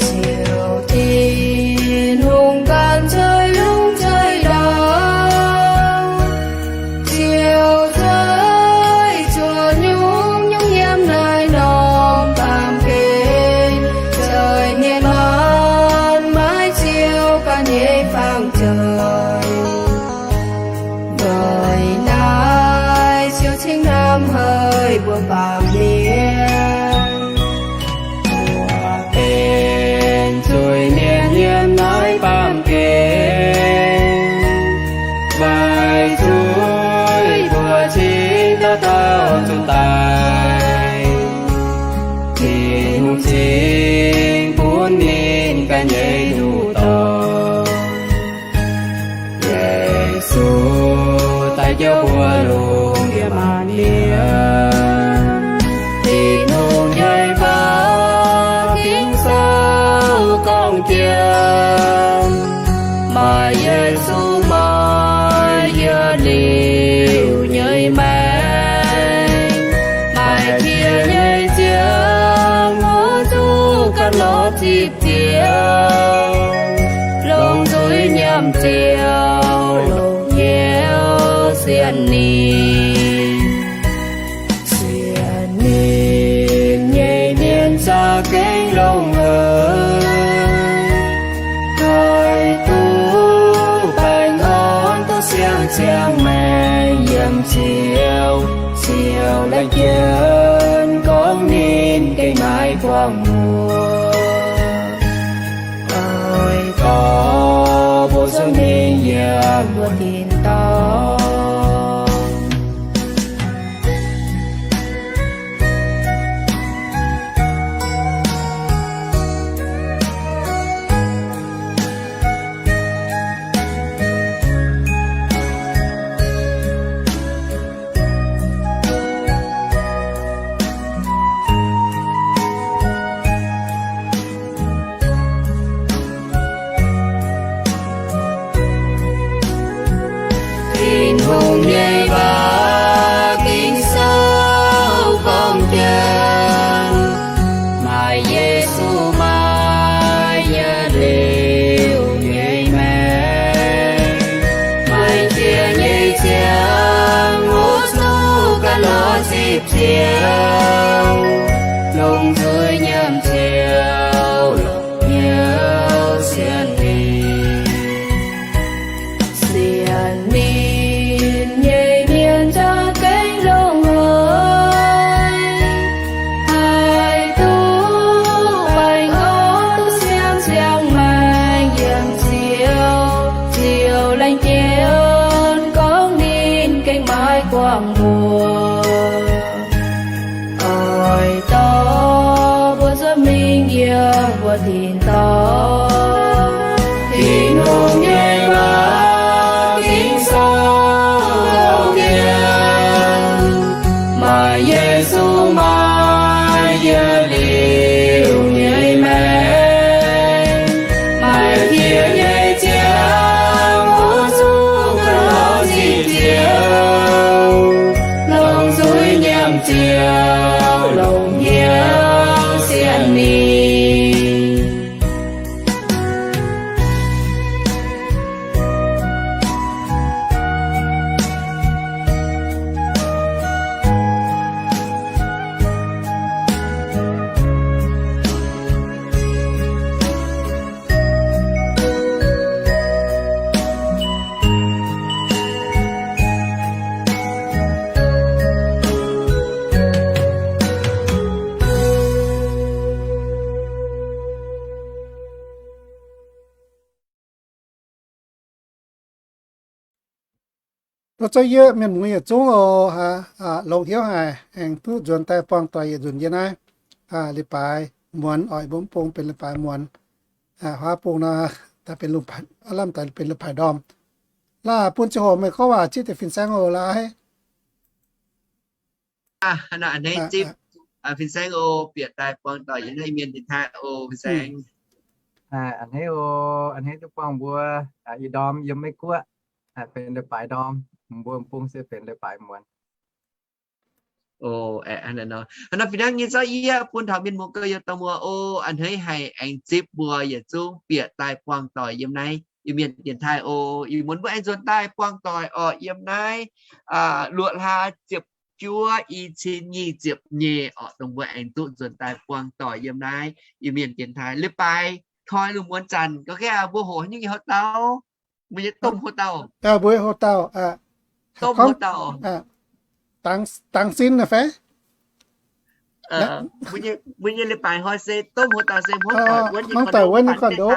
Ziouc Tin-Hungh ganh zueiz lungh zueiz ndau, ziouc zueiz zuqc nyungc-nyungc yiem naaiv norm baamh gen, zueiz mienh maanc maiv ziouc ganh nyei fangx zoih. Weic naaiv ziouc cingx hnamv haic mbuo baamh mienh, mbuo benx zuiz-mienh yiem naaiv baamh gen, weic zuqc mbuo cingx dauh dauh zuqc daic, Tin-Hungh cingx bun ninh ganh nyei nduqc dorngx. Yesu daaih jauv mbuo lungh ndiev maanc liuz. Tin-Hungh nyei faaux Ging-Sou gorngv jiex, maaih Yesu, maaih yietc liuz nyei maengc, maaih qiex nyei ziangh hoc zuqc ganh lorz zipv Ziouv, longc zuiz nyiemc Ziouv, longc hnyouv sienx ninh. Sienx ninh nyei mienh za'gengh longx haic, haih duqv baengh orn duqv siang-ziangh maengc yiem Ziouv. Ziouv laengz jienv gorngv ninh gengh maiv buangh mbuo, oix dorh mbuo zuqc ninh yiem mbuo tin-dorngh. Ziouv, longc nzuih nyiemc Ziouv, longc hnyouv sienx ninh. Sienx ninh nyei mienh za'gengh longx haic, haih duqv baengh orn duqv siang ziangh maengc yiem Ziouv. Ziouv laengz jienv gorngv ninh gengh maiv guangc mbuox. Oix dorh mbuo zuov mingh yiem mbuo tin-dorngh. Tin-Hungh nyei waac Ging-Sou gorngv, maaih Yesu, maaih yietc liuz nyei maengc, maaih qiex nyei ziangh hoc zuqc gaux ziqc Ziouv, longc nzuih nyiemc Ziouv, longc hnyouv sienx ninh. Zoux yie mienh muoz yietc zungv oc, longx hnyouv haic aengx duqv nzuonx daaih buangh doic yietc nzunc yie naaiv. Leiz-baaix muonz oc, mbuo mv bung benx leiz-baaix muonz. Huaav bung nor, lamh daaih benx leiz-baaix ndorm. Laaix bun ziangh hoc meih gorngv waac zipv deix fin-saeng oc laaix. A'hneiv zipv fin-saeng oc, bieqc daaih buangh doic yiem naaiv Iu-Mienh dienx taaih oc fin-saeng. A'hneiv oc, a'hneiv duqv buangh mbuo i ndorm yiem Meiv-Guoqv benx leiz-baaix ndorm, mbuo bung se benx leiz-baaix muonz. Hnangv nor fih hnangv nyei zorqv yie bun taux mienh muoz gouv youz dauh muoz oc, a'hneiv haic aengx zipv mbuo yietc zungv bieqc daaih buangh doic yiem naaiv Iu-Mienh dienx taaih oc. Ih muonz mbuo aengx nzuonx daaih buangh doic oc yiem naaiv luoqc hlaax ziepc juov i cin nyic ziepc nyeic oc, dongh mbuo aengx duqv nzuonx daaih buangh doic yiem naaiv Iu-Mienh dienx taaih. Leiz-baaix toi lungh muonz zanc ga'naaiv mbuo hoqc haaix nyungc nyei houx-dauh? Mbuo nyei domh houx-dauh. Mbuo houx-dauh, domh houx-dauh, dangx sin naaiv fai? Mbuo nyei leiz-baaix hnoi se domh houx-dauh se hmuangv doic wuonv nyei condo.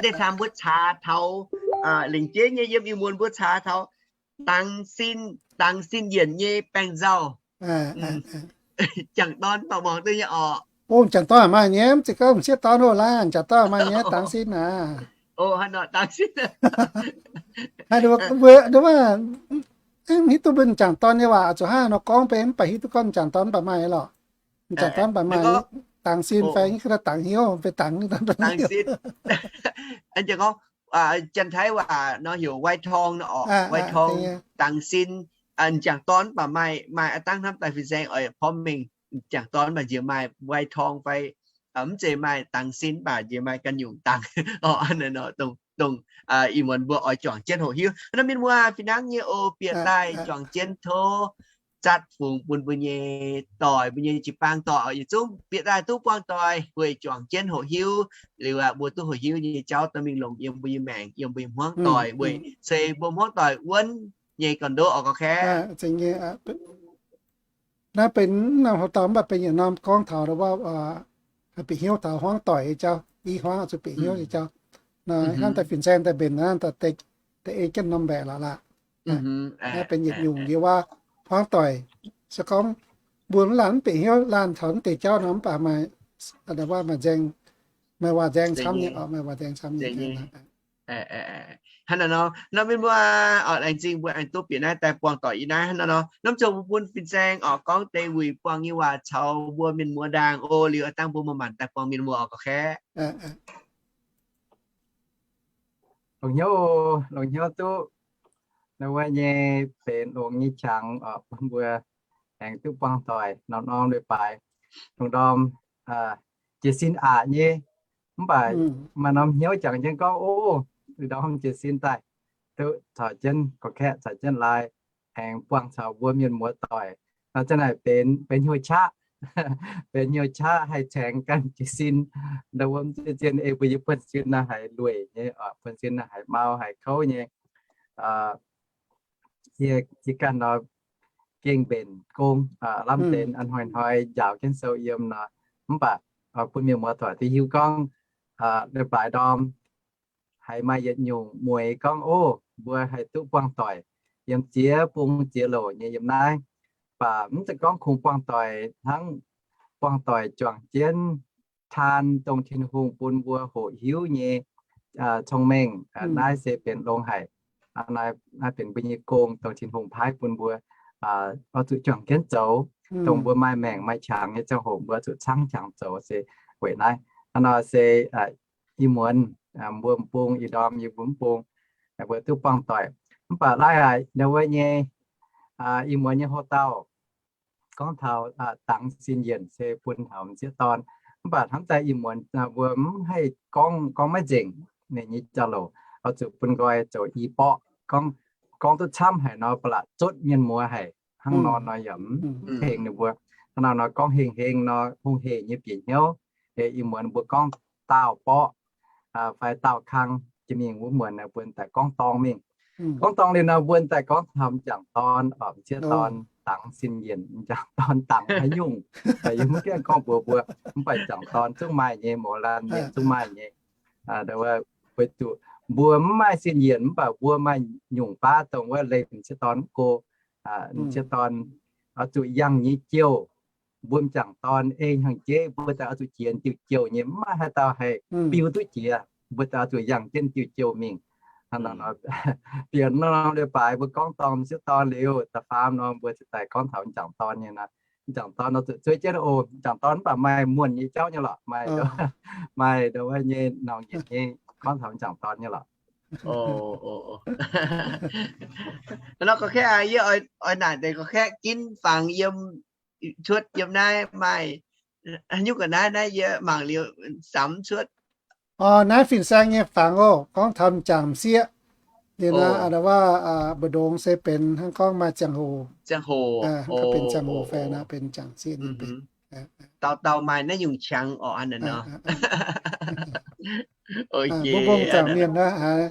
Deix taam mbuo caax taux lengc jeiv nyei yiem Iu-Mienh mbuo caax taux dangx sin, dangx sin yienc nyei baengh nzauh. M'jangc dorn mv baac muangx duqv nyei orqc. O, m'jangc dorn maaih nyei, mv zeiz gorngv m'sieqv dorn oc, laaix m'jangc dorn maaih nyei dangx sin aac. Hiuv duqv mbuo m'jangc dorn nyei waac zuqc hnangv nor gorngv beiv mv baac hiuv duqv gorngv m'jangc dorn mv baac maaih lorqc. M'jangc dorn mv baac maaih dangx sin fai dangx hnyouv, beiv dangx, dangx sin. Janx-Taiv waac nor heuc wai torng nor orqc, wai torng, dangx sin. M'jangc dorn mv baac maaih, maaih a'dangh hnamv daaih fin-saeng oix porv mengh. M'jangc dorn mv baac nziex maaih wai torng fai mv zeiz maaih dangx sin mv baac nziex maaih ganh nyungc dangx. Dongh ih muonz mbuo oix juangc jienv hoqc hiuv. Nor mienh muoz fih hnangv nyei oc, bieqc daaih juangc jienv tov zatv fungx bun mbuo nyei doic, mbuo nyei jiu-baang doic oc, yietc zungv bieqc daaih duqv buangh doic weic juangc jienv hoqc hiuv. Liuz aqv, mbuo duqv hoqc hiuv nyei jauv dorh mingh longc yiem mbuo nyei maengc, yiem mbuo nyei hmuangv doic weic se mbuo hmuangv doic wuonv nyei gorn-ndoqv oc, gauh kaeqv. Naaiv benx norm houx-dauh mv baac benx yietc norm gorngv taux bieqc hnyouv taux hmuangv doic nyei jauv, i hmuangv zuqc bieqc hnyouv nyei jauv. Hnangv daaih fin-saeng daaih mbenc naaiv daaih deix, deix ei jienv norm mbaeqc lorqc laaix. Naaiv benx yietc nyungc yie waac hmuangv doic. Se gorngv mbuo mv laanh mv bieqc hnyouv laanh taux mv deix jauv nor mv baac maaih, maaih nzaeng, maaih waac nzaeng camv nyei, maaih waac nzaeng camv nyei. Hnangv naaiv nor, nor mienh muoz oc, laengz zingh mbuo aengx duqv bieqc naaiv daaih buangh doic yiem naaiv. Hnangv naaiv nor, norm ziouc mbuo bun fin-saeng oc gorngv deix wuic buangh nyei waac caux mbuo mienh muoz ndaangc oc. Liuz a'dangh mbuo maaih maanc daaih buangh mienh muoz oc, gauh kaeqv. Longx hnyouv, longx hnyouv duqv naaiv wuov nyei benx longx nyei qangx oc, bun mbuo aengx duqv buangh doic norm-norm leiz-baaix, longc ndorm jiez sin aqc nyei. Mv baac maaih norm hnyouv jangx jienv gorngv, o, ndorm jiez sin daaih duqv caux jienv gorqv-kaeqv caux jienv laai, aengx buangh caux mbuo mienh muoz doic Nor ziang naaic benx, benx hnyouv qaqv, benx hnyouv qaqv haih caengx ganh jiez sin. Nda wuov zien ei mbuo nyei buonv-sin naaiv haiz lueic nyei, buonv-sin naaiv haiz mau haiz kouv nyei. Yie, yie ganh nor gengh mbenc gong, lamh deix hnoi-hnoi njaaux jienv sou yiem nor. Mv baac bun mienh muoz doic duqv hiuv gorngv, leiz-baaix ndorm haiz maaih yietc nyungc mueiz gorngv, ov, mbuo haih duqv buangh doic yiem ziex bung ziex louc nyei yiem naaiv. Mv baac mv zeiz gorngv kungx buangh doic hnangv, buangh doic juangc jienv taan dongh Tin-Hungh bun mbuo hoqc hiuv nyei cong-mengh. Naaiv se benx longx haic. Naaiv benx mbuo nyei gong dongh Tin-Hungh paaiv bun mbuo oix zuqc juangc jienv zoux, dongh mbuo maaih maengc maaih qangx nyei ziangh hoc mbuo oix zuqc caangv qangx zoux se weic naaiv. Hnangv nor se ih muonz mbuo m'bung, ih ndorm yie mbuo m'bung, mbuo duqv buangh doic. Mv baac laaiv aac, ndau wuov nyei, ih muonz nyei houx-dauh gorngv taux dangx sin yienc se bun taux m'sieqv dorn. Mv baac hnamv daaih ih muonz mbuo mv haih gorngv, gorngv maiv nzengc ninh nyei jauv-louc, oix zuqc bun nqoi zoux i borqv. Gorngv, gorngv duqv camv haic nor, ba'laqc zotv mienh muoz haic. Hnangv nor nor yaac mv tengx ninh mbuo. Hnangv nor nor gorngv heng heng nor, hungh hec nyei bieqc hnyouv. Ih muonz mbuo gorngv daauh borqv fai daauh kang jiex mingh wuov muonz nor, mbuo daaih gorngv dorngh mingh. Gorngv dorngh liuz nor, mbuo daaih gorngv taux m'jangc dorn, m'sieqv dorn, dangx sin yienc, m'jangc dorn dangx haaix nyungc. Yie mv gaengh gorngv mbuox mbuo, mv baac m'jangc dorn zungv maaih nyei, mouz laanh mienh zungv maaih nyei. Weic zuqc mbuo mv maaih sin yienc, mv baac mbuo maaih nyungc baav dongh wuov leih m'sieqv dorn mv go, m'sieqv dorn oix zuqc yangh nyei jouh. Mbuo m'jangc dorn ei hnyangx-jeiv mbuo daaih oix zuqc jiex diuh jouh nyei, mv maaih haaix dauh haih biu duqv jiex. Mbuo daaih oix zuqc yangh jienv diuh jouh mingh. Hnangv nor, bieqc norm leiz-baaix mbuo gorngv dorngh m'sieqv dorn liuz, da'faam norm mbuo ziouc daaih gorngv taux m'jangc dorn nyei nor. M'jangc dorn nor zuqc zueiz jienv oc. M'jangc dorn mv baac maaih muonh nyei jauv nyei lorqc, maaih, maaih ndau wuov nyei norngh yienc nyei gorngv taux m'jangc dorn nyei lorqc. Nor gorngv kaeqv, yie oix naaic deix gorngv kaeqv ginv fangx yiem, cuotv yiem naaiv maaih haaix nyungc ga'naaiv naaiv yie mangc liuz samx cuotv. Orqc, naaiv fin-saeng nyei fangx oc, gorngv taux m'jangc m'sieqv. Liuz naaiv, ndau wuov, mbu'ndongx se benx hnangv gorngv maaih ziangh hoc, benx ziangh hoc fai naaiv benx m'jangc m'sieqv nyei benx. Dauh dauh maaih naaiv nyungc qangx orqc, hnangv naaiv nor. Mbuo mbong zaangc mienh naaiv,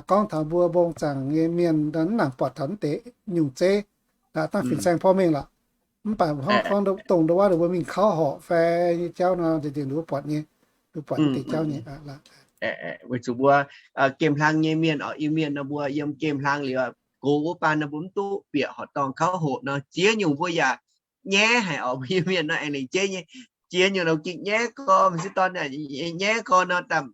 gorngv taux mbuo mbong zaangc nyei mienh mv nangc buatc taux naaiv deix nyungc zeiv, dangh fin-saeng porv mengh lorqc. Mv baac hnangv gorngv dongh ndau wuov mbuo mingh kauv horqc fai nyei jauv nor, nzengc nzengc nduov buatc nyei, nduov buatc deix jauv nyei. Weic zuqc mbuo gemh hlang nyei mienh orqc, Iu-Mienh nor mbuo yiem gemh hlang liuz, gox wuov baan nor mbuo mv duqv bieqc horqc dorngh kauv hoqc nor, ziex nyungc mbuo yaac nyaiv haic orqc. Mbuo Iu-Mienh nor aengx lengc jeiv nyei, ziex nyungc nor gengh nyaiv gorx, m'sieqv dorn nyaiv gorx nor, daaih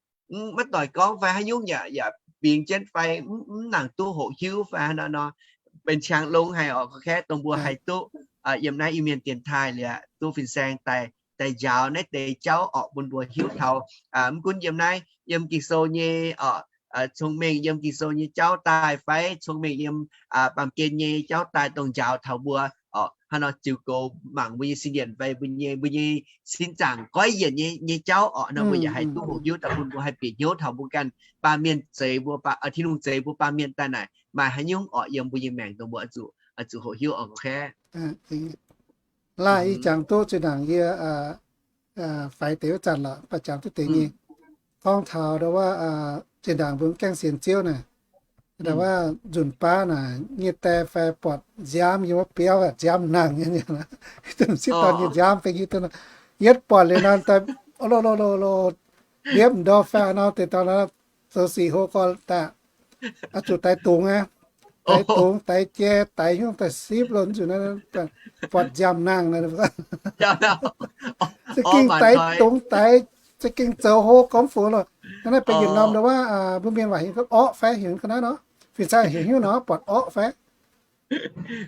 maiv doic gorngv fai haaix nyungc yaac, yaac bingx jienv fai mv nangc duqv hoqc hiuv fai hnangv nor, benx qangx longx haic orqc. Gorngv kaeqv dongh mbuo haih duqv yiem naaiv Iu-Mienh dienx taaih liuz duqv fin-saeng daaih, daaih njaaux naaiv deix jauv orqc bun mbuo hiuv taux, mv gunv yiem naaiv, yiem Ging-Sou nyei orqc, cong-mengh yiem Ging-Sou nyei jauv daaih fai cong-mengh yiem baamh gen nyei jauv daaih dongh njaaux taux mbuo orqc. Hnangv nor ziux goux mangc mbuo nyei sin yienc fai mbuo nyei, mbuo nyei sin zaangc goiv yienc nyei, nyei jauv orqc. Nor mbuo yaac haih duqv hoqc hiuv daaih bun mbuo haih bieqc hnyouv taux mbuo ganh baamh mienh zeix mbuo, Tin-Hungh zeix mbuo baamh mienh daaih naaic maaih haaix nyungc orqc yiem mbuo nyei maengc dongh mbuo zuqc hoqc hiuv orqc. Gorngv kaeqv, laaih ih jangx duqv zinh ndaangc yie faix deix wuov zanc lorqc, mv baac jangx duqv deix nyei. Gorngv taux ndau wuov zinh ndaangc mbuo gaengh sienx Ziouv naaic, ndau wuov nzunc baav naaic nyei die fai buatc nziaamv yiem wuov biauv, nziaamv nangh nyei, m'sieqv dorn nyei nziaamv fai hiuv duqv nor, yietv buatc liuz nor, daaih lo lo lo lo, liepv ndorm fai nor, deix dorn nor, zoux sic hlo gorx daaih, oix zuqc daix dungz aqv. Daix dungz, daix jai, daix hnyouv, daix sipv lo nzunc naaiv, buatc nziaamv nangh naaiv. Za'gengh daix dungz, daix, za'gengh zoux hlo gormx fungx loh. Naaiv benx yietc norm ndau wuov, mbuo mienh waac heuc orqv fai heuc ga'naaiv nor. Fin-saeng heuc hnyouv nor, buatc orqv fai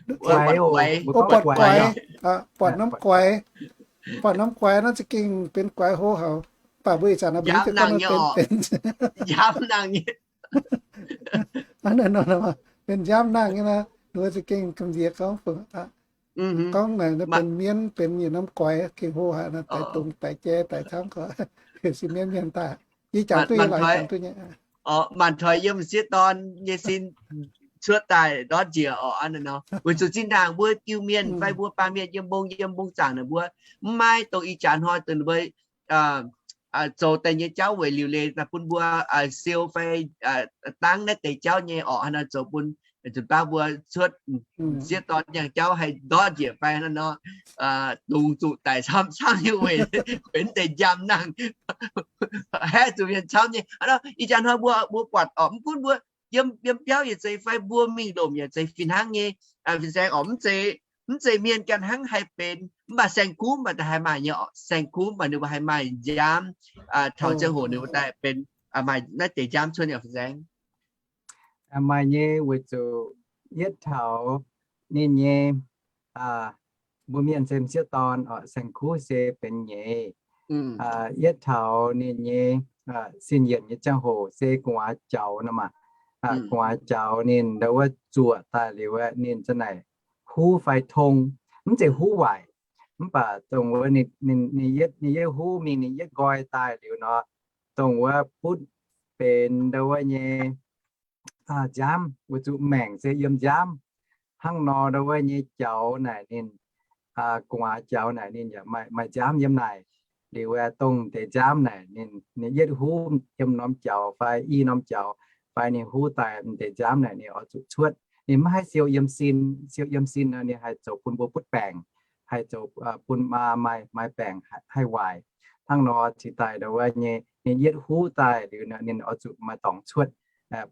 buatc guaix, buatc norm guaix, buatc norm guaix nor za'gengh benx guaix hlo haic. Mv baac mbuo ih zanc nor mbuo mv zeiz gorngv benx, benx nziaamv nangh nyei nor, ninh mbuo za'gengh gamh nziex gorngv fungx. Gorngv naaic benx mienv, benx yietc norm guaix gengh hlo haic nor, daix dungz, daix jai, daix camv gorx, heuc sin mienv mienh daaih. Yie jangx duqv, yie lorqc jangx duqv nyei. Maanc toix yiem m'sieqv dorn nyei sin cuotv daaih ndortv njiec orqc. Aa, nor, weic zuqc zinh ndaangc mbuo Iu-Mienh fai mbuo baamh mienh yiem mbong, yiem mbong zaangc naaic mbuo mv maaih dongh ih jaax hnoi dongh mbuo zoux deix nyei jauv weic liuc leiz daaih bun mbuo siou fai dangv naaiv deix jauv nyei orqc. Hnangv naaiv zoux bun zunc baav mbuo cuotv sieqv dorn nyei jauv haih ndortv njiec fai hnangv nor, dungx zuqc daic camv-camv nyei weic, weic naaiv deix njaam nangh haeqv zuqc mienh camv nyei. Aa, nor, ih jaax hnoi mbuo, mbuo buatc orqc, mv gunv mbuo yiem, yiem biauv yietc zeiz fai mbuo mingh lomc yietc zeiz fih hnangv nyei. Fin-saeng orqc, mv zeiz, mv zeiz mienh ganh hnangv haih benx, mv baac saeng-kuv mv baac da'haiz maaih nyei orqc. Saeng-kuv mv baac ninh mbuo haih maaih nziaamv, taux ziangh hoc ninh mbuo daaih benx, maaih naaiv deix nziaamv cuotv nyei fin-saeng. Maaih nyei, weic zuqc yietv taux ninh nyei, mbuo mienh se m'sieqv dorn orqc, saeng-kuv se benx nyeiz. Yietv taux ninh nyei sin yienc nyei ziangh hoc se gu'nguaaz jaux nor maah. Gu'nguaaz jaux ninh ndau wuov zuoqc daaih liuz aeqv, ninh za'naaic huv fai tong, mv zeiz huv waaic, mv baac dongh wuov ninh, ninh yietv huv mingh, ninh yietv nqoi daaih liuz nor, dongh wuov butv benx ndau wuov nyei nziaamv, weic zuqc maengc se yiem nziaamv. Hnangv nor ndau wuov nyei jaux naaic ninh, gu'nguaaz jaux naaic ninh yaac maaih nziaamv yiem naaic. Liuz aeqv, dongh deix nziaamv naaic ninh, ninh yietv huv yiem norm jaux fai i norm jaux, fai ninh huv daaih m'deix nziaamv naaic ninh oix zuqc cuotv. Ninh maiv haih siou yiem sin. Siou yiem sin nor ninh haih zoux bun mbuo butv baengc, haih zoux bun maa maaih, maaih baengc haih waaic. Hnangv nor cingx daaih ndau wuov nyei ninh yietv huv daaih liuz ninh oix zuqc maaih dorngx cuotv,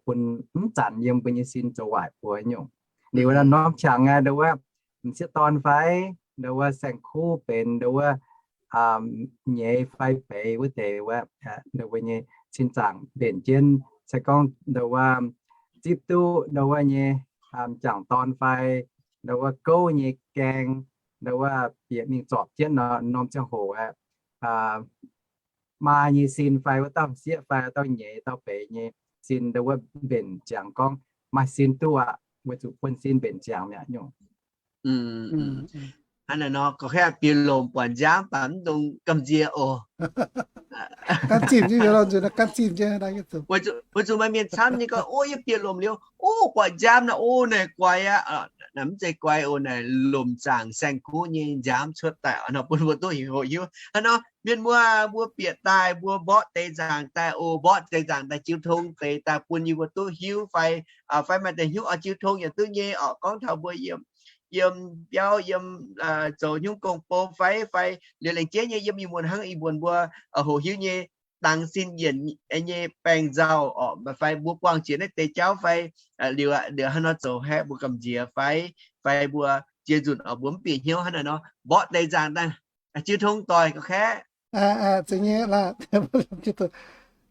bun mv zanc yiem mbuo nyei sin zoux waaic buo nyungc. Liuz norm qangx aeqv, ndau wuov m'sieqv dorn fai ndau wuov saeng-kuv benx ndau wuov nyeiz fai beiz wuov deix wuov, ndau wuov nyei sin zaangc mbenc jienv, se gorngv ndau wuov zipv duqv ndau wuov nyei m'jangc dorn fai ndau wuov gouv nyei gaeng, ndau wuov bieqc mingh zorpc jienv nor, norm ziangh hoc aeqv, maa nyei sin fai wuov dauh m'sieqv fai dauh nyeiz dauh beiz nyei sin ndau wuov mbenc ziangx gorngv maaih sin duqv aqv, weic zuqc buonv-sin mbenc ziangx mi'aqv nyungc. Hnangv naaic nor, gorngv haeqv bieqc lomc buatc nziaamv baac mv dungx gamh nziex oc. Weic zuqc maaih mienh camv nyei gorngv, o, yie bieqc lomc liuz, o, buatc nziaamv naaic, o, naaic guaix aqv. Naaic mv zeiz guaix oc, naaic lomc zaangc saeng-kuv nyei nziaamv cuotv daaih nor, bun mbuo duqv hoqc hiuv. Hnangv nor mienh muoz, mbuo bieqc daaih mbuo mborqv deix nzaangc daaih oc, mborqv deix nzaangc daaih jiu tong deix daaih bun yie mbuo duqv hiuv fai, fai maaih deix hnyouv oix jiu tong yaac duqv nyei orqc. Gorngv taux mbuo yiem, yiem biauv yiem, zoux hnyouv gong-bou fai, fai liuz laengz jeiv nyei yiem ih muonz hnangv ih muonz mbuo hoqc hiuv nyei dangx sin yienc nyei baengc nzauh orqc, fai mbuo buangh jiex naaiv deix jauv fai liuz, liuz hnangv nor zoux haeqv mbuo gamh nziex fai, fai mbuo jiex nzunc orqc mbuo mv bieqc hnyouv hnangv naaic nor, mborqv deix nzaangc daaih jiu tong doic ga'kaeqv.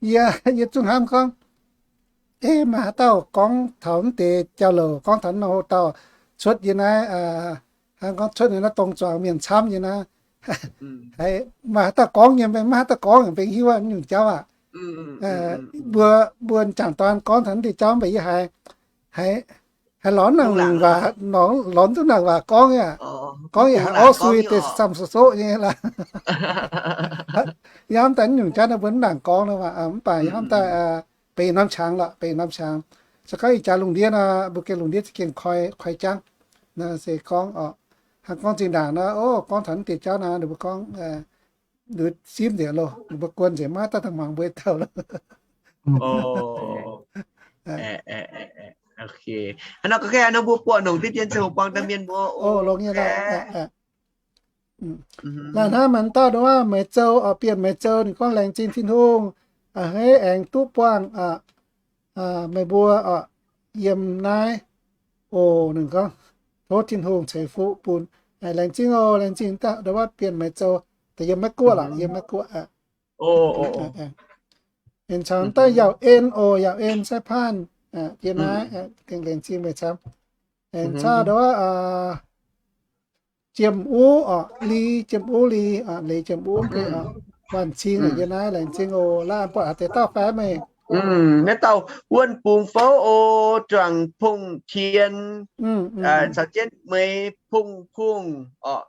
Yie, yie zungv hnamv gorngv, ei, maaih haaix dauh gorngv taux mv deix jauv-louc, gorngv taux nor haaix dauh cuotv yie naaiv, hnangv gorngv cuotv naaiv dongh zuangx mienh camv nyei naaiv, maaih haaix dauh gorngv nyei mv baac maiv haaix dauh gorngv yaac mbenc hiuv aqv, nyungc jauv aqv. Mbuo, mbuo m'jangc dorn gorngv taux naaiv deix jauv mv baac yie haiz, haiz lorz nangc waac, lorz duqv nangc waac gorngv aqv. Gorngv yaac haiz orv sui deix samh soqv-soqv nyei laaix. Yie hnamv daaih nyungc jauv naaiv mbuo mv nangc gorngv nor, mv baac yie hnamv daaih benx norm qangx lorqc, benx norm qangx. Se gorngv ih jaax lungh ndiev nor, mbuo gengh lungh ndiev za'gengh koi, koi jangv. Naaiv se gorngv orqc, hnangv gorngv zinh ndaangc naaiv, o, gorngv taux naaiv deix jauv naaiv, ninh mbuo gorngv, ninh mbuo simv nzengc loh, ninh mbuo guon nzengc maiv daaih daaih muangx mbuo dauh loh. Hnangv nor, nor mbuo buatc nongc diqv dien ziangh hoc buangh daaih mienh mbuo, longx nyei. Laih hnangv maaih dauh nduov, Meiz Zou, Bienh Meiz Zou, ninh gorngv, laengz zingh Tin-Hungh, a'hneiv aengx duqv buangh meih mbuo yiem naaiv oc. Ninh gorngv, tov Tin-Hungh ceix fuqv bun. Laengz zingh oc, laengz zingh nduov, Bienh Meiz Zou, da'yiem Meiv Guoqv lorqc, yiem Meiv Guoqv. Ninh caux daaih Yauh En oc, Yauh En, Sai Paanh, yiem naaiv, gengh laengz zingh meih camv. Aengx caux nduov, Jiem Uv orqc, Li, Jiem Uv Li, Leiz Jiem Uv, Waanh Cing yiem naaiv, laengz zingh oc. Laaih buatc haaix deix dauh fai meih? Naaiv dauh Wuonh Bungx Fouv oc, Juangc Pongh Tien, caux jienv Meix Pongh Pongh orqc,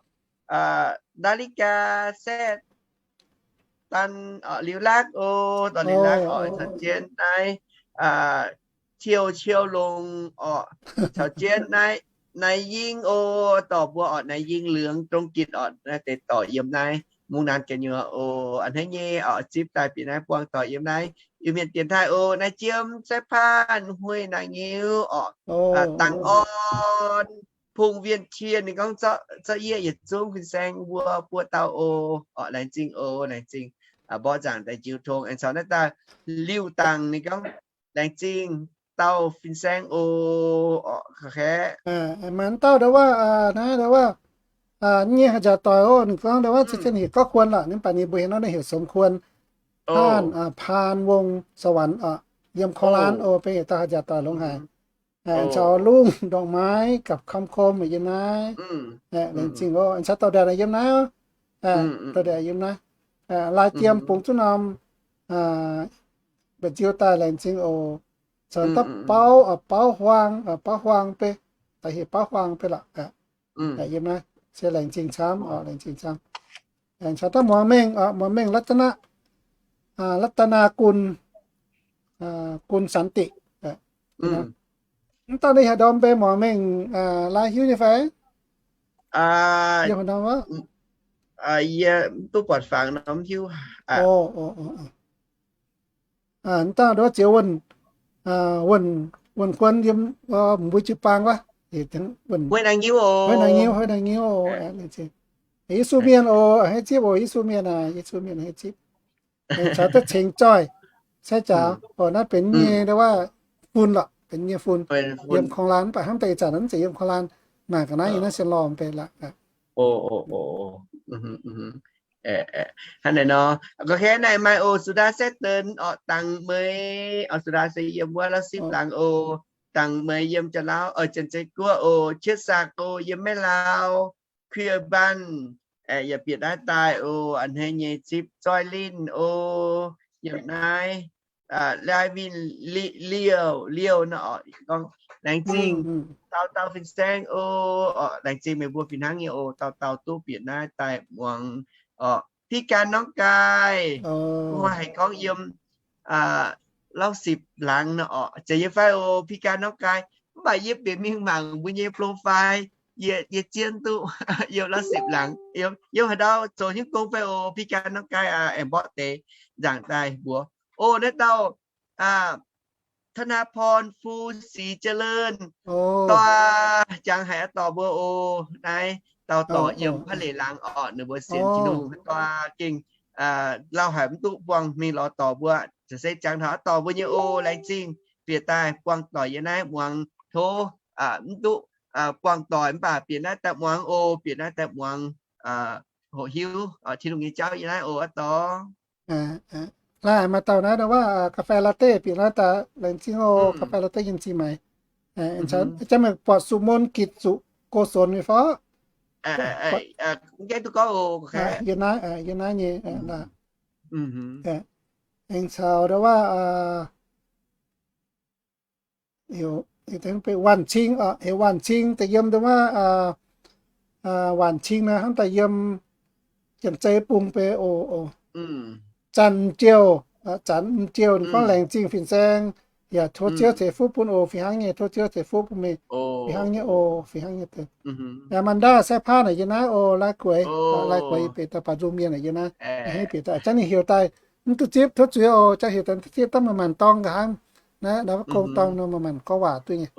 Naa Li Gaa Saeqv, Daan orqc, Liuz Lakv oc, dorh Liuz Lakv orqc, caux jienv naaiv Thiou Qiu Longc orqc, caux jienv naaiv Naaiv Yingh o, dorh mbuo orqc, Naaiv Yingh Liangx Dongh Gitc orqc, naaiv deix dorh yiem naaiv Mungv Naanc gu'nyuoz o. A'hneiv nyei orqc, zipv daaih bieqc naaiv buangh dorh yiem naaiv Iu-Mienh dienx taaih o. Naaiv Jiem, Sai Paan, Huei Naaic Ngiu orqc, Dangc Orn, Pung Wien Tien, ninh gorngv zorqv yie yietc zungv fin-saeng mbuo buo dauh o. Orqc, laengz zingh o, laengz zingh. Mborqv nzaangc daaih njiu tong aengx caux naaiv dauh Liuh Dangc, ninh gorngv laengz zingh dauh fin-saeng o. Orqc, kaeqv. Maaih dauh ndau wuov, naaiv ndau wuov, nyei haaix nziaauc doic o, ninh gorngv ndau wuov za'gengh heuc Gorv Kuon lorqc, ninh mv baac ninh mbuo heuc nor ninh heuc Somx Kuon, Haanh, Paan Wong Sawanc orqc, yiem Korv-Laanv o, benx yietc dauh haaix nziaauc doic longx haic. Caux Lungh Ndorqc Maaiv gapv Kam Kom yiem naaiv. Laengz zingh o. Caux dauh ndaeqc yiem naaiv, dauh ndaeqc yiem naaiv. Lai Jiem bungx zuqc norm mba'nziu daaih, laengz zingh oc. Caux dauh Bauv, Bauv Huaang, Bauv Huaang beiv, daaih heuc Bauv Huaang beiv lorqc. Yiem naaiv se laengz zingh camv, laengz zingh camv. Caux dauh Muangz Mengh, Muangz Mengh รัตน, รัตนากุล, กุลสันติ. Mv dauh ninh haaix ndorm mbenc Muangz Mengh, Lai hiuv nyei fai? Yie mv duqv buatc fangx nor mv hiuv. Mv dauh nduov zioux Wuonh Kuon yiem mbuo jiu-baang wuov. Huei Naaic Ngiu, Huei Naaic Ngiu. Yesu Mienh oc, a'hneiv zipv oc, Yesu Mienh aac, Yesu Mienh a'hneiv zipv. Caux duqv cingx zoih, sai jaax oc, naaiv benx nyei ndau wuov fun lorqc, benx nyei fun. Yiem Korv-Laanv mv baac hnangv deix ih zanc mv zeiz yiem Korv-Laanv, naaic ga'naaiv yiem naaiv Sien Lorh benx lorqc. Hnangv naaic nor, gorngv kaav naaic maaih oc, Sudaa Saeqv Deix orqc, dangx meih oc, Sudaa se yiem wuov Lauv-Sipv Laangz oc, dangx meih yiem Janx-Lauv, Janx-Zei Guoqv oc, Qiex Saqc oc, yiem Meiv-Lauh, Kuiv Mbaanh, yaac bieqc naaiv daaih oc, a'hneiv nyei zipv Zoih Linh oc, yiem naaiv Lai Winh Liouh, Liouh nor, gorngv laengz zingh dauh dauh fin-saeng oc, laengz zingh meih mbuo fih hnangv nyei oc, dauh dauh duqv bieqc naaiv daaih muangx oc. Pi Gan Norm Gaai, mbuo haih gorngv yiem Lauv-Sipv Laangz nor orqc, zeiz yie fai oc, Pi Gan Norm Gaai. Mv baac yie bieqc mingh mangc mbuo nyei profile, yie zien duqv yiem Lauv-Sipv Laangz, yiem haaix ndau zoux hnyouv gong fai oc, Pi Gan Norm Gaai aengx mborqv deix nzaangc daaih mbuox oc. Naaiv dauh ธนพร Fu Sic Jiex Leun, dorh jangx haic aqv dorh mbuo oc. Naaiv dauh dorh yiem Pa'leic Laangz orqc, ninh mbuo sienx Tin-Hungh dorh gengh lauh haic mv duqv buangh mingh lorz dorh mbuo. Za'gengh jangx taux aqv dorh mbuo nyei oc. Laengz zingh bieqc daaih buangh doic yiem naaiv muangx. Tov mv duqv buangh doic mv baac bieqc naaiv daaih muangx oc, bieqc naaiv daaih muangx, hoqc hiuv Tin-Hungh nyei jauv yiem naaiv oc, aqv dorh. Laaix maaih dauh naaiv ndau wuov กาแฟลาเต้ bieqc naaiv daaih, laengz zingh oc, กาแฟลาเต้ yiem zingh maaiz. Janx meih buatc สวดมนต์กิจกุศล nyei fai? Yiem naaiv, yiem naaiv nyei. Aengx caux ndau wuov Waanc Cing, heuc Waanc Cing daaih yiem ndau wuov, Waanc Cing naaiv hnangv daaih yiem Janx-Zei bung beiv oc. Zanc M'Jiouh, Zanc M'Jiouh, ninh gorngv laengz zingh fin-saeng, yaac tov Ziouv ceix fuqv bun oc, fih hnangv nyei, tov Ziouv ceix fuqv bun meih, fih hnangv nyei oc, fih hnangv nyei deix. Manda Sai Paan naaic yiem naaiv oc, Lai Gueix, Lai Gueix yie bieqc daaih, Baac Nzung Mienh naaic yiem naaiv, a'hneiv bieqc daaih, jangv ninh heuc daaih mv duqv zipv, tov zuiz oc, jangv heuc daaih mv duqv zipv, dangh meih maanc dorng nqa'haav naaiv, naaiv wuov gong dorng nor meih maanc gorngv waac duqv nyei.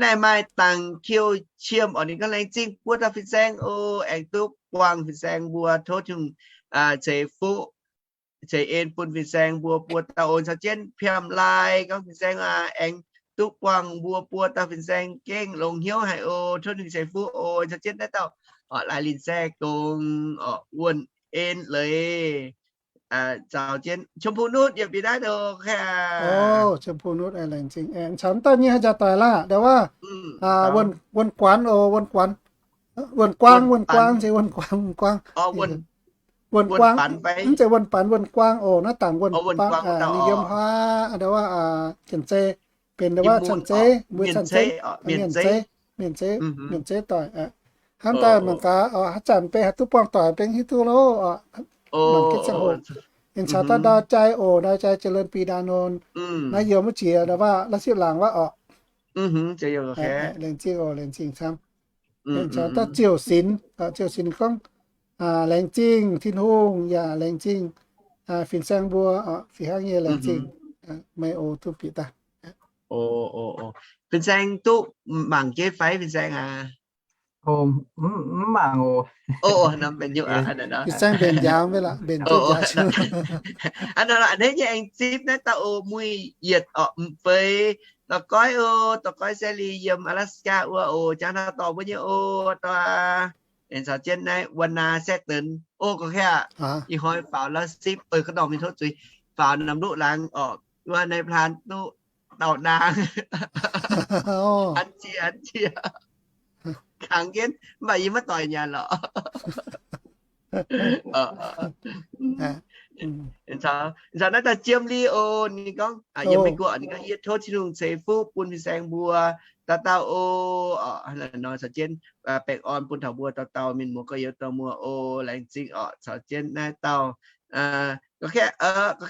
Naaiv maaih Dangc Kiu Qiemh oc, ninh gorngv laengz zingh buo dauh fin-saeng oc, aengx duqv buangh fin-saeng mbuo, tov Tin-Hungh ceix fuqv ceix en bun fin-saeng mbuo buo dauh oc. Caux jienv Piamh Lai gorngv fin-saeng aengx duqv buangh mbuo buo dauh fin-saeng gengh longx hnyouv haic oc, tov Tin-Hungh ceix fuqv oc. Caux jienv naaiv dauh Lai Linh Sai Gong, Wuonh En Leiz, zaux jienv ชมพูนุช yaac bieqc naaiv oc. ชมพูนุช laengz zingh. Caux dauh nyei haaix jaax doic laah, ndau wuov Wuonh Guanx oc, Wuonh Guanx. Wuonh Guangv, Wuonh Guangv se Wuonh Guanx, Wuonh Guangv. Wuonh Guangv, mv zeiz Wuonh Banx, Wuonh Guangv oc, naaiv dangc Wuonh Guangv, ninh yiem haaix, ndau wuov Janx-Zei, benx ndau wuov Canh-Zei, mbuo Canh-Zei, Mienh Zeiv, Mienh Zeiv, Mienh Zeiv doic. Hnamv daaih mangc gaax, haaix zanc benx haih duqv buangh doic benx hiuv duqv loh. Mangc gaax ziangh hoc. Aengx caux dauh ndau jai oc, ndau jai jiex leun bih ndaav nor, naaiv yiem wuov jiex ndau waac la'sipv laangz waac orqc. Laengz zingh oc, laengz zingh camv. Aengx caux dauh ziouc sinx, ziouc sinx gorngv, laengz zingh Tin-Hungh yaac laengz zingh fin-saeng mbuo, fih hnangv nyei laengz zingh meih oc, duqv bieqc daaih. Fin-saeng duqv mangc jienv fai fin-saeng aac? Mv mangc oc. Fin-saeng mbenc njaaux mv lorqc, mbenc jienv njaaux. Hnangv naaiv nyei aengx zipv naaiv dauh oc, Muic Yietc orqc, m'feix. Dorh goiv oc, dorh goiv Sally yiem Alaska wuov oc, jangx taux dorh mbuo nyei oc, dorh aengx caux jienv naaiv Wana Saeqv Deix oc, gorngv kaav ih hnoi faaux la'sipv, ih ga'ndorm mingh tov zuiz, faaux norm luqv laangz orqc, wuov naaiv plaan duqv dauh naang. An jiex, an jiex. Kangx jienv, mv baac yie maiv doic nyanc lorqc. Caux naaiv dauh Jiem Li oc, ninh gorngv yiem Meiv Guoqv, ninh gorngv yie tov Tin-Hungh ceix fuqv bun fin-saeng mbuo dauh dauh oc, nor caux jienv baengh orn bun taux mbuo dauh dauh mienh muoz gorx-youz dauh muoz oc, laengz zingh orqc, caux jienv naaiv dauh gorngv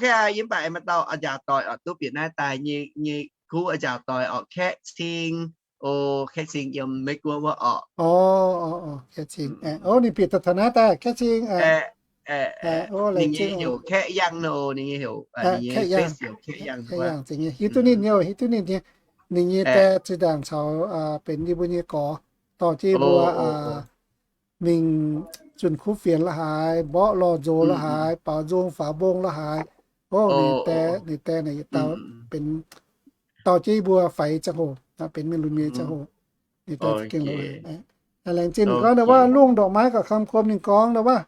kaav, yie mv baac aengx maaih dauh njaaux doic orqc, duqv bieqc naaiv daaih nyei, nyei kuv njaaux doic orqc, Kaeqv Cing oc, Kaeqv Cing yiem Meiv Guoqv wuov orqc. Ninh bieqc taux naaiv daaih, Kaeqv Cing. Ninh nyei heuc Kaeqv Yangh nor, ninh nyei heuc, ninh nyei face heuc Kaeqv Yangh. Hiuv duqv ninh nyei, hiuv duqv ninh nyei. Ninh nyei die zinh ndaangc caux benx yie mbuo nyei gorx, dorh jienv yie mbuo mingh zunh kuv fienx la'haaix, mborqv lorh nzox la'haaix, baaux nzung faaux mbong la'haaix. Ov, ninh die, ninh die naaic yietc dauh benx dorh jienv yie mbuo faix ziangh hoc, benx mienh lunx nyei ziangh hoc. Ninh die za'gengh longx haic. Laengz zingh ninh gorngv ndau wuov ลุ่งดอกไม้กับคำคม ninh gorngv ndau wuov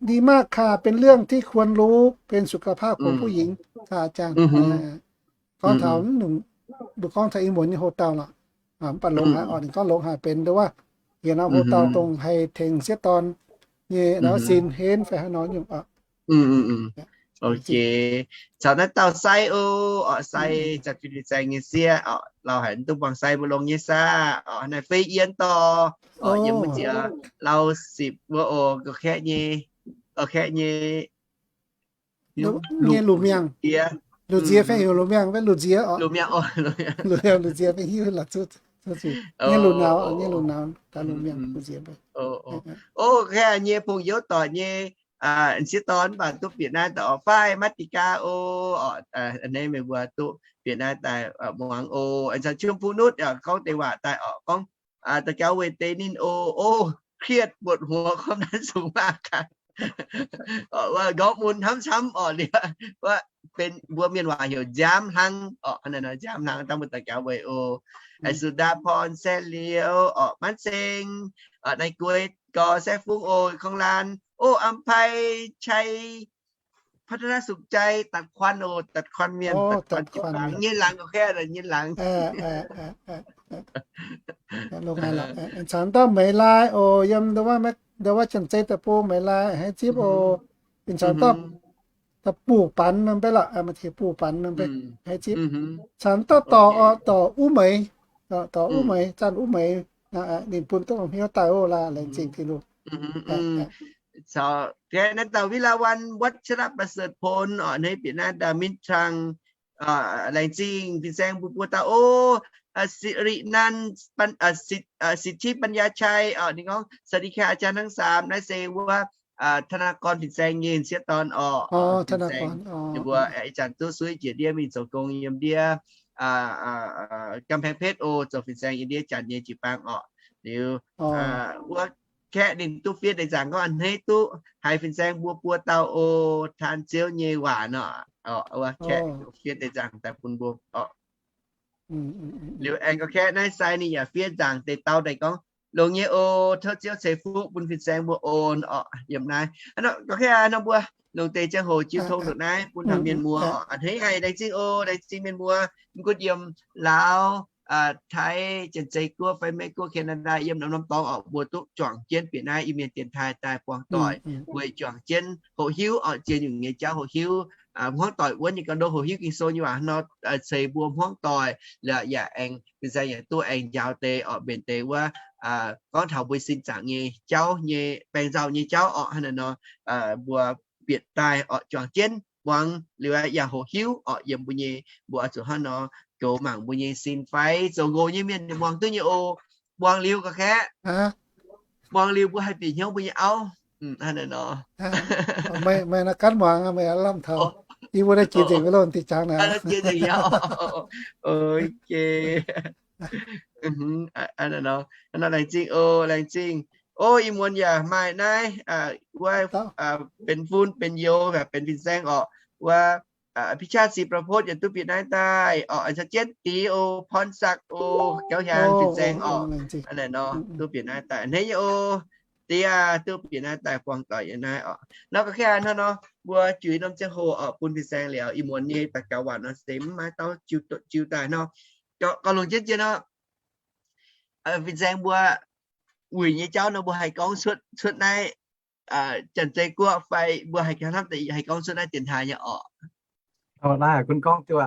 ดีมากค่ะ เป็นเรื่องที่ควรรู้ เป็นสุขภาพของผู้หญิง ค่ะอาจารย์. Gorngv taux, mbuo gorngv taux ih muonz nyei hoc-dauh lorqc. Mv baac longx haic orqc, ninh gorngv longx haic benx ndau wuov yietc norm hoc-dauh dongh haih tengx sieqv dorn nyei nor sin henv fai haaix nor nyungc orqc. Ok. Caux naaiv dauh Sai oc, Sai zanc fin-saeng nyei sieqv orqc, lauh haic, mv duqv buangh sai mbuo longx nyei saah orqc. Naaiv Fei Yien dorh orqc, yiem wuov jiex Lauv Sipc wuov oc, Kaeqv nyei, Kaeqv nyei nyei luc miangh. Luc nziex fai heuc luc miangh, luc nziex orqc. Luc nziex fai hiuv la'zuqv, nyei luc nauz, nyei luc nauz, luc miangh, luc nziex. Ok, nyei pong youv doic nyei sieqv dorn mv baac duqv bieqc naaiv daaih orqc, fai Martika oc, a'hneiv meih mbuo duqv bieqc naaiv daaih muangx oc. Aengx caux Jiem Fu Nutv yaac gorngv deix waac daaih orqc, gorngv da'gaux weic deix ninh oc, o, เครียด ปวดหัว ความดันสูงมากค่ะ wuov nqorngv mun hnamv camv orqc, liuz wuov benx mbuo mienh waac heuc nziaamv hlang orqc, nziaamv hlang dangh mbuo daux gaux weic oc. Aa, Sudaa Porn, Saeqv Liuz orqc, Manv Seng, Naaiv Gueix Gorx, Saeqv Fungv oc, Kong Laanh oc, อำไพ ชัย พัฒนสุขใจ Datc Kuan oc, Datc Kuan mienh, Datc Kuan jiu-baangc nyei laangz, nyei laangz. Caux dauh Meix Lai oc, yiem ndau wuov Janx-Zei deic-bung Meix Lai haiz zipv oc. Caux dauh Buv Banx norm beiv lorqc, maaih tiex Buv Banx norm beiv haiz zipv. Caux dauh dorc orqc, dorc Uv Meix, dorc Uv Meix, Zanc Uv Meix, ninh bun duqv hnyouv daaih oc, laengz zingh Tin-Hungh. Caux naaiv dauh วิไลวรรณ วัชรประเสริฐพล orqc, hneiv bieqc naaiv dauh มิตรชัง laengz zingh fin-saeng mbuo buo dauh oc. สิรินันท์ สิทธิปัญญาชัย orqc, ninh gorngv สวัสดีค่ะอาจารย์ทั้งสาม naaiv se wuov ธนากร fin-saeng nyei sieqv dorn orqc. Fin-saeng ninh mbuo ih zanc duqv suiv jiex ndiev mingh zoux gong yiem ndiev กำแพงเพชร oc, zoux fin-saeng yiem ndiev Janx nyei jiu-baang orqc. Liuz wuov kaeqv ninh duqv fiev deix nzaangc gorngv a'hneiv duqv haiz fin-saeng mbuo buo dauh oc, taan Ziouv nyei waac nor. Wuov kaeqv duqv fiev deix nzaangc daaih bun mbuo orqc. Liuz aengx gorngv kaeqv naaiv Sai ninh yaac fiev nzaangc deix dau daaih gorngv, longx nyei oc, tov Ziouv ceix fuqv bun fin-saeng mbuo oc. Yiem naaiv gorngv kaeqv nor mbuo longc deix ziangh hoc jiu tong ndongc naaiv bun taux mienh muoz orqc. A'hneiv haic, laengz zingh oc, laengz zingh mienh muoz, mv gunv yiem Laauv, Taiv, Janx-Zei Guoqv fai Meiv Guoqv, Canada, yiem norm norm dorngx orqc, mbuo duqv juangc jienv bieqc naaiv Iu-Mienh dienx taaih daaih buangh doic weic juangc jienv hoqc hiuv orqc, ziex nyungc nyei jauv hoqh hiuv, hmuangv doic wuonv nyei ganh ndoqv hoqh hiuv Ging-Sou nyei waac nor, ceix mbuo hmuangv doic lorqc. Yaac aengx fin-saeng yaac duqv aengx njaaux deix orqc, mbenc deix wuov gorngv taux mbuo sin zaangc nyei jauv nyei baengc nzauh nyei jauv orqc. Hnangv naaiv nor mbuo bieqc daaih orqc, juangc jienv muangx liuz yaac hoqc hiuv orqc, yiem mbuo nyei, mbuo oix zuqc hnangv nor goux mangc mbuo nyei sin fai zoux nqox nyei mienh muangx duqv nyei oc. Muangx liuz ga'kaeqv, muangx liuz mbuo haih bieqc hnyouv mbuo nyei auv. Hnangv naaiv nor. Meih naaiv ganh muangx, meih lamh taux. Yie mbuo naaiv jiex nzengc loh, diqc jangx naaiv. Ok. Laengz zingh oc, laengz zingh. O, ih muonz yaac maaih naaiv wuov benx fun benx youz, benx fin-saeng orqc. Wuov พิชาศรีประพจน์ yaac duqv bieqc naaiv daaih orqc. Caux jienv diex oc, พรศักดิ์ oc, jauv hiaang fin-saeng orqc. Hnangv naaiv nor duqv bieqc naaiv daaih hneiv nyei oc. Diex duqv bieqc naaiv daaih buangh doic yiem naaiv orqc. Nor ga'kaeqv hnangv nor, mbuo juix norm ziangh hoc orqc bun fin-saeng liuz, ih muonz nyei daux gaux waac nor se mv maaih dauh jiu daaih nor, gauh longc jienv jiex nor. Fin-saeng mbuo wuic nyei jauv nor mbuo haih gorngv cuotv naaiv Janx-Zei Guoqv fai mbuo haih hnamv deix haih gorngv cuotv naaiv dienx taaix nyei orqc? Naaiv gunv gorngv duqv,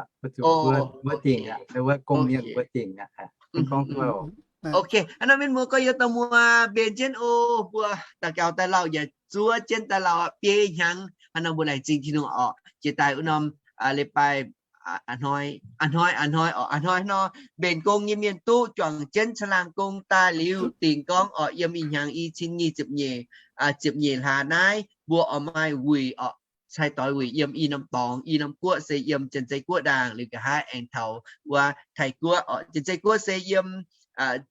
mbuo dingc aqv, wuov gong mienh mbuo dingc aqv, gunv gorngv duqv. Ok, hnangv nor mienh muoz gorx-youz dauh muoz, mbenc jienv oc. Mbuo daux gaux daaih lauh yaac zuov jienv daaih lauh biei hnyangx. Hnangv nor mbuo laengz zingh Tin-Hungh orqc. Jiex daaih wuov norm leiz-baaix a'hnoi, a'hnoi, a'hnoi nor, mbenc gong nyei mienh duqv juangc jienv caangh laangh gong daaih liuz dingc gorngv orqc, yiem ih hnyangx i cin nyic ziepc nyeic, ziepc nyeic hlaax naaiv mbuo oix maaih wuic orqc, cai doix wuic yiem i norm dorngx, i norm guoqv se yiem Janx-Zei Guoqv ndaangc. Liuz nqa'haav aengx taux wuov Taiv Guoqv orqc. Janx-Zei Guoqv se yiem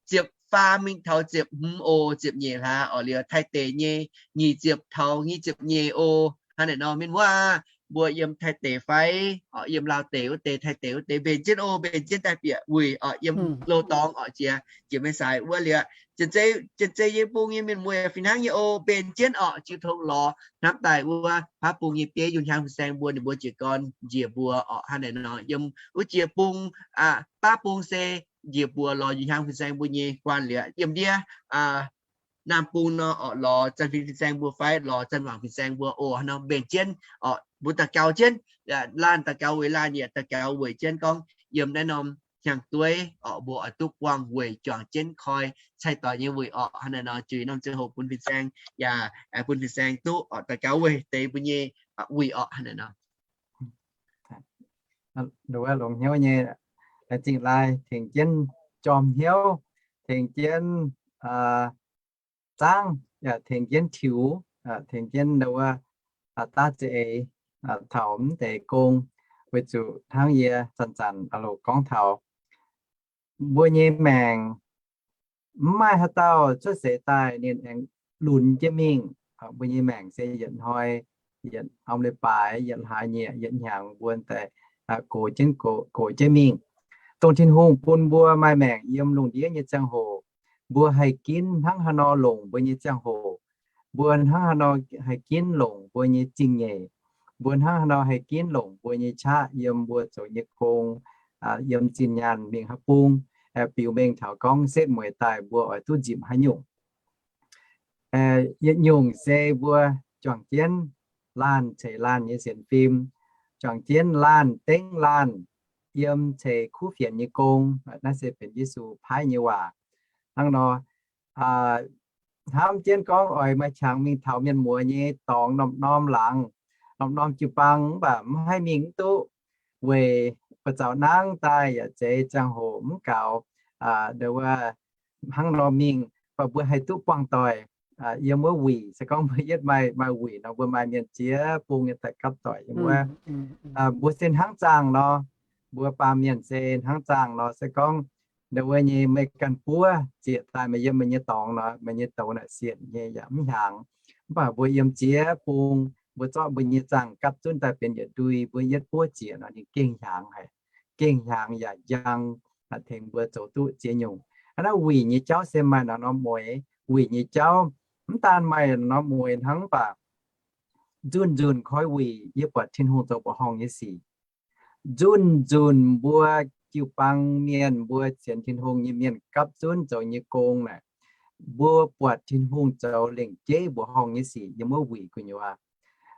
ziepc faam mingh taux ziepc hmz oc, ziepc nyeic hlaax orqc. Liuz Taiv deic nyei nyic ziepc taux nyic ziepc nyeic oc. Hnangv naaiv nor mienh muoz, mbuo yiem Taiv deic fai orqc, yiem Laauv deic wuov deix, Taiv deic wuov deix, mbenc jienv oc, mbenc jienv daaih bieqc wuic orqc, yiem loz-dorngx orqc, jiex, jiex Meiv Saix wuov liuz. Janx-Zei nyei bung nyei mienh muoz yaac fih hnangv nyei oc, mbenc jienv orqc, jiu tong lorz hnamv daaih wuov baav bung nyei bieiv yungh hnyangx fin-saeng mbuo, ninh mbuo jiez gorn njiec mbuo orqc. Hnangv naaiv nor yiem wuov jiex bung, baav bung se njiec mbuo lorz yungh hnyangx fin-saeng mbuo nyei guanh liuz, yiem ndiev naamh bung nor orqc, lorz Zanx-Fin fin-saeng mbuo fai lorz Zanx-Waangc fin-saeng mbuo oc. Hnangv nor mbenc jienv orqc, mbuo daux gaux jienv, laanh daux gaux weic laanh, yaac daux gaux weic jienv gorngv yiem naaiv norm hnyangx-dueiv orqc, mbuo oix duqv buangh weic juangc jienv koi cai doix nyei wuic orqc. Hnangv naaiv nor juix norm ziangh hoc bun fin-saeng, yaac bun fin-saeng duqv orqc daux gaux weic deix mbuo nyei wuic orqc. Hnangv naaiv nor longx hnyouv nyei, laengz zingh laai tengx jienv jorm hnyouv, tengx jienv zaangv, yaac tengx jienv tiux, tengx jienv wuov daav za'eix taux mv deix gong, weic zuqc hnangv yie zanc-zanc oix longc gorngv taux mbuo nyei maengc mv maaih haaix dauh cuotv seix daaih ninh aengx lunx jienv mingh. Mbuo nyei maengc se yietc hnoi, yietc norm leiz-baaix, yietc hlaax nyieqc, yietc hnyangx mbuo daaih gox jienv, gox jienv mingh. Dongh Tin-Hungh bun mbuo maaih maengc yiem lungh ndiev nyei ziangh hoc, mbuo haih ginv hnangv haaix nor longc mbuo nyei ziangh hoc, mbuo hnangv haaix nor haih ginv longc mbuo nyei zingh nyeic, mbuo hnangv haaix nor haih ginv longc mbuo nyei qaqv yiem mbuo zoux nyei gong, yiem zinh nyaanh mingh haaix bung, biux mengh taux gorngv setv mueiz daaih mbuo oix duqv nzipc haaix nyungc. Yietc nyungc se mbuo juangc jienv laanh ceix laanh nyei sienx fim, juangc jienv laanh dengv laanh yiem ceix kuv fienx nyei gong. Naaiv se benx Yesu paaiv nyei waac. Hnangv nor, hnamv jienv gorngv oix maaih qangx mingh taux mienh muoz nyei dorngx norm-norm laangz, norm-norm jiu-baang, mv baac mv haih mingh mv duqv, weic buoz-zaux nangv daaih yaac zeiz ziangh hoc mv gaux, hnangv nor mingh, mv baac mbuo haih duqv buangh doic yiem wuov wuic. Se gorngv mbuo yietv maaih, maaih wuic nor, mbuo maaih mienh ziex bung nyei daaih gapv doic yiem wuov. Mbuo se hnangv zaangh nor, mbuo baamh mienh se hnangv zaangh nor, se gorngv ndau wuov nyei meih ganh buov zieqc daaih meih yiem meih nyei dorngx nor, meih nyei douz naaic sienc nyei yaac mv hiaangx. Mv baac mbuo yiem ziex bung, mbuo zorqv mbuo nyei zaangh gapv zunv daaih benx yietc ndui, mbuo yietv buov zieqc nor ninh gengh hiaangx haic. Gengh hiaangx yaac njang, tengx mbuo zoux duqv ziex nyungc. Hnangv naaiv wuic nyei jauv se maaih norm-norm mueix. Wuic nyei jauv mv daan maaih norm-norm mueix hnangv, mv baac nzunc-nzunc koi wuic yie buatc Tin-Hungh zoux mbuoqc horngh nyei sic. Nzunc-nzunc mbuo jiu-baang mienh, mbuo sienx Tin-Hungh nyei mienh gapv zunv zoux nyei gong naaic, mbuo buatc Tin-Hungh zoux lengc jeiv mbuoqc horngh nyei sic yiem wuov wuic gu'nyuoz.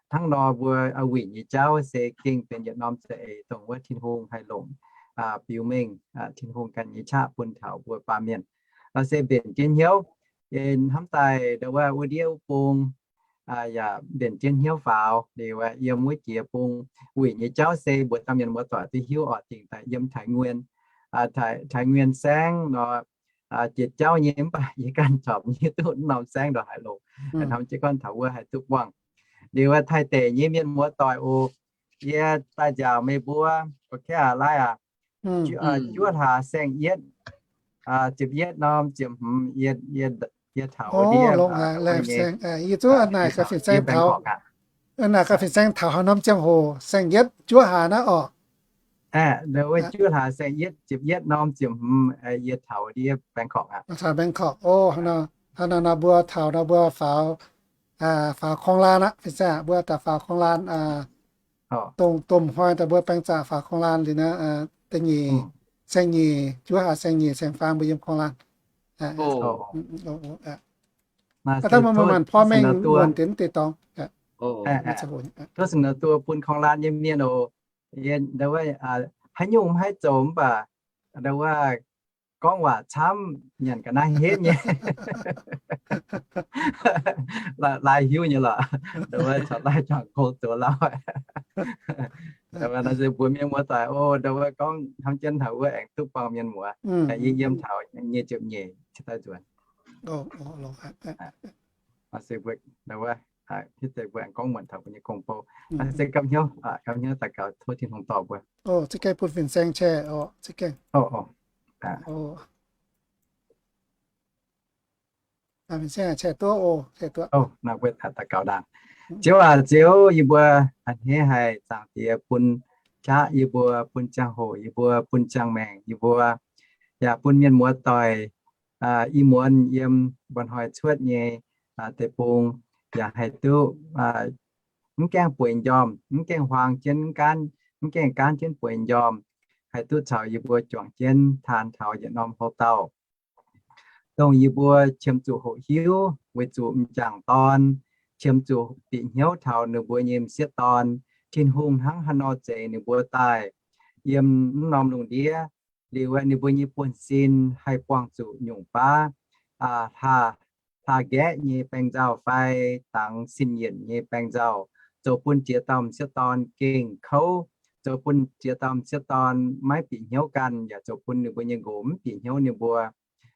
Hnangv nor mbuo wuic nyei jauv se gengh benx yietc norm za'eix dongh wuov Tin-Hungh haih longc biux mengh Tin-Hungh ganh nyei qaqv bun taux mbuo baamh mienh. Nor se mbenc jienv hnyouv, hnamv daaih ndau wuov, wuov ndiev wuov bung, yaac mbenc jienv hnyouv faaux liuz, yiem wuov jiex bung wuic nyei jauv se mbuo dauh mienh muoz-doic duqv hiuv oc, dingc daaih yiem Thái Nguyên, Thái Nguyên saengv nor, jiex jauv nyei, mv baac yie ganh corc mv hiuv duqv norm saengv ndongc haaix longc. Hnamv jienv gorngv taux wuov haih duqv buangh. Liuz Taiv deic nyei mienh muoz-doic oc, yie daaih nziaauc meih mbuo, ok aa, laaiv aac, juov hlaax saeng-yietv, ziepc yietv norm ziepc hmz, yie taux ndiev, yie zuqv naaic gaax fin-saeng taux, naaic gaax fin-saeng taux haaix norm ziangh hoc, saeng-yietv juov hlaax naaiv orqc? Wuov juov hlaax saeng-yietv ziepc yietv norm ziepc hmz, yie taux ndiev Bangkok aqv. Taux Bangkok oc. Hnangv naaiv nor mbuo taux nor mbuo faaux, faaux korng laan aqv, fin-saeng, mbuo daaih faaux korng laan, dongh domh hnoi daaih mbuo baeng zaqc faaux korng laan liuz naaiv, da'nyeic, saeng-nyeic, juov hlaax saeng-nyeic saeng-faam mbuo yiem korng laan. Aa, dangh maaih maanc porv mengh wuonh deix mv deix dorngx. Tov singx nor duoh bun korng laan nyei mienh oc. Ndau wuov haaix nyungc mv haih zoux mv baac ndau wuov gorngv waac camv nyanc ga'naaiv henv nyei. Laai hiuv nyei lorqc, ndau wuov caux laai juangc gong zoux lauh. Nor se mbuox mienh muoz-doic oc, ndau wuov gorngv hnamv jienv taux wuov aengx duqv buangh mienh muoz. Yie yiem taux nyic ziepc nyeic cingx daaih nzuonx. Se mbuo ndau wuov, hitv deix mbuo aengx gorngv muonc taux mbuo nyei gong-bou. Se gapv hnyouv, gapv hnyouv daux gaux tov Tin-Hungh dorh mbuo. Za'gengh bun fin-saeng share oc, za'gengh. Fin-saeng share duqv oc, share duqv. Daux gaux ndaangc. Ziouv aac, Ziouv, yie mbuo a'hneiv haic, Zaangc Diex, bun qaqv yie mbuo, bun ziangh hoc yie mbuo, bun ziangh maengc yie mbuo, yaac bun mienh muoz-doic ih muonz yiem mba'hnoi cuotv nyei deic-bung yaac haih duqv mv gaengh bueix njormh, mv gaengh huaang jienv, mv gaengh gaanv jienv bueix njormh, haih duqv caux yie mbuo juangc jienv taan taux yietc norm houc dauh, dongh yie mbuo qiemx zuqc hoqc hiuv weic zuqc m'jangc dorn qiemx zuqc bieqc hnyouv taux ninh mbuo nyei m'sieqv dorn, Tin-Hungh hnangv haaix nor zeix ninh mbuo daaih yiem mv norm lungh ndiev, liuz ninh mbuo nyei buonv-sin haih buangh zuqc nyungc baav hlaax nqaeqv nyei baeng nzauh fai dangx sin yienc nyei baeng nzauh, zoux bun ziex dauh m'sieqv dorn gengh kouv, zoux bun ziex dauh m'sieqv dorn maiv bieqc hnyouv ganh, yaac zoux bun ninh mbuo nyei nqox mv bieqc hnyouv ninh mbuo.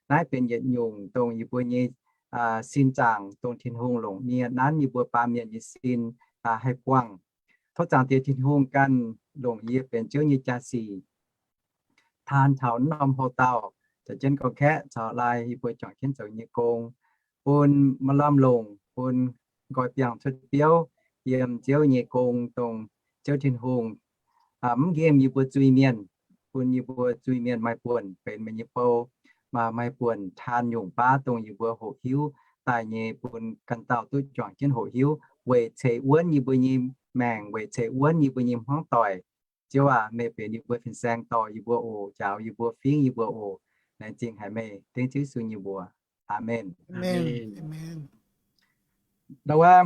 Naaiv benx yietc nyungc dongh yie mbuo nyei sin zaangc, dongh Tin-Hungh longc nie nanv yie mbuo baamh mienh nyei sin haih buangh. Tov Zaangc Diex Tin-Hungh ganh longc yie benx Ziouv nyei jaa-sic taan taux mv norm houc dauh, zoux jienv gorngv-kaeqv caux laai yie mbuo juangc jienv zoux nyei gong, bun maaih lamh longc, bun nqoi biangh cuotv biouv yiem Ziouv nyei gong, dongh Ziouv Tin-Hungh mv nqemh yie mbuo zuiz-mienh, bun yie mbuo zuiz-mienh maaih buonc benx meih nyei bou, maaih buonc taan nyungc baav dongh yie mbuo hoqc hiuv daaih nyei, bun ganh dauh duqv juangc jienv hoqc hiuv weic ceix wuonv yie mbuo nyei maengc, weic ceix wuonv yie mbuo nyei hmuangv doic. Ziouv aac, meih benx yie mbuo fin-saeng, dorh yie mbuo oc, njaaux yie mbuo, fingx yie mbuo oc. Laengz zingh haic meih, dengv Ziouv Yesu nyei mbuox. Aamen. Ndau wuov,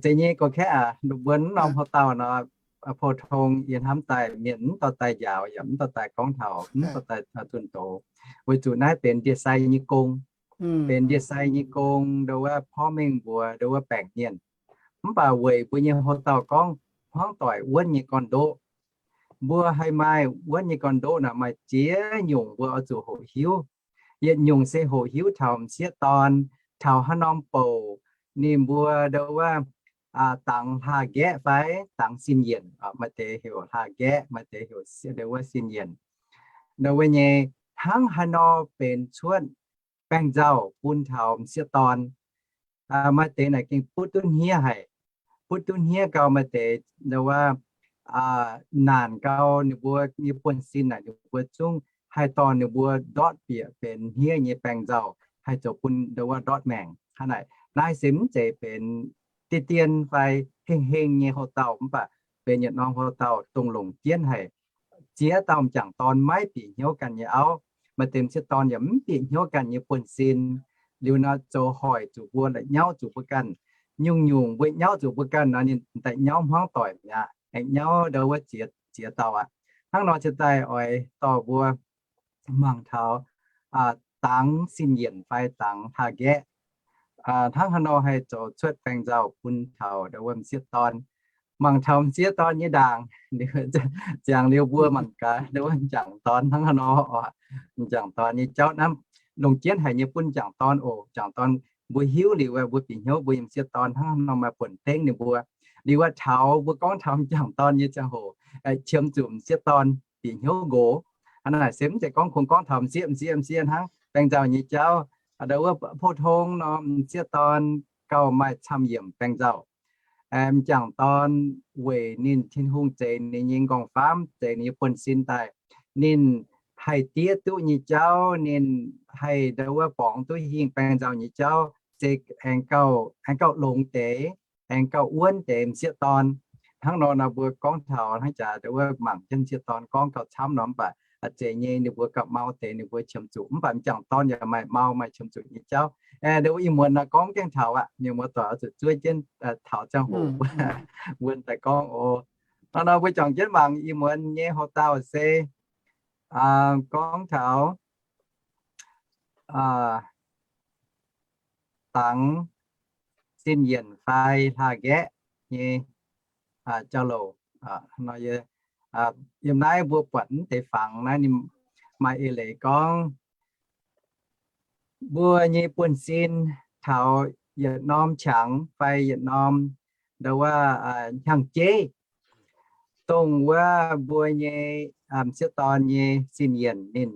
zeiz nyei gorx-kaeqv aac, mbuo mv norm houc dauh nor, pou-tong yie hnamv daaih mienh mv dorh daaih njaaux, yaac mv dorh daaih gorngv taux, mv dorh daaih zunh doz, weic zuqc naaiv benx ndie-sai nyei gong. Benx ndie-sai nyei gong, ndau wuov porv mengh mbuox ndau wuov baengc mienh. Mv baac weic mbuo nyei houc dauh gorngv hmuangv doic wuonv nyei gorn-ndoqv, mbuo haih maaih wuonv nyei gorn-ndoqv naaic maaih ziex nyungc mbuo oix zuqc hoqc hiuv. Yietc nyungc se hoqc hiuv taux m'sieqv dorn, taux haaix norm bouc ninh mbuo ndau wuov dangx hlaax-nqaeqv fai dangx sin yienc, maaih deix heuc hlaax-nqaeqv, maaih deix heuc ndau wuov sin yienc. Ndau wuov nyei hnangv haaix nor benx cuotv baeng-nzauh bun taux m'sieqv dorn. Maaih deix naaic gengh butv duqv hniev haic. Butv duqv hniev gau, maaih deix ndau wuov naanc gau, ninh mbuo nyei buonv-sin naaic ninh mbuo zungv haih dorh ninh mbuo ndortv bieqc benx hniev nyei baeng-nzauh, haih zoux bun ndau wuov ndortv maengc. Hnangv naaic, naaiv se mv zeiz benx dien dien fai heng heng nyei houc dauh, mv baac benx yietc norm houc dauh dongh longc jienv haic. Ziex dauh m'jangc dorn maiv bieqc hnyouv ganh nyei auv. Maaih deix m'sieqv dorn yaac mv bieqc hnyouv ganh nyei buonv-sin. Liuz nor zoux hoic zuqc mbuo, la'nyauv zuqc mbuo ganh. Nyungc-nyungc mbuo nyauv zuqc mbuo ganh nor, ninh daaih nyauv hmuangv doic mi'aqv, aengx nyauv ndau wuov ziex, ziex dauh aqv. Hnangv nor cingx daaih oix dorh mbuo mangc taux dangx sin yienc fai dangx hlaax-nqaeqv. hnangv haaix nor haih zoux cuotv baeng nzauh bun taux ndau wuov m'sieqv dorn. Mangc taux m'sieqv dorn nyei ndaangc, ziangx liuz mbuo mangc gaax ndau wuov m'jangc dorn hnangv haaix nor oc. M'jangc dorn nyei jauv naaiv longc jienv haic nyei bun m'jangc dorn oc. M'jangc dorn mbuo hiuv liuz, mbuo bieqc hnyouv mbuo nyei m'sieqv dorn hnangv haaix nor maaih buonc dengv ninh mbuo. Liuz wuov taux mbuo gorngv taux m'jangc dorn nyei ziangh hoc, qiemx zuqc m'sieqv dorn bieqc hnyouv nqox. Hnangv naaic se mv zeiz gorngv kungx gorngv taux m'sieqv, m'sieqv, m'sieqv hnangv. Baeng nzauh nyei jauv, ndau wuov pou-tong nor, m'sieqv dorn gauh maaih camv yiemc baeng nzauh. M'jangc dorn weic ninh Tin-Hungh zeix ninh nyei nqorngv-famv, zeix ninh nyei buonv-sin daaih, ninh haih diev duqv nyei jauv, ninh haih ndau wuov borngz duqv hingh baeng nzauh nyei jauv, se aengx gauh, aengx gauh longx deix, aengx gauh wuonv deix m'sieqv dorn. Hnangv nor nor mbuo gorngv taux hnangv jaax ndau wuov mangc jienv m'sieqv dorn gorngv gauh camv nor, mv baac zeix nyei ninh mbuo gauh mau deix, ninh mbuo qiemx zuqc. Mv baac m'jangc dorn yaac maaih mau maaih qiemx zuqc nyei jauv. Ndau wuov ih muonz nor gorngv gaengh taux aqv, mienh muoz-doic oix zuqc zuov jienv taux ziangh hoc wuonv daaih gorngv oc. Nor nor mbuo juangc jienv mangc ih muonz nyei hoc-dauh se gorngv taux dangx sin yienc fai hlaax-nqaeqv nyei jauv-louc. Nor yie, yiem naaiv mbuo buatc mv deix fangx naaiv ninh maaih eix leiz gorngv mbuo nyei buonv-sin taux yietc norm qangx fai yietc norm ndau wuov hnyangx-jeiv, dongh wuov mbuo nyei m'sieqv dorn nyei sin yienc ninh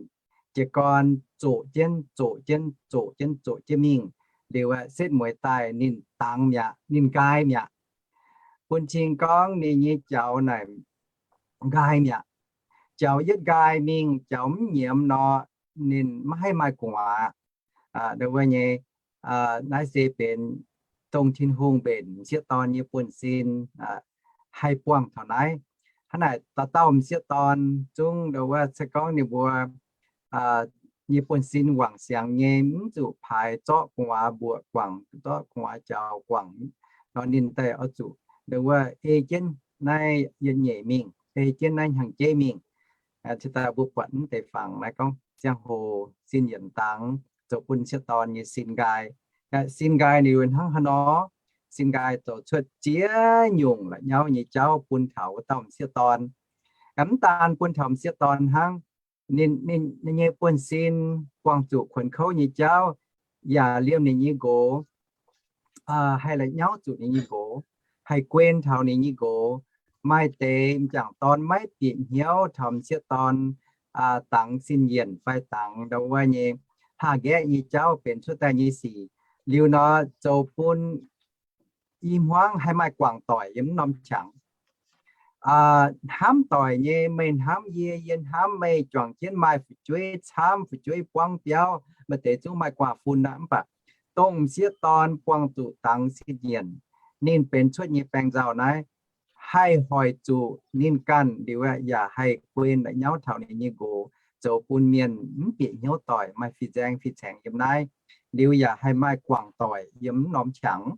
jiez gorn zoqc jienv, zoqc jienv, zoqc jienv, zoqc jienv mingh. Liuz aeqv, setv mueiz daaih ninh dangx mi'aqv, ninh nqaai mi'aqv. Bun cing gorngv ninh nyei jaux naaic nqaai mi'aqv. Jaux yietv nqaai mingh, jaux mv nyiemz nor, ninh maiv haih maaih gu'nguaaz. Ndau wuov nyei, naaiv se benx dongh Tin-Hungh mbenc m'sieqv dorn nyei buonv-sin haih buangh taux naaiv. Hnangv naaic dauh dauh m'sieqv dorn zungv ndau wuov se gorngv ninh mbuo nyei buonv-sin wangc siangx nyei, mv zuqc paaix zorqv gu'nguaaz mbuoqc guangc, zorqv gu'nguaaz jaux guangc nor, ninh daaih oix zuqc ndau wuov ei jienv naaiv yietc nyeic mingh, ei jienv naaiv hnyangx-jeiv mingh. Cingx daaih mbuo buatc mv deix fangx naaiv gorngv ziangh hoc sin yienc dangx zoux bun m'sieqv dorn nyei sin nqaai. Sin nqaai liuz hnangv haaix nor? Sin nqaai zoux cuotv ziex nyungc la'nyauv nyei jauv bun taux wuov dauh m'sieqv dorn. Mv daan bun taux m'sieqv dorn hnangv, ninh nyei buonv-sin buangh zuqc kuonx kouv nyei jauv, yaac liemh ninh nyei nqox, haih la'nyauv zuqc ninh nyei nqox, haih guen taux ninh nyei nqox. Maaih deix m'jangc dorn maiv bieqc hnyouv taux m'sieqv dorn dangx sin yienc fai dangx ndau wuov nyei hlaax-nqaeqv nyei jauv benx cuotv daaih nyei sic. Liuz nor zoux bun i hmuangv haih maaih guangc doic yiem mv norm qangx. Hnamv doic nyei, meih hnamv yie, yie hnamv meih, juangc jienv maaih fu'jueiv camv, fu'jueiv buangv biauv, maaih deix zungv maaih guaax fun aqv. Mv baac dongh m'sieqv dorn buangh zuqc dangx sin yienc, ninh benx cuotv nyei baeng nzauh naaiv haih hoic zuqc ninh ganh liuz yaac haih guen la'nyauv taux ninh nyei nqox, zoux bun mienh mv bieqc hnyouv doic, maaih fih nzaeng fih caengx yiem naaiv, liuz yaac haih maaih guangc doic yiem mv norm qangx.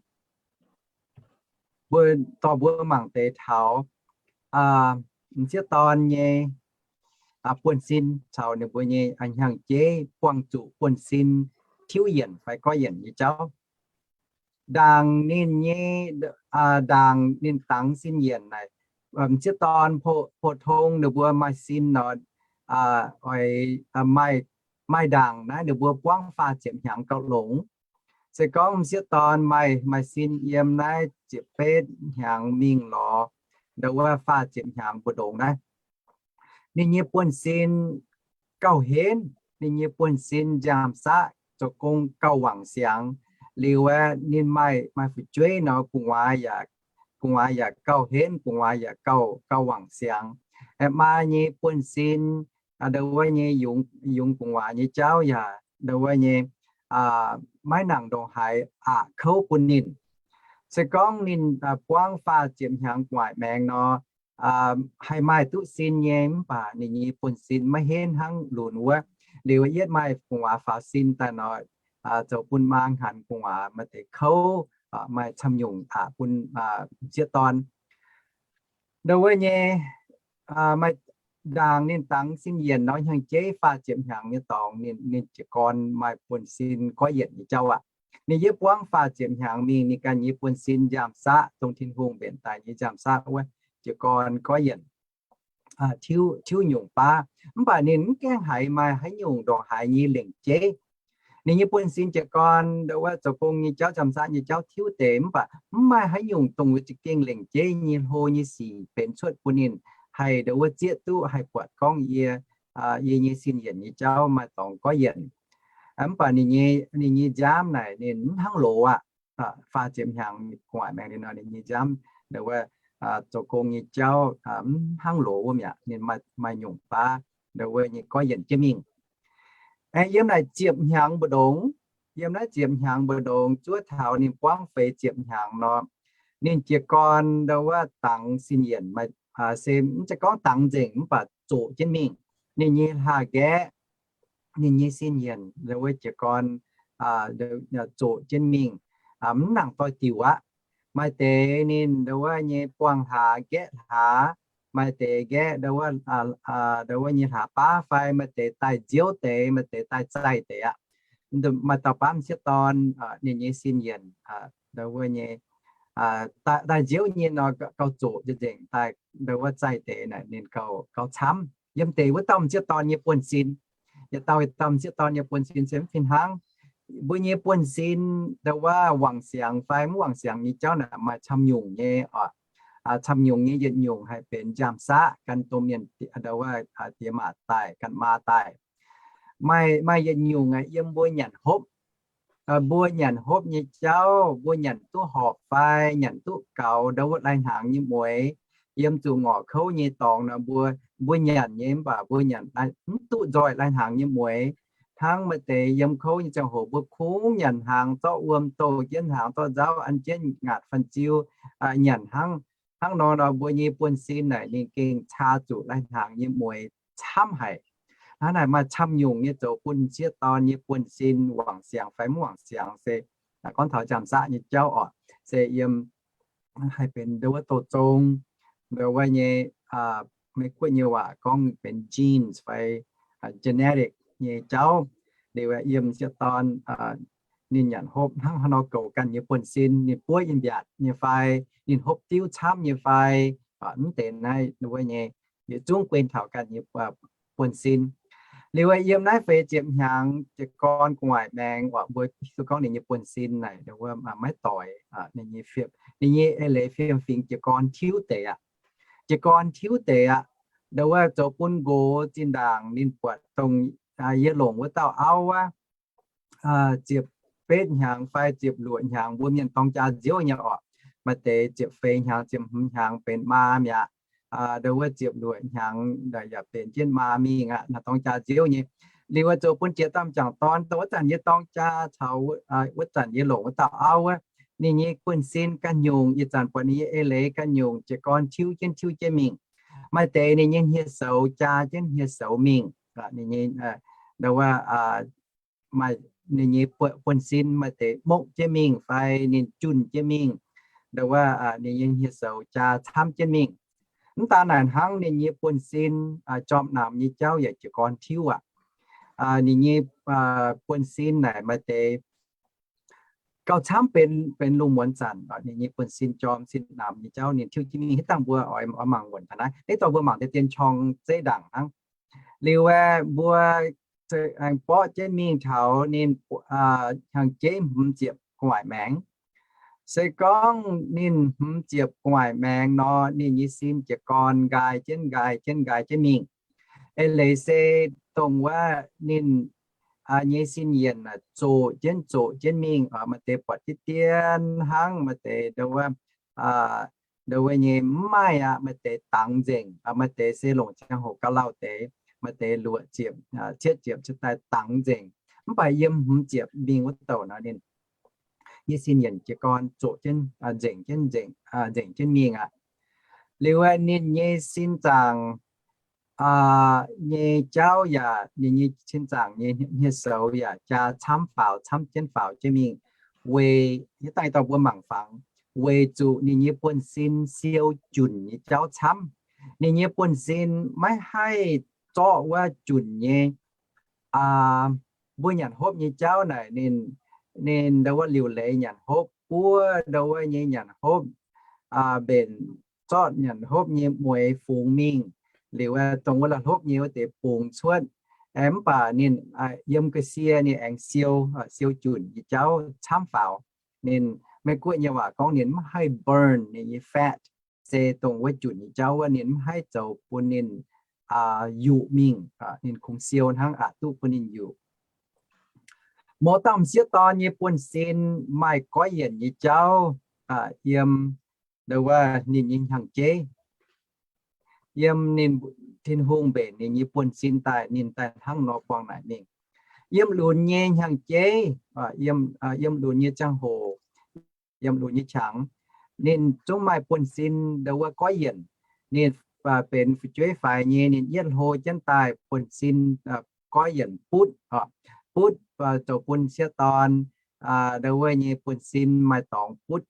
Mbuo dorh mbuo mangc deix taux m'sieqv dorn nyei buonv-sin caux ninh mbuo nyei hnyangx-jeiv buangh zuqc buonv-sin tiuv yienc fai goiv yienc nyei jauv. Ndaangc ninh nyei, ndaangc ninh dangx sin yienc naaic, m'sieqv dorn pou-tong ninh mbuo maaih sin nor, oix maaih ndaangc naaiv ninh mbuo buangv faah ziepc hnyangx gauh longx. Se gorngv m'sieqv dorn maaih, maaih sin yiem naaiv ziepc betv hnyangx mingh lorz ndau wuov faah ziepc hnyangx mbu'ndongx naaiv, ninh nyei buonv-sin gauh henv, ninh nyei buonv-sin nziaamv-saqv, zoux gong gauh wangc siangx. Liuz aeqv, ninh maaih, maaih fu'jueiv nor, gu'nguaaz yaac, gu'nguaaz yaac gauh henv, gu'nguaaz yaac gauh, gauh wangc siangx. Aeqv, maa nyei buonv-sin, ndau wuov nyei yungz, yungz gu'nguaaz nyei jauv yaac ndau wuov nyei maiv nangc ndongc haaix aqc kouv bun ninh. Se gorngv ninh buangv faah ziepc hnyangx gu'nguaaic maengx nor, haih maaih duqv sin nyei, mv baac ninh nyei buonv-sin maiv henv hnangv lunx wuov. Liuz yietv maaih gu'nguaaz faaux sin daaih nor, zoux bun maa hngangx gu'nguaaz maaih deix kouv, maaih camv nyungc aqc bun m'sieqv dorn. Ndau wuov nyei, maaih ndaangc ninh dangx sin yienc nor, hnyangx-jeiv faah ziepc hnyangx nyei dorngx, ninh, ninh jiez gorn maaih buonv-sin goiv yienc nyei jauv aqv. Ninh yie buangv faah ziepc hnyangx mingh, ninh ganh nyei buonv-sin nziaamv-saqv, dongh Tin-Hungh mbenc daaih nyei nziaamv-saqv wuov jiez gorn goiv yienc, tiuv, tiuv nyungc baav. Mv baac ninh mv gaengh haiz maaih haaix nyungc ndongc haaix nyei lengc jeiv. Ninh nyei buonv-sin jiez gorn ndo wuov zoux gong nyei jauv, nziaamv-saqv nyei jauv tiuv deix, mv baac mv maaih haaix nyungc dongh wuov za'gengh lengc jeiv nyei hlo nyei sic benx cuotv bun ninh haih ndo wuov zieqv duqv, haih buatc gorngv yie, yie nyei sin yienc nyei jauv maaih dorngx goiv yienc. Mv baac ninh nyei, ninh nyei nziaamv naaic ninh mv hnangv loz aqv. Faah ziepc hnyangx gu'nguaaic maengx liuz nor, ninh nyei nziaamv ndo wuov zoux gong nyei jauv mv hnangv loz wuov mi'aqv. Ninh maaih, maaih nyungc baav ndo wuov nyei goiv yienc jienv mingh. Aengx yiem naaic ziepc hnyangx mbu'ndongx, yiem naaiv ziepc hnyangx mbu'ndongx zuov taux ninh buangv feix ziepc hnyangx nor, ninh jiez gorn ndo wuov dangx sin yienc, se mv zeiz gorngv dangx nzengc mv baac zoqc jienv mingh. Ninh nyei hlaax-nqaeqv, ninh nyei sin yienc ndo wuov jiez gorn zoqc jienv mingh, mv nangc doix-diuc aqv. Maaih deix ninh ndo wuov nyei buangh hlaax, nqaeqv hlaax, maaih deix nqaeqv ndo wuov, ndo wuov nyei hlaax baav fai maaih deix daaih nziouv deix, maaih deix daaih zaih deix aqv. Maaih dauh baamv sieqv dorn ninh nyei sin yienc ndo wuov nyei daaih nziouv nyei nor gauh zoqc nzengc, daaih ndo wuov zaih deix naaic ninh gauh, gauh camv. Yiem deix wuov dauh m'sieqv dorn nyei buonv-sin, yietc dauh, yietc dauh m'sieqv dorn nyei buonv-sin se mv fih hnangv. Mbuo nyei buonv-sin ndo wuov wangc siangx fai mv wangc siangx nyei jauv naaic maaih camv nyungc nyei oc. Camv nyungc nyei yietc nyungc haih benx nziaamv-saqv gan domh mienh ndo wuov diex maac daaih, gan maa daaih. Maaih, maaih yietc nyungc yiem mbuo nyanc hopv. Mbuo nyanc hopv nyei jauv, mbuo nyanc duqv horpc fai nyanc duqv gaux ndo wuov lai-hnaangx nyei mueix, yiem zuqc ngorc kouv nyei dorngx nor mbuo, mbuo nyanc nyei mv baac mbuo nyanc mv duqv nzoih lai-hnaangx nyei mueix. Hnangv maaih deix yiem kouv nyei ziangh hoc mbuo kungx nyanc hnaangx zorqv wuom douh jienv, hnaangx zorqv nzauv an jienv, ngaatc fanh ziu, nyanc hnangv, hnangv nor nor mbuo nyei buonv-sin naaic ninh gengh caa zuqc lai-hnaangx nyei mueix camv haic. Hnangv naaic maaih camv nyungc nyei zoux bun m'sieqv dorn nyei buonv-sin wangc siangx fai mv wangc siangx se gorngv taux nziaamv-saqv nyei jauv oc, se yiem haih benx ndo wuov douz zong, ndo wuov nyei, Meiv Guoqv nyei waac gorngv benx genes fai genetic nyei jauv. Liuz yiem m'sieqv dorn ninh nyanc hopv hnangv haaix nor goux ganh nyei buonv-sin, ninh buov in-mbiaatc nyei fai, ninh hopv diuv camv nyei fai, mv deix naaiv ndo wuov nyei yietc zungv guen taux ganh nyei buonv-sin. Liuz yiem naaiv feix ziepc hnyangx jiez gorn gu'nguaaic maengx oc, mbuo hiuv gorngv ninh nyei buonv-sin naaic ndo wuov maiv doix, ninh nyei fiem, ninh nyei eix leiz fiem-fingx jiez gorn tiuv deix aqv. Jiez gorn tiuv deix aqv. Ndo wuov zoux bun nqox zinh ndaangc ninh buatc dongh yie longc wuov dauh auv wuov, ziepc betv hnyangx fai ziepc luoqc hnyangx mbuo mienh dorng jaa nziouv nyei oc. Maaih deix ziepc feix hnyangx, ziepc hmz hnyangx benx maa mi'aqv. Ndo wuov ziepc luoqc hnyangx yaac benx jienv maa mingh aqv. Naaiv dorng jaa nziouv nyei. Liuz wuov zoux bun jiex domh m'jangc dorn, dongh wuov zanc yie dorng jaa caux wuov zanc yie longc wuov dauh auv wuov, ninh nyei buonv-sin ganh nyungc, ih zanc buatc ninh nyei eix leiz ganh nyungc jiez gorn tiuv jienv tiuv jienv mingh. Maaih deix ninh nyei hniev-soux jaa jienv hniev-soux mingh. Ninh nyei, ndo wuov, maaih ninh nyei buonv-sin maaih deix mokv jienv mingh fai ninh junh jienv mingh, ndo wuov ninh nyei hniev-soux jaa camv jienv mingh. Mv daan naaic hnangv, ninh nyei buonv-sin, jorm namx nyei jauv yaac jiez gorn tiuv aqv. Ninh nyei buonv-sin naaic maaih deix gauh camv benx, benx lungh muonz zanc, ninh nyei buonv-sin jorm sin namx nyei jauv ninh tiuv jienv mingh. Hitv dangh mbuo oix, oix mangc wuonc taux naaiv. Hitv dangh mbuo mangc deix dien qorng zeiv ndaangc hnangv. Liuz aeqv, mbuo aengx borqv jienv mingh taux ninh hnyangx-jeiv hmz ziepc gu'nguaaic maengx. Se gorngv ninh hmz ziepc gu'nguaaic maengx nor, ninh nyei sin jiez gorn nqaai jienv nqaai jienv nqaai jienv mingh. Eix leiz se dongh wuov ninh nyei sin yienc zoqc jienv zoqc jienv mingh, maaih deix buatc diqv dien hnangv, maaih deix ndo wuov, ndo wuov nyei mv maaih aqv, maaih deix dangx nzengc, maaih deix se longc ziangh hoc gauh lauh deix, maaih deix luoqc ziepc, cietv ziepc cingx daaih dangx nzengc. Mv baac yiem hmz ziepc mingh wuov douc nor ninh nyei sin yienc jiez gorn zoqc jienv, nzengc jienv, nzengc jienv mingh aqv. Liuz ninh nyei sin zaangc nyei jauv yaac, ninh nyei sin zaangc nyei hniev-soux yaac jaa camv faaux, camv jienv faaux jienv mingh. Weic, hitv dangh dauh mbuo mangc fangx, weic zuqc ninh nyei buonv-sin siou junc nyei jauv camv. Ninh nyei buonv-sin maiv haih zorqv wuov junc nyei, mbuo nyanc hopv nyei jauv naaic ninh ninh ndau wuov liuc leiz nyanc hopv, buov ndau wuov nyei nyanc hopv, mbenc zorqv nyanc hopv nyei mueix fungx mingh, liuz dongh wuov la'hlopv nyei wuov deix bungx cuotv. Mv baac ninh yiem ga'sie ninh aengx siou, siou junc nyei jauv camv faaux. Ninh, Meiv-Guoqv nyei waac gorngv ninh mv haih burn ninh nyei fat, se dongh wuov junc nyei jauv wuov ninh mv haih zoux bun ninh yuqc mingh, ninh kungx siou hnangv aqc duqv bun ninh yuqc. Mouz dauh m'sieqv dorn nyei buonv-sin maaih goiv yienc nyei jauv yiem ndau wuov ninh nyei hnyangx-jeiv. Yiem ninh, Tin-Hungh mbenc ninh nyei buonv-sin daaih, ninh daaih hnangv nor buangh naaic mingh. Yiem lunx nyei hnyangx-jeiv, yiem lunx nyei ziangh hoc, yiem lunx nyei qangx, ninh zungv maaih buonv-sin ndau wuov goiv yienc. Ninh benx fu'jueiv faix nyei, ninh yietv hlo jienv daaih buonv-sin goiv yienc butv, butv zoux bun sieqv dorn ndau wuov nyei buonv-sin maaih dorngx butv,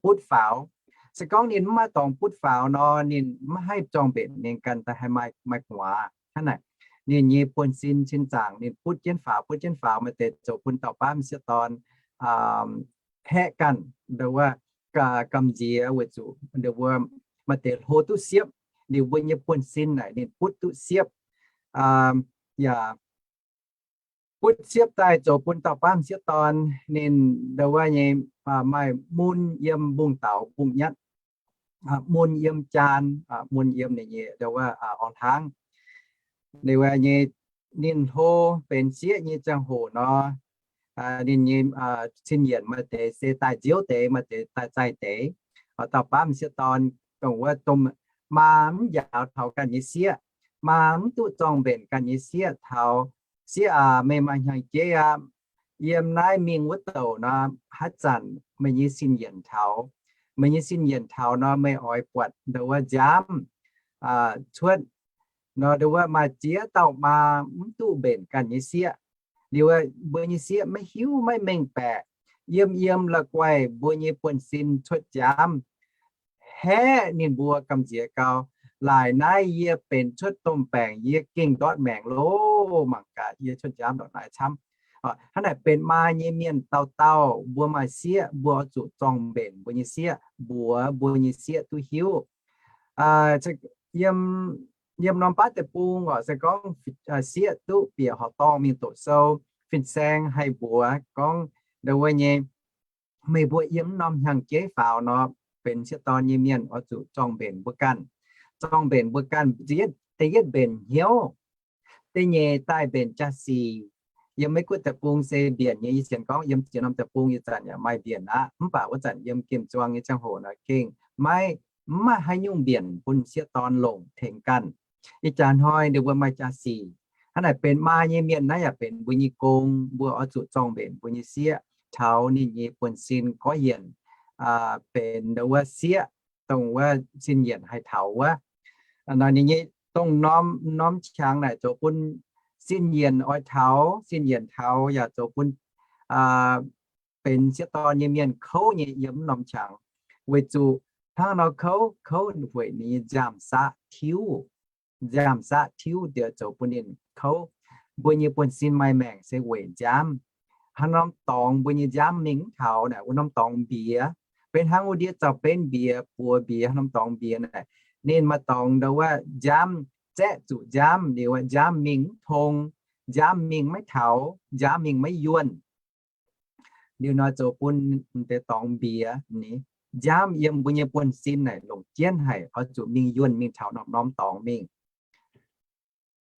butv faaux. Se gorngv ninh mv maaih dorngx butv faaux nor, ninh mv haih zorng-mbenc ninh ganh daaih haih maaih, maaih gu'nguaaz. Hnangv naaic, ninh nyei buonv-sin sin zaangc ninh butv jienv faaux, butv jienv faaux, maaih deix zoux bun dauh baav m'sieqv dorn haeqv ganh, ndau wuov gamh nziex weic zuqc ndau wuov maaih deix hlo duqv siepv, liuz mbuo nyei buonv-sin naaic ninh butv duqv siepv, yaac butv siepv daaih zoux bun dauh baav m'sieqv dorn ninh ndau wuov nyei maaih mun yiem mbungv daux mbungv nyatv, mun yiem jaan, mun yiem ninh nyei ndau wuov orv hlangv. Ninh wuov nyei, ninh hlo benx sieqv nyei ziangh hoc nor, ninh nyei sin yienc maaih deix se daaih nziouv deix, maaih deix daaih zaih deix. Dauh baav m'sieqv dorn dongh wuov domh maa mv njaaux taux ganh nyei sieqv, maa mv duqv zorng-mbenc ganh nyei sieqv taux, Sieqv aac, meih maaih hnyangx-jeiv aqv. Yiem naaiv mingh wuov douc nor, haaix zanc meih nyei sin yienc taux, meih nyei sin yienc taux nor, meih oix buatc ndau wuov nziaamv cuotv nor, ndau wuov maaih ziex dauh maa mv duqv mbenc ganh nyei sieqv. Liuz mbuo nyei sieqv maiv hiuv maiv mengh baeqc, yiem yiem la'guaih mbuo nyei buonv-sin cuotv nziaamv. Haeqv ninh mbuo gamh nziex gau, Laaic naaiv yie benx cuotv domh baengc yie gengh ndortv maengc loh, mangc gaax yie cuotv nziaamv ndortv naaiv camv. Hnangv naaic benx maa nyei mienh dauh dauh mbuo maaih sieqv, mbuo oix zuqc zorng-mbenc mbuo nyei sieqv, mbuox mbuo nyei sieqv duqv hiuv. Yiem norm baav deic-bung oc, se gorngv sieqv duqv bieqc horqc dorngh mingh doqc sou, fin-saeng haih mbuox gorngv ndau wuov nyei, meih mbuo yiem norm hnyangx-jeiv faaux nor, benx sieqv dorn nyei mienh oix zuqc zorng-mbenc mbuo ganh. Zorng-mbenc mbuo ganh, da'yietv mbenc hnyouv, da'nyeic daaih mbenc jaa-sic. Yiem Meiv-Guoqv deic-bung se mbienc nyei, yie sienx gorngv yiem ziex norm deic-bung ih zanc yaac maaih mbienc aqv, mv baac wuov zanc yiem Giem-Zuang nyei ziangh hoc nor gengh maiv, mv maaih haaix nyungc mbienc bun sieqv dorn longc tengx ganh. Ih jaax hnoi ninh mbuo maaih jaa-sic. Hnangv naaic benx maa nyei mienh naaiv yaac benx mbuo nyei gong, mbuo oix zuqc zorng-mbenc mbuo nyei sieqv taux ninh nyei buonv-sin goiv yienc, benx ndau wuov sieqv, dongh wuov sin yienc haih taux wuov. Nor ninh nyei dongh norm, norm qangx naaic zoux bun sin yienc oix taux, sin yienc taux yaac zoux bun benx sieqv dorn nyei mienh kouv nyei yiem norm qangx. Weic zuqc hnangv nor kouv, kouv weic ninh nyei nziaamv-saqv tiuv. Nziaamv-saqv tiuv diex zoux bun ninh kouv. Mbuo nyei buonv-sin maaih maengc se weic nziaamv. Haaix norm dorngx mbuo nyei nziaamv mingh mv taux naaic, wuov norm dorngx mbiex. Benx hnangv wuov ndiev zaux-benv mbiex, buoz mbiex, haaix norm dorngx mbiex naaic, ninh maaih dorngx ndau wuov nziaamv zaeqv zuqc nziaamv liuz, nziaamv mingh mv tong, nziaamv mingh maiv taux, nziaamv mingh maiv yuonh. Liuz nor zoux bun deix dorngx mbiex ni. Nziaamv yiem mbuo nyei buonv-sin naaic longc jienv haic, oix zuqc mingh yuonh mingh taux norm-norm dorngx mingh.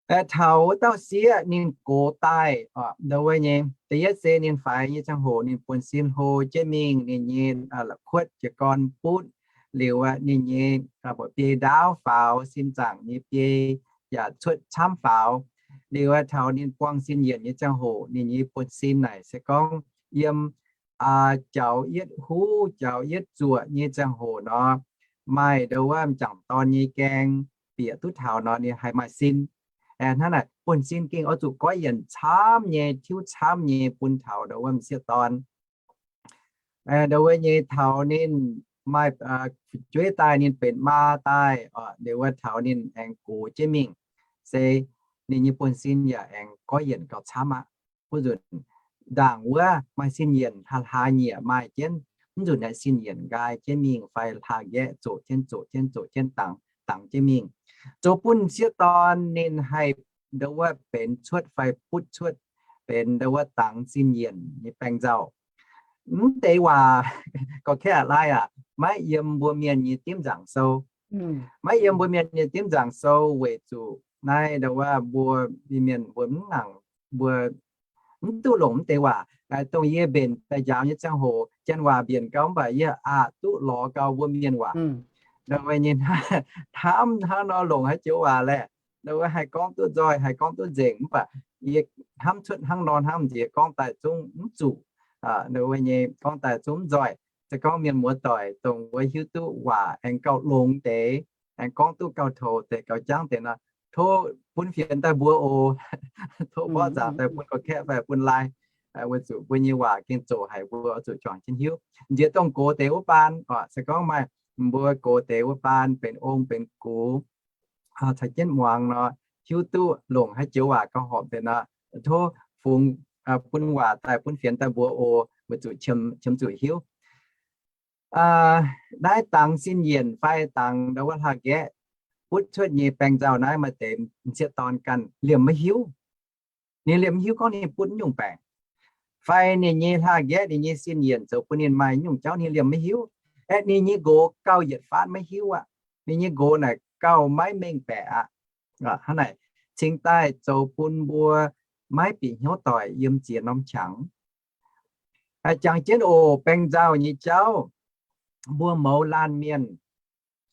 Taux wuov dauh sieqv ninh gox daaih, ndau wuov nyei, da'yietv se ninh faix nyei ziangh hoc ninh buonv-sin hlo jienv mingh, ninh nyei la'kuotv jiez gorn butv, liuz ninh nyei mba'biei ndaauv faaux, sin zaangc nyei biei yaac cuotv camv faaux. Liuz taux ninh buangh sin yienc nyei ziangh hoc ninh nyei buonv-sin naaic se gorngv yiem jaux yietv huv jaux yietv zuoqc nyei ziangh hoc nor, maaih ndau wuov m'jangc dorn nyei gaeng bieqc duqv taux nor ninh haih maaih sin. Hnangv naaic buonv-sin gengh oix zuqc goiv yienc camv nyei, tiuv camv nyei bun taux ndau wuov m'sieqv dorn. Ndau wuov nyei taux ninh maaih fu'jueiv daaih, ninh benx maa daaih, ndau wuov taux ninh aengx gox jienv mingh, se ninh nyei buonv-sin yaac aengx goiv yienc gauh camv aqv. Wuov nzunc ndaangc wuov maaih sin yienc hlaax hlaax nyieqc maaih jienv, mv nzunc naaiv sin yienc nqaai jienv mingh fai hlaax nqaeqv zoqc jienv zoqc jienv zoqc jienv dangx, dangx jienv mingh, zoux bun m'sieqv dorn ninh haih ndo wuov benx cuotv fai butv cuotv benx ndo wuov dangx sin yienc nyei baeng nzauh. Mv deix waac gorqv-kaeqv laai aac, maiv yiem mbuo mienh nyei dimv nzaangc sou. Maiv yiem mbuo mienh nyei dimv nzaangc sou weic zuqc naaiv ndo wuov mbuo mienh mbuo mv nangc, mbuo mv duqv longc mv deix waac. Dongh yie mbenc daaih njaaux nyei ziangh hoc, janx waac mbienc gau mv baac yie aqc duqv lorz gau mbuo mienh waac. Ndo wuov nyei hnamv hnangv nor longc haaix joux waac laeh, ndo wuov haih gorngv duqv nzoih, haih gorngv duqv nzengc, mv baac yie hnamv cuotv hnangv nor hnangv nziex gorngv daaih zungv mv zuqc. Ndo wuov nyei gorngv daaih zungv mv nzoih. Se gorngv mienh muoz doic dongh wuov hiuv duqv waac aengx gauh longx deix, aengx gorngv duqv gauh toux deix gauh jangv deix nor, tov bun fienx daaih mbuox oc. Tov mborqv nzaangc daaih bun gorqv-kaeqv fai bun laai, weic zuqc mbuo nyei waac gengh zoqc haic, mbuo oix zuqc juangc jienv hiuv. Nziex dongh gox deix wuov baan, se gorngv maaih mbuo gox deix wuov baan benx ong benx gux caux jienv muangx nor, hiuv duqv longc haaix joux waac gauh horpc deix nor, tov fungx bun waac daaih bun fienx daaih mbuox oc, weic zuqc qiemx zuqc hiuv. Naaiv dangx sin yienc fai dangx ndo wuov hlaax-nqaeqv butv cuotv nyei baeng nzauh naaiv maaih deix m'sieqv dorn ganh liemh maiv hiuv. Ninh liemh maiv hiuv gorngv ninh butv nyungc baengc, fai ninh nyei hlaax-nqaeqv, ninh nyei sin yienc zoux bun ninh maaih nyungc jauv ninh liemh maiv hiuv. Aeqv, ninh nyei nqox gauh yietc faatv maiv hiuv aqv. Ninh nyei nqox naaic gauh maiv mengh baeqc aqv. Hnangv naaic cingx daaih zoux bun mbuo maiv bieqc hnyouv doic yiem ziex norm qangx. Jangx jienv oc, baeng nzauh nyei jauv, mbuo mouz laanh mienh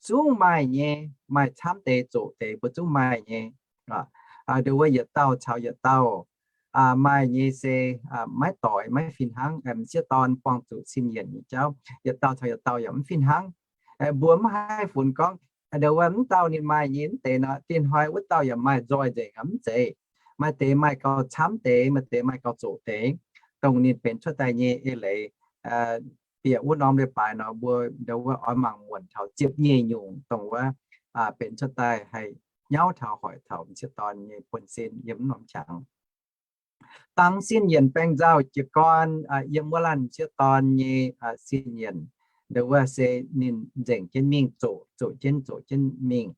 zungv maaih nyei, maaih camv deix zoqc deix mbuo zungv maaih nyei. Ndo wuov yietc dauh caux yietc dauh maaih nyei se maiv doix maiv fih hnangv. M'sieqv dorn buangh zuqc sin yienc nyei jauv yietc dauh caux yietc dauh yaac mv fih hnangv. Mbuo mv haih funx gorngv ndo wuov mv dauh ninh maaih nyei mv deix nor, dinh hnoi wuov dauh yaac maaih nzoih nzengc, mv zeiz. Maaih deix maaih gauh camv deix, maaih deix maaih gauh zoqc deix, dongh ninh benx cuotv daaih nyei eix leiz. Bieqc wuov norm leiz-baaix nor mbuo ndo wuov oix mangc muonc taux ziepc nyeic nyungc dongh wuov benx cuotv daaih haih nyauv taux hoic taux m'sieqv dorn nyei buonv-sin yiem wuov norm qangx. Dangx sin yienc baeng nzauh jiez gorn yiem wuov laanh m'sieqv dorn nyei sin yienc, ndo wuov se ninh nzengc jienv mingh zoqc, zoqc jienv zoqc jienv mingh.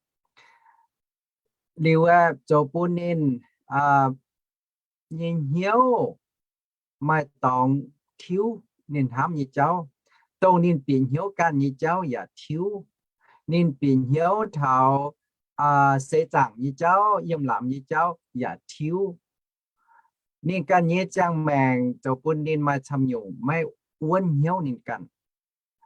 Liuz aeqv, zoux bun ninh nyei hnyouv maaih dorngx tiuv ninh hnamv nyei jauv, dongh ninh bieqc hnyouv ganh nyei jauv yaac tiuv. Ninh bieqc hnyouv taux seix zaangc nyei jauv, yiem lamz nyei jauv yaac tiuv. Ninh ganh nyei ziangh maengc zoux bun ninh maaih camv nyungc maiv wuonv hnyouv ninh ganh.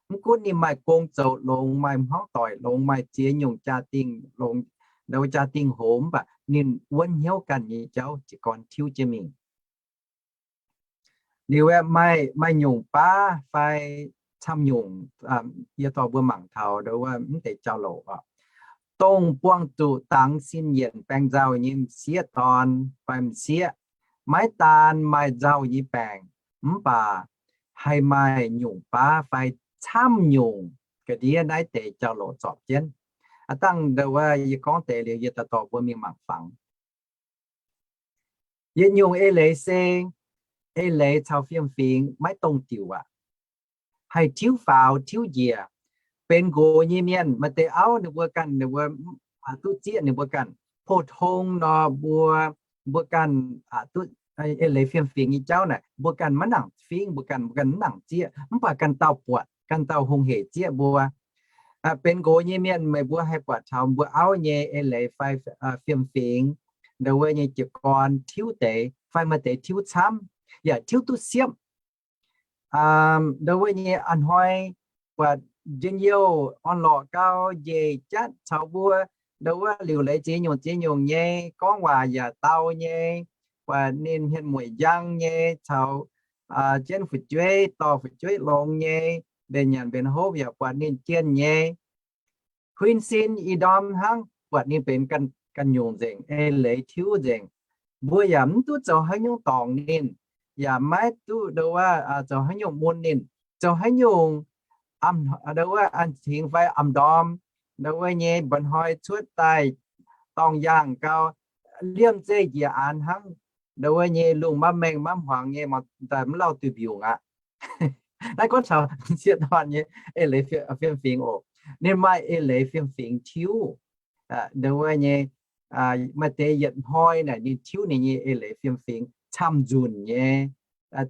Mv gunv ninh maaih gong zoux longx, maaih hmuangv doic longx, maaih ziex nyungc jaa-dingh longx, ndo jaa-dingh hoz, mv baac ninh wuonv hnyouv ganh nyei jauv jiez gorn tiuv jienv mingh. Liuz aeqv, maaih, maaih nyungc baav fai camv nyungc, yie dorh mbuo mangc taux ndo wuov mv deix jauv-louc oc. Dongh buangh zuqc dangx sin yienc baeng nzauh nyei m'sieqv dorn fai m'sieqv, maiv daan maaih nzauh nyei baengc, mv baac haih maaih nyungc baav fai camv nyungc ga'ndiev naaiv deix jauv-louc zorpc jienv. Aav dangh ndo wuov yie gorngv deix liuz yie daaih dorh mbuo mingh mangc fangx. Yietc nyungc eix leiz se, eix leiz caux fiem-fingx maiv dongh diuc aqv. Haih tiuv faaux tiuv njiec. Benx nqox nyei mienh maaih deix auv ninh mbuo ganh ninh mbuo aqc duqv zieqv ninh mbuo ganh. Pou-tong nor mbuo, mbuo ganh aqc duqv, eix leiz fiem-fingx nyei jauv naaic mbuo ganh maiv nangc fingv, mbuo ganh, mbuo ganh mv nangc zieqv, mv baac ganh dauh buatc, ganh dauh hungh hec zieqv mbuo. Benx nqox nyei mienh meih mbuo haih buatc taux mbuo auv nyei eix leiz fai fiem-fingx, ndo wuov nyei jiez gorn tiuv deix fai maaih deix tiuv camv, yaac tiuv duqv siepv. Ndo wuov nyei a'hnoi buatc njien-youh orn-lorqc gau, njiec jatv caux mbuo, ndo wuov liuc leiz ziex nyungc ziex nyungc nyei, gorngv waac yaac dau nyei, buatc ninh hmien mueic njang nyei, caux jienv fu'jueiv dorh fu'jueiv longx nyei, mbenc nyanc mbenc hopv yaac buatc ninh jienh nyei. Huin sin ih ndorm hnangv buatc ninh benx ganh nyungc nzengc, eix leiz tiuv nzengc. Mbuo yaac mv duqv zoux haaix nyungc dorngc ninh, yaac maiv duqv ndo wuov zoux haaix nyungc mun ninh. Zoux haaix nyungc, ndo wuov an cingx fai am ndorm, ndo wuov nyei mba'hnoi cuotv daaih dorngh yaangh gau, liemh zeih njiec aanx hnangv. ndau wuov nyei lungh maiv mengh maiv hmuangx nyei, mv daaih mv lauh duih mbiungc aqv. Naaiv gorngv taux m'sieqv dorn nyei eix leiz fiem-fingx oc. Ninh maaih eix leiz fiem-fingx tiuv. Ndau wuov nyei, maaih deix yietc hnoi naaic ninh tiuv ninh nyei eix leiz fiem-fingx camv nzunc nyei,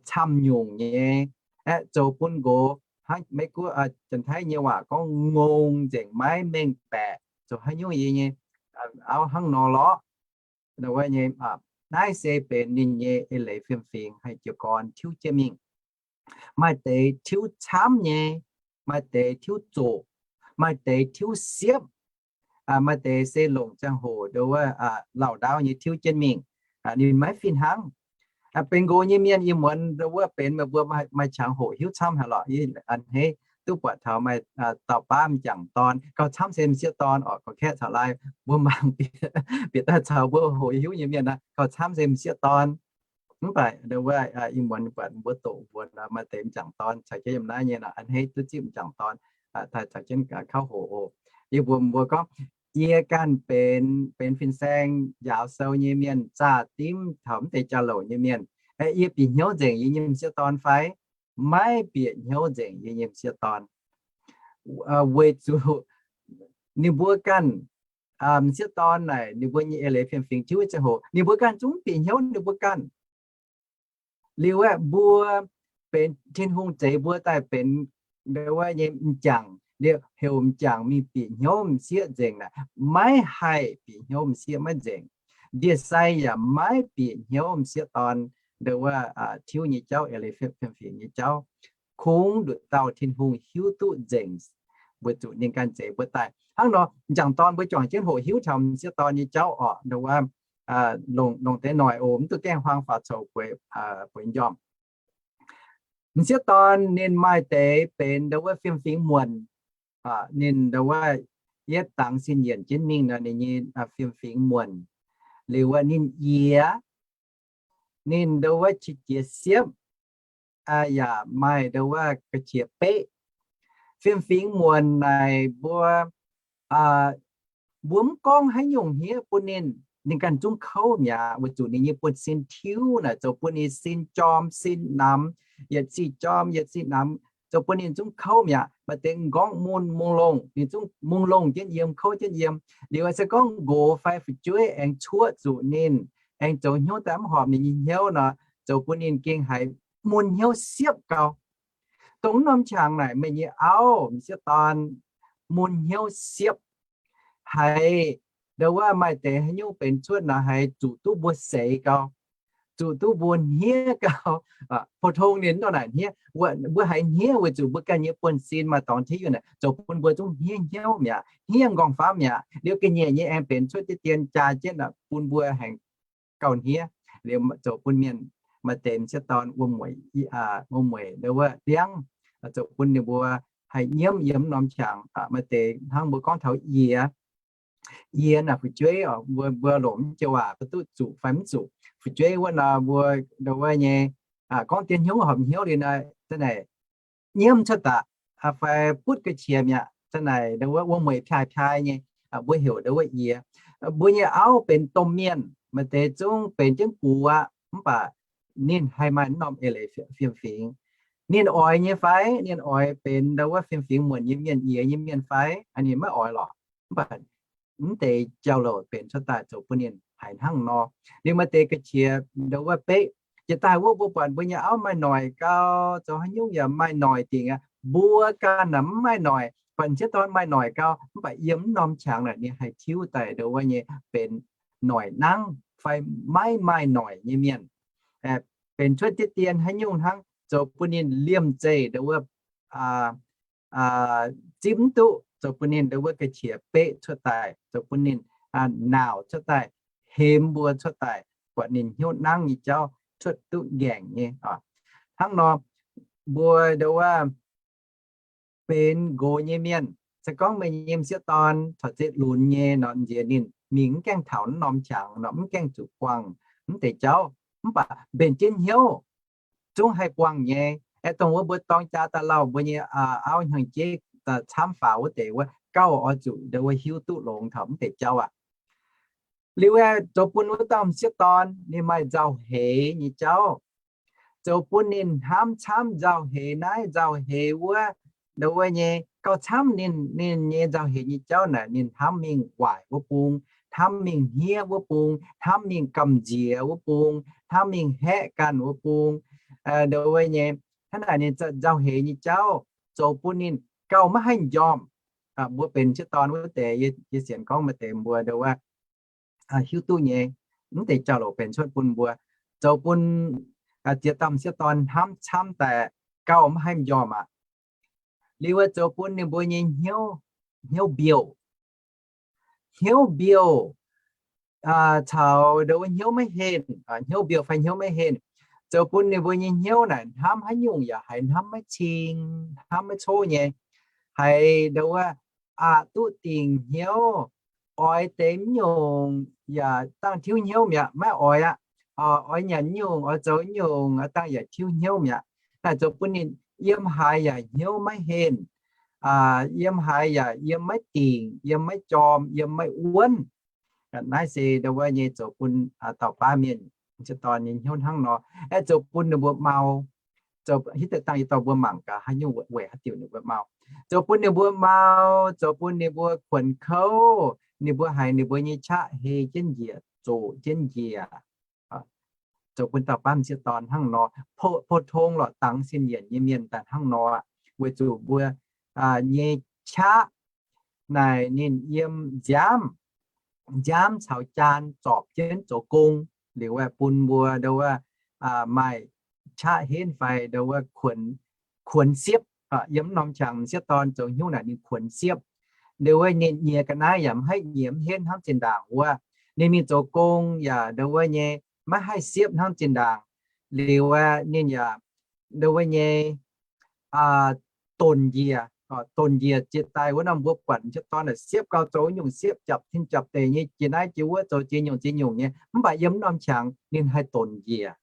camv nyungc nyei, aeqv, zoux bun nqox, hnangv Meiv Guoqv, Janx-Taiv nyei waac gorngv ngong nzengc, maiv mengh baeqc, zoux haaix nyungc yie nyei auv hnangv nor lorqc. Ndau wuov nyei, naaiv se benx ninh nyei eix leiz fiem-fingx haih jiez gorn tiuv jienv mingh. Maaih deix tiuv camv nyei, maaih deix tiuv zoqc, maaih deix tiuv siepv, maaih deix se longc ziangh hoc ndau wuov lauh ndaauv nyei tiuv jienv mingh. Ninh maiv fih hnangv. Benx nqox nyei mienh ih muonz ndau wuov benx meih mbuo maaih qangx hoqc hiuv camv haic lorqc. Yie a'hneiv duqv buatc taux maaih dauh baav m'jangc dorn, gauh camv se m'sieqv dorn oc. Gorqv-kaeqv caux laai mbuo mangc bieqc daaih caux mbuo hoqc hiuv nyei mienh naaiv, gauh camv se m'sieqv dorn. Mv baac ndau wuov ih muonz buatc mbuo doqc mbuo maaih deix m'jangc dorn caux jienv yiem naaiv nyei nor, a'hneiv duqv zipv m'jangc dorn daaih caux jienv kauv hoqc oc. Yie mbuox mbuo gorngv, yie ganh benx, benx fin-saeng njaaux sou nyei mienh, zaah dimv taux mv deix jauv-louc nyei mienh, yie bieqc hnyouv nzengc yie nyei m'sieqv dorn fai? Maiv bieqc hnyouv nzengc yie nyei m'sieqv dorn. Weic zuqc ninh mbuo ganh, m'sieqv dorn naaic ninh mbuo nyei eix leiz fiem-fingx tiuv ziangh hoc ninh mbuo ganh zungv bieqc hnyouv ninh mbuo ganh. Liuz aeqv, mbuo benx Tin-Hungh zeix mbuo daaih benx ndau wuov nyei m'jangc, liuz heuc m'jangc mingh bieqc hnyouv m'sieqv nzengc naaic, maiv haih bieqc hnyouv m'sieqv maiv nzengc. Ndie-sai yaac maiv bieqc hnyouv m'sieqv dorn ndau wuov tiuv nyei jauv, eix leiz fiem-fingx nyei jauv. Kungx nduqc dauh Tin-Hungh hiuv duqv nzengc, weic zuqc ninh ganh zeix mbuo daaih. Hnangv nor, m'jangc dorn mbuo juangc jienv hoqc hiuv taux m'sieqv dorn nyei jauv oc. Ndau wuov, longc, longc deix noic oc, mv duqv gaengh huaang faaux coux bueix, bueix njormh. M'sieqv dorn ninh maaih deix benx ndau wuov fiem-fingx muonc. Ninh ndau wuov yietv dangx sin yienc jienv mingh nor, ninh nyei fiem-fingx muonc. Liuz wuov ninh yie, ninh ndau wuov qiex jiez siepv, yaac maaih ndau wuov ga'qiex beqv. Fiem-fingx muonc naaic mbuo, mbuo mv gorngv haaix nyungc hniev bun ninh, ninh ganh zungv kouv mi'aqv, weic zuqc ninh nyei buonv-sin tiuv naaic zoux bun ninh sin jorm sin namx, yietc sic jorm yietc sic namx, zoux bun ninh zungv kouv mi'aqv. Maaih deix m'nqorngv mun mungh longh, ninh zungv mungh longh jienv yiem, kouv jienv yiem. Liuz se gorngv nqox fai fu'jueiv aengx cuoqv zuqc ninh, aengx zoux hnyouv daaih mv horpc ninh nyei hnyouv nor, zoux bun ninh gengh haiz mun hnyouv siepv gau. Dongh norm qangx naaic meih nyei auv, m'sieqv dorn, mun hnyouv siepv, haiz ndau wuov maaih deix haaix nyungc benx cuotv nor, haiz zuqc duqv mbuo seix gau, zuqc duqv mbuo hniev gau. Pou-tong ninh mv dongh naaic hniev, mbuo haiz hniev weic zuqc mbuo ganh nyei buonv-sin maaih dorngx tiuv naaic, zoux bun mbuo zungv hniev hnyouv mi'aqv, hniev m'nqorngv-famv mi'aqv. Liuz ga'nyiec nyei aengx benx cuotv diqv dien jaa jienv bun mbuo haengx gauh hniev. Liuz zoux bun mienh maaih deix m'sieqv dorn wuom-mueic, wuom-mueic ndau wuov ndiangv, zoux bun ninh mbuo haih nyiemv yiem norm qangx. Maaih deix hnangv mbuo gorngv taux yie, yie naaic fu'jueiv, mbuo, mbuo longc mv joux waac mbuo duqv zuqc fai mv zuqc. Fu'jueiv wuov nor mbuo ndau wuov nyei gorngv dien hnyouv horpc hnyouv liuz nor, za'naaic nyiemv cuotv daaih fai butv ga'qiex mi'aqv. Za'naaic ndau wuov wuom-mueic piaaix-piaaix nyei, mbuo heuc ndau wuov yie. Mbuo nyei auv benx domh mienh, maaih deix zungv benx jienv gux aqv, mv baac ninh haih maaih norm eix leiz fiem-fingx. Ninh oix nyei fai? Ninh oix benx ndau wuov fiem-fingx muonc nyei mienh, yie nyei mienh fai? Ninh maiv oix lorqc. Mv baac mv deix jauv-louc benx cuotv daaih zoux bun ninh haiz hnangv nor. Liuz maaih deix ga'qiex ndau wuov beqv. Jiex daaih wuov mbuo buatc mbuo nyei auv maaih noic gau, zoux haaix nyungc yaac maaih noic dingc aqv. Mbuo ganh naaic mv maaih noic, buatc m'sieqv dorn maaih noic gau, mv baac yiem mv norm qangx naaic ninh haih tiuv daaih ndau wuov nyei benx noic nangv fai maiv maaih noic nyei mienh. Benx cuotv diqv dien haaix nyungc hnangv, zoux bun ninh liemh zeih ndau wuov zipv mv duqv, zoux bun ninh ndau wuov ga'qiex beqv cuotv daaih, zoux bun ninh naauc cuotv daaih, hemx mbuo cuotv daaih, buatc ninh hnyouv nangv nyei jauv cuotv duqv ngaengc nyei. Hnangv nor, mbuo ndau wuov benx nqox nyei mienh, se gorngv meih nyei m'sieqv dorn caux zeix lunx nyei nor, nziex ninh mingh mv gaengh taux naaiv norm qangx nor, mv gaengh zuqc buangh mv deix jauv, mv baac mbenc jienv hnyouv zungv haih buangh nyei. Aeqv, dongh wuov mbuo dorng jaa daaih lauh mbuo nyei auv hnyangx-jeiv camv faaux wuov deix wuov gauh oix zuqc ndau wuov hiuv duqv longx taux mv deix jauv aqv. Liuz aeqv, zoux bun wuov dauh m'sieqv dorn ninh maaih nzauh heix nyei jauv. Zoux bun ninh hnamv camv nzauh heix naaiv nzauh heix wuov, ndau wuov nyei, gauh camv ninh, ninh nyei nzauh heix nyei jauv naaic ninh hnamv mingh waaic wuov bung, hnamv mingh hniev wuov bung, hnamv mingh gamh nziex wuov bung, hnamv mingh haeqv ganh wuov bung, ndau wuov nyei. Hnangv naaic ninh nzauh heix nyei jauv zoux bun ninh gauh maiv haih m'njormh. Mbuo benx m'sieqv dorn wuov deix, yie sienx gorngv maaih deix mbuo ndau wuov hiuv duqv nyei, mv deix jauv-louc benx cuotv bun mbuo, zoux bun ziex dauh m'sieqv dorn hnamv camv daaih gauh maiv haih m'njormh aqv. Liuz wuov zoux bun ninh mbuo nyei hnyouv, hnyouv mbiouh, hnyouv mbiouh caux ndau wuov hnyouv maiv henh, hnyouv mbiouh fai hnyouv maiv henh, zoux bun ninh mbuo nyei hnyouv naaic hnamv haaix nyungc yaac haiz hnamv maiv cing, hnamv maiv coqv nyei, haiz ndau wuov aqc duqv dingc hnyouv, oix deix mv nyungc yaac dangh tiuv hnyouv mi'aqv, maiv oix aqv. Oix nyanc mv nyungc, oix zoux mv nyungc, dangh yaac tiuv hnyouv mi'aqv. Naaic zoux bun ninh yiem haaix yaac hnyouv maiv henh, yiem haaix yaac yiem maiv dingc, yiem maiv jorm, yiem maiv wuonv. Naaiv se ndau wuov nyei zoux bun dauh baav mienh m'sieqv dorn nyei hnyouv hnangv nor. Aeqv, zoux bun ninh mbuo mau, zoux hitv deix dangh yie dorh mbuo mangc gaax haaix nyungc weic haaix diuc ninh mbuo mau. Zoux bun ninh mbuo mau, zoux bun ninh mbuo kuonx kouv, ninh mbuo haiz ninh mbuo nyei qaqv hei jienv njiec, zoqc jienv njiec. Zoux bun dauh baav m'sieqv dorn hnangv nor. Pou-tong lorqc, dangx sin yienc nyei mienh daaih hnangv nor aqv. Weic zuqc mbuo nyei qaqv naaic ninh yiem nziaamv, nziaamv caux jaan zorpc jienv zoux gong, liuz aeqv, bun mbuo ndau wuov maaih qaqv henv fai ndau wuov kuonx, kuonx siepv. Yiem mv norm qangx m'sieqv dorn zoux hnyouv naaic ninh kuonx siepv. Ndau wuov ninh nyiex ga'naaiv yaac mv haih nyiex mv henv hnangv zinh ndaangc wuov. Ninh mingh zoux gong yaac ndau wuov nyei maiv haih siepv hnangv zinh ndaangc. Liuz aeqv, ninh yaac ndau wuov nyei donx njiec, donx njiec jiex daaih wuov norm mbuo buatc m'sieqv dorn naaic siepv gau, zoux nyungc siepv, japc tin japc deic nyei, jiex naaiv jiex wuov, zoux ziex nyungc ziex nyungc nyei. Mv baac yiem mv norm qangx ninh haih donx njiec.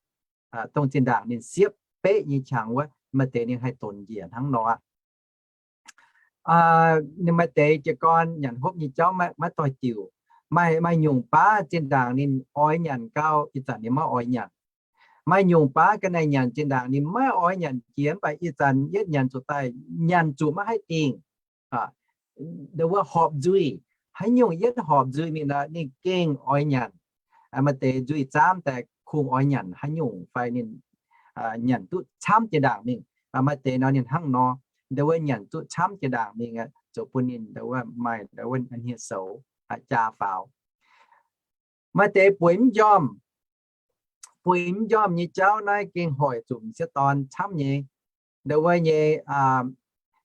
Dongh zinh ndaangc ninh siepv beqv nyei qangx wuov, maaih deix ninh haih donx njiec hnangv nor aqv. Ninh maaih deix jiez gorn nyanc hopv nyei jauv maiv doix-diuc. Maaih, maaih nyungc baav zinh ndaangc ninh oix nyanc gau, ih zanc ninh maiv oix nyanc. Maaih nyungc baav ga'naaiv nyanc zinh ndaangc ninh maiv oix nyanc jiex, mv baac ih zanc yietv nyanc zuqc daaih, nyanc zuqc maiv haih dingh. Ndau wuov horpc nzuih, haaix nyungc yietv horpc nzuih mingh nor ninh gengh oix nyanc. Maaih deix nzuih zaamv daaih kungx oix nyanc haaix nyungc fai ninh nyanc duqv camv jiex ndaangc mingh. Maaih deix nor ninh hnangv nor, ndau wuov nyanc duqv camv jiex ndaangc mingh, zoux bun ninh ndau wuov maaih ndau wuov hniev-soux, jaa faaux. Maaih deix bueix mv njormh, bueix mv njormh nyei jauv naaiv gengh hoic zuqc m'sieqv dorn camv nyei. Ndau wuov nyei,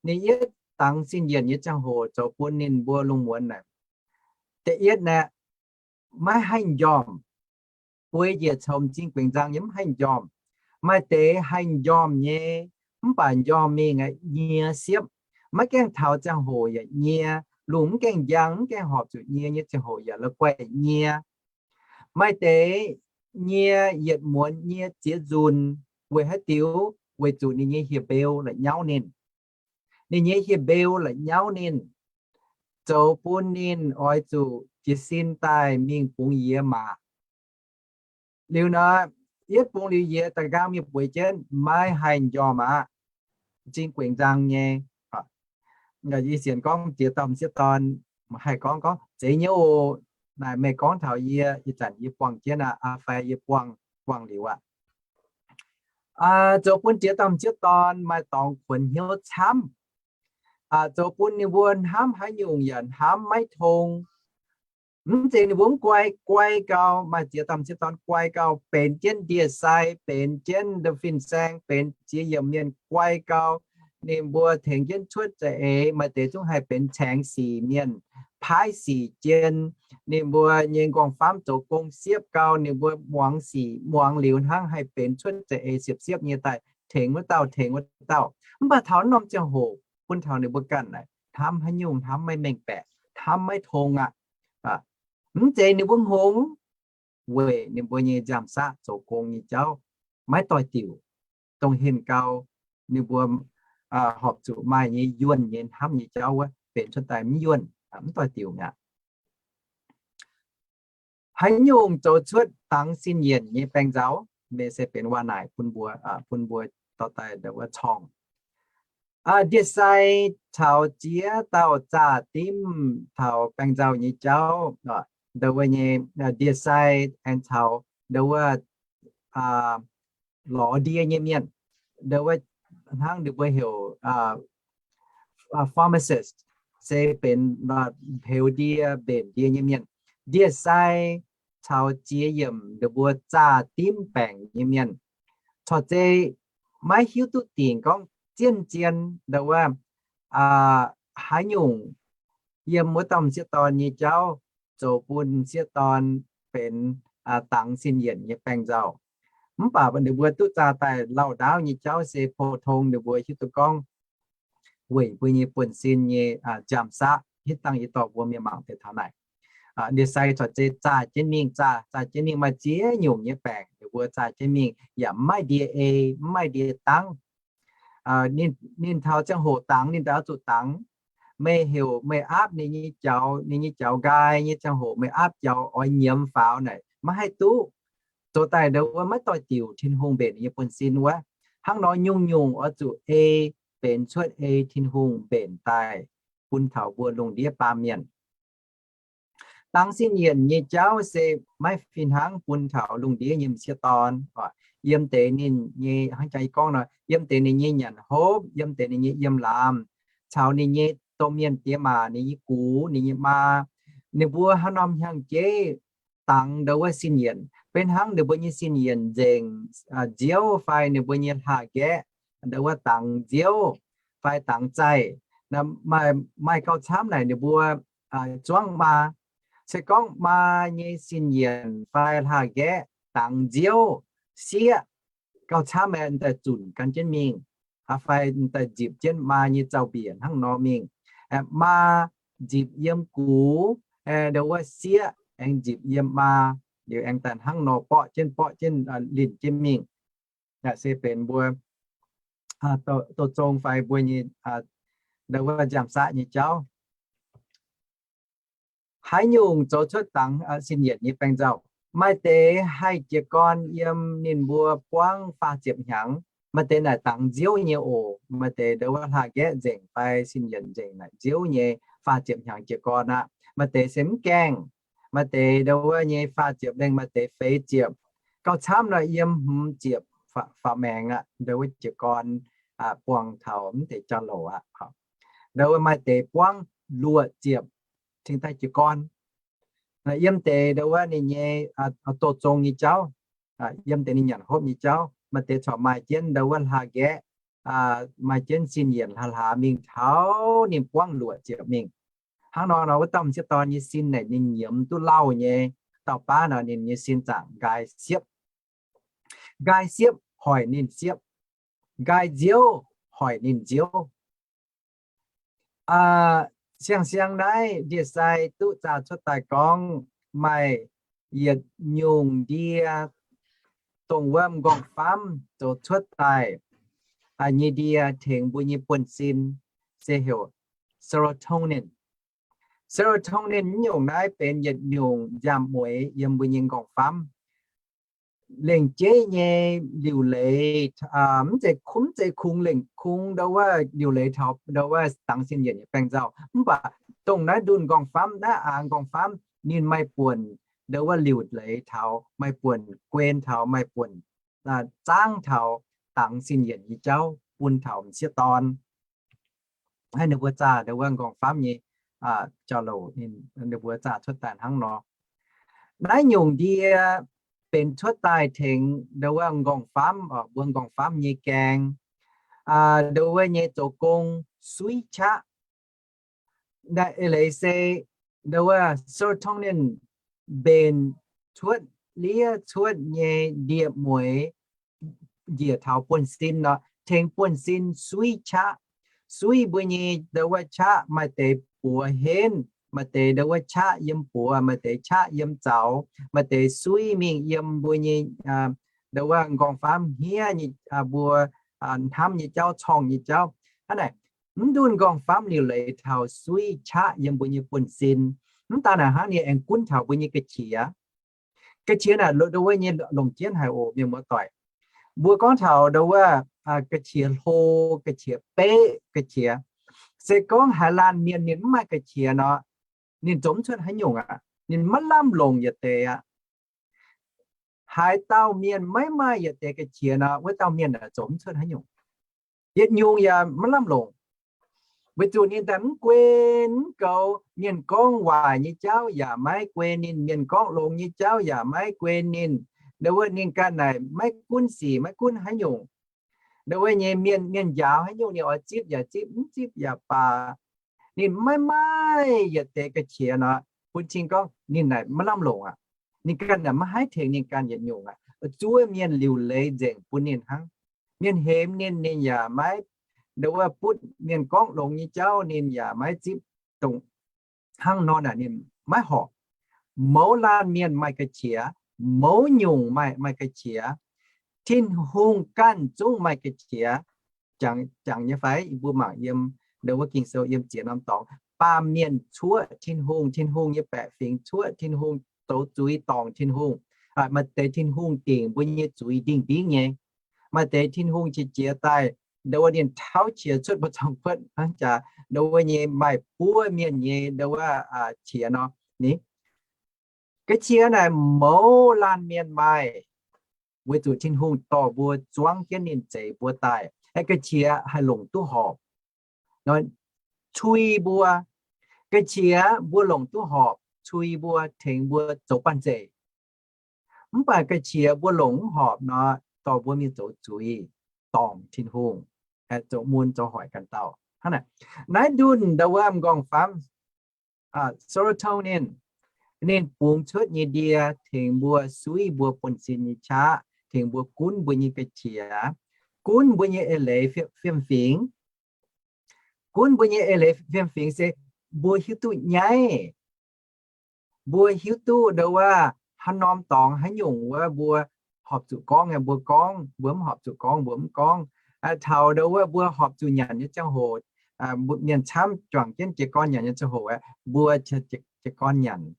ninh yietv dangx sin yienc nyei ziangh hoc zoux bun ninh mbuo lungh muonz naaic, da'yietv naaic, maiv haih njormh. Bueix njiec coux m'zing guengx nzang yaac mv haih njormh. Maaih deix haih njormh nyei, mv baac njormh mingh nyie siepv. Maiv gaengh taux ziangh hoc yaac nyie, lungh mv gaengh njang, mv gaengh horpc zuqc nyie nyei ziangh hoc yaac la'guaih nyie. Maaih deix nyie yietc muonz nyie ziex nzunc. Weic haaix diuc? Weic zuqc ninh nyei hieh mbeu la'nyauv ninh. Ninh nyei hieh mbeu la'nyauv ninh, zoux bun ninh oix zuqc jiez sin daaih mingh bungx yiez maac. Liuz nor, yietv bungx liuz yiez da'nqaang mingh bueix jienv, maiv haih njormh aqv. M'zing guengx nzang nyei. Yie sienx gorngv ziex dauh m'sieqv dorn haih gorngv, gorngv, Zeiz nyei oc. Naaic meih gorngv taux yie, ih zanc yie buangh jienv aqv, fai yie buangh, buangh liuz aqv. Zoux bun ziex dauh m'sieqv dorn maaih dorngx kuonx hnyouv camv. Zoux bun ninh mbuo hnamv haaix nyungc yaac hnamv maiv tong. Mv zeiz ninh mbuo mv guai, guai gau. Maaih ziex dauh m'sieqv dorn guai gau, benx jienv ndie-sai, benx jienv ndau-fin-saeng, benx ziex yiemc mienh guai gau. Ninh mbuo tengx jienv cuotv za'eix, maaih deix zungv haih benx caengx sic mienh, paaiv sic jien. Ninh mbuo nyei nqorngv-famv zoux gong siepv gau, ninh mbuo muangx sic muangx liuz hnangv haih benx cuotv za'eix siepv-siepv nyei daaih tengx wuov dauh tengx wuov dauh. Mv baac taux norm ziangh hoc bun taux ninh mbuo ganh naaic hnamv haaix nyungc hnamv maiv mengh baeqc, hnamv maiv tong aqv. Mv zeiz ninh mbuo hngongx, weic ninh mbuo nyei nziaamv-saqv zoux gong nyei jauv maiv doix-diuc, dongh henh gau, ninh mbuo horpc zuqc maaih nyei yuonh nyei hnamv nyei jauv wuov benx cuotv daaih mv yuonh, mv doix-diuc mi'aqv. Haaix nyungc zoux cuotv dangx sin yienc nyei baengc nzauh? Mv se benx waac naaic bun mbuo, bun mbuo dorh daaih wuov corng. Ndie-sai caux ziex dauh zaah dimv taux baengc nzauh nyei jauv, ndau wuov nyei ndie-sai aengx caux ndau wuov lorz ndie nyei mienh, ndau wuov hnangv ninh mbuo heuc pharmacist, se benx peux ndie, mbenc ndie nyei mienh. Ndie-sai caux ziex yiemc ninh mbuo zaah dimv baengc nyei mienh. Corc zei maiv hiuv duqv dingc gorngv zien-zien ndau wuov haaix nyungc yiem wuov dauh m'sieqv dorn nyei jauv zoux bun m'sieqv dorn benx dangx sin yienc nyei baengc nzauh. Mv baac ninh mbuo duqv zaah daaih lauh ndaauv nyei jauv se pou-tong ninh mbuo hiuv duqv gorngv weic mbuo nyei buonv-sin nyei nziaamv-saqv. Hitv dangh yie dorh mbuo mienh mangc deix taux naaic. Ndie-sai corc zei zaah jienv mingh, zaah, zaah jienv mingh, maaih ziex nyungc nyei baengc ninh mbuo zaah jienv mingh, yaac mv maaih ndie ei, mv maaih ndie dangv. Ninh taux ziangh hoc dangx, ninh daaih oix zuqc dangx. Meih heuc meih aapv ninh nyei jaux, ninh nyei jaux nqaai nyei ziangh hoc meih aapv jaux oix nyiemz faaux naaic maiv haih duqv. Zoux daaih ndau wuov maiv doix-diuc Tin-Hungh mbenc ninh nyei buonv-sin wuov. Hnangv nor nyungc-nyungc oix zuqc ei benx cuotv ei Tin-Hungh mbenc daaih bun taux mbuo lungh ndiev baamh mienh. Dangx sin yienc nyei jauv se maiv fih hnangv bun taux lungh ndiev nyei m'sieqv dorn. Yiem deix ninh nyei, hnangv jang yie gorngv nor, yiem deix ninh nyei nyanc hopv, yiem deix ninh nyei yiem laamz, caux ninh nyei domh mienh diex maac, ninh nyei gux, ninh nyei maa, ninh mbuo haaix norm hnyangx-jeiv dangx ndau wuov sin yienc, benx hnangv ninh mbuo nyei sin yienc nzengc nziouv fai ninh mbuo nyei hlaax-nqaeqv ndau wuov dangx nziouv fai dangx zaih. Maaih gauh camv naaic ninh mbuo zuangv maa. Se gorngv maa nyei sin yienc fai hlaax-nqaeqv dangx nziouv, sieqv, gauh camv aeqv, daaih zunc gan jienv mingh, fai daaih nzipc jienv maa nyei zaux-mbiec hnangv nor mingh. Maa nzipc yiem gux, ndau wuov sieqv aengx nzipc yiem maa, liuz aengx daaih hnangv nor borqv jienv, borqv jienv, linh jienv mingh. Se benx mbuo douz zong fai mbuo nyei ndau wuov nziaamv-saqv nyei jauv. Haaix nyungc zoux cuotv dangx sin yienc nyei baengc nzauh? Maaih deix haih jiez gorn yiem ninh mbuo buangv faah ziepc hnyangx. Maaih deix naaic dangx nziouv nyei oc. Maaih deix ndau wuov hlaax-nqaeqv nzengc fai sin yienc nzengc naaic nziouv nyei faah ziepc hnyangx jiez gorn aqv. Maaih deix se mv gaengh. Maaih deix ndau wuov nyei faah ziepc lengh, maaih deix feix ziepc. Gauh camv nor yiem hmz ziepc faaux maengx aqv, ndau wuov jiez gorn buangh taux mv deix jauv-louc aqv. Ndau wuov maaih deix buangv luoqc ziepc cingx daaih jiez gorn. Yiem deix ndau wuov ninh nyei douz zong nyei jauv, yiem deix ninh nyanc hopv nyei jauv, maaih deix corc maaih jienv ndau wuov hlaax-nqaeqv, maaih jienv sin yienc hlaax-hlaax mingh taux ninh buangv luoqc ziepc mingh. Hnangv nor nor wuov dauh m'sieqv dorn nyei sin naaic ninh nyiemz duqv lauh nyei. Dauh baav nor ninh nyei sin zaangc nqaai siepv. Nqaai siepv hoic ninh siepv, nqaai nziouv hoic ninh nziouv. Siang-siang naaiv ndie-sai duqv zaah cuotv daaih gorngv maaih yietc nyungc ndie, dongh wuov m'nqorngv-famv zoux cuotv daaih nyei ndie tengx mbuo nyei buonv-sin se heuc serotonin. Serotonin nyungc naaiv benx yietc nyungc nziaamv-mueiz yiem mbuo nyei m'nqorngv-famv. Lengc jeiv nyei liuc leiz, mv zeiz kungx, mv zeiz kungx lengc kungx ndau wuov liuc leiz taux ndau wuov dangx sin yienc nyei baengc nzauh. Mv baac dongh naaiv ndunh m'nqorngv-famv, naaiv aax m'nqorngv-famv ninh maaih buonc ndau wuov liuc leiz taux, maaih buonc guen taux, maaih buonc zaangv taux dangx sin yienc nyei jauv bun taux m'sieqv dorn. Hnangv ninh mbuo zaah ndau wuov m'nqorngv-famv nyei jauv-louc, ninh mbuo zaah cuotv daaih hnangv nor. Naaiv nyungc ndie benx cuotv daaih tengx ndau wuov m'nqorngv-famv, mbuo m'nqorngv-famv nyei gaeng, ndau wuov nyei zoux gong suiv qaqv. Naaiv eix leiz se ndau wuov serotonin mbenc cuotv, liev cuotv nyei ndie-mueiz njiec taux buonv-sin nor, tengx buonv-sin suiv qaqv. Suiv mbuo nyei ndau wuov qaqv, maaih deix buoz henv, maaih deix ndau wuov qaqv yiem buoz, maaih deix qaqv yiem zaux, maaih deix suiv mingh yiem mbuo nyei ndau wuov m'nqorngv-famv hniev nyei, mbuo hnamv nyei jauv, corngh nyei jauv. Hnangv naaic, mv ndunh m'nqorngv-famv liuc leiz taux suiv qaqv yiem mbuo nyei buonv-sin. Mv daan naaic hnangv, ninh aengx gunv taux mbuo nyei ga'qiex. Ga'qiex naaic ndo wuov nyei longc jienv haic oc, mienh muoz-doic. Mbuo gorngv taux ndo wuov ga'qiex hlo, ga'qiex beqv, ga'qiex, se gorngv haaix laanh mienh ninh mv maaih ga'qiex nor, ninh zoux mv cuotv haaix nyungc aqv. Ninh maiv lamh longc yietc deix aqv. Haaix dauh mienh maiv maaih yietc deix ga'qiex nor, wuov dauh mienh zoux mv cuotv haaix nyungc. Yietc nyungc yaac maiv lamh longc. Weic zuqc ninh daaih mv guen mv goux, mienh gorngv waaic nyei jauv yaac maiv guen ninh, mienh gorngv longx nyei jauv yaac maiv guen ninh. Ndo wuov ninh ganh naaic maiv gunv sic, maiv gunv haaix nyungc. Ndo wuov nyei mienh, mienh njaaux haaix nyungc ninh oix zipv yaac zipv, mv zipv yaac baac. Ninh maiv maaih yietc deix ga'qiex nor, bun cing gorngv ninh naaic maiv lamh longc aqv. Ninh ganh naaic maiv haih tengx ninh ganh yietc nyungc aqv. Zuov mienh liuc leiz nzengc bun ninh hnangv. Mienh hemx ninh, ninh yaac maiv, ndo wuov butv mienh gorngv longx nyei jauv ninh yaac maiv zipv dongh hnangv nor naaic ninh maiv horpc. Mouz laanh mienh maaih ga'qiex, mouz nyungc maaih, maaih ga'qiex. Tin-Hungh ganh zungv maaih ga'qiex. Jangx, jangx nyei fai? Mbuo mangc yiem ndo wuov Ging-Sou yiem ziex norm dorngx, baamh mienh cuoqv Tin-Hungh, Tin-Hungh nyei baeqc fingx cuoqv Tin-Hungh, zoux zuiz dorngc Tin-Hungh. Maaih deix Tin-Hungh dingc mbuo nyei zuiz ndingh ndingv nyei. Maaih deix Tin-Hungh qiex jiez daaih, ndo wuov ninh tauv qiex cuotv mbuo zorng-kuotv hnangv jaax, ndo wuov nyei maaih buov mienh nyei ndo wuov qiex nor. Ni, ga'qiex naaic mouz laanh mienh maaih, weic zuqc Tin-Hungh dorh mbuo zuangv jienv ninh zeix mbuo daaih. Aeqv, ga'qiex haih longc duqv horpc, cui mbuo. Ga'qiex mbuo longc duqv horpc, cui mbuo, tengx mbuo zoux banh zeic. Mv baac ga'qiex mbuo longc mv horpc nor, dorh mbuo mingh zoux zuiz, dorngc Tin-Hungh, zoux mun zoux hoic ganh dauh. Hnangv naaic, naaiv ndunh ndo wuov m'nqorngv-famv, serotonin, ninh bungx cuotv nyei ndie tengx mbuo suiv mbuo buonv-sin nyei qaqv, tengx mbuo gunv mbuo nyei ga'qiex, gunv mbuo nyei eix leiz fiem-fingx. Gunv mbuo nyei eix leiz fiem-fingx se mbuo hiuv duqv nyaiv. Mbuo hiuv duqv ndo wuov haaix norm dorngx haaix nyungc wuov mbuo horpc zuqc gorngv nyei mbuo gorngv, mbuo mv horpc zuqc gorngv mbuo mv gorngv. Taux ndo wuov mbuo horpc zuqc nyanc nyei ziangh hoc, mienh camv juangc jienv jiez gorn nyanc nyei ziangh hoc aeqv, mbuo jiez gorn nyanc.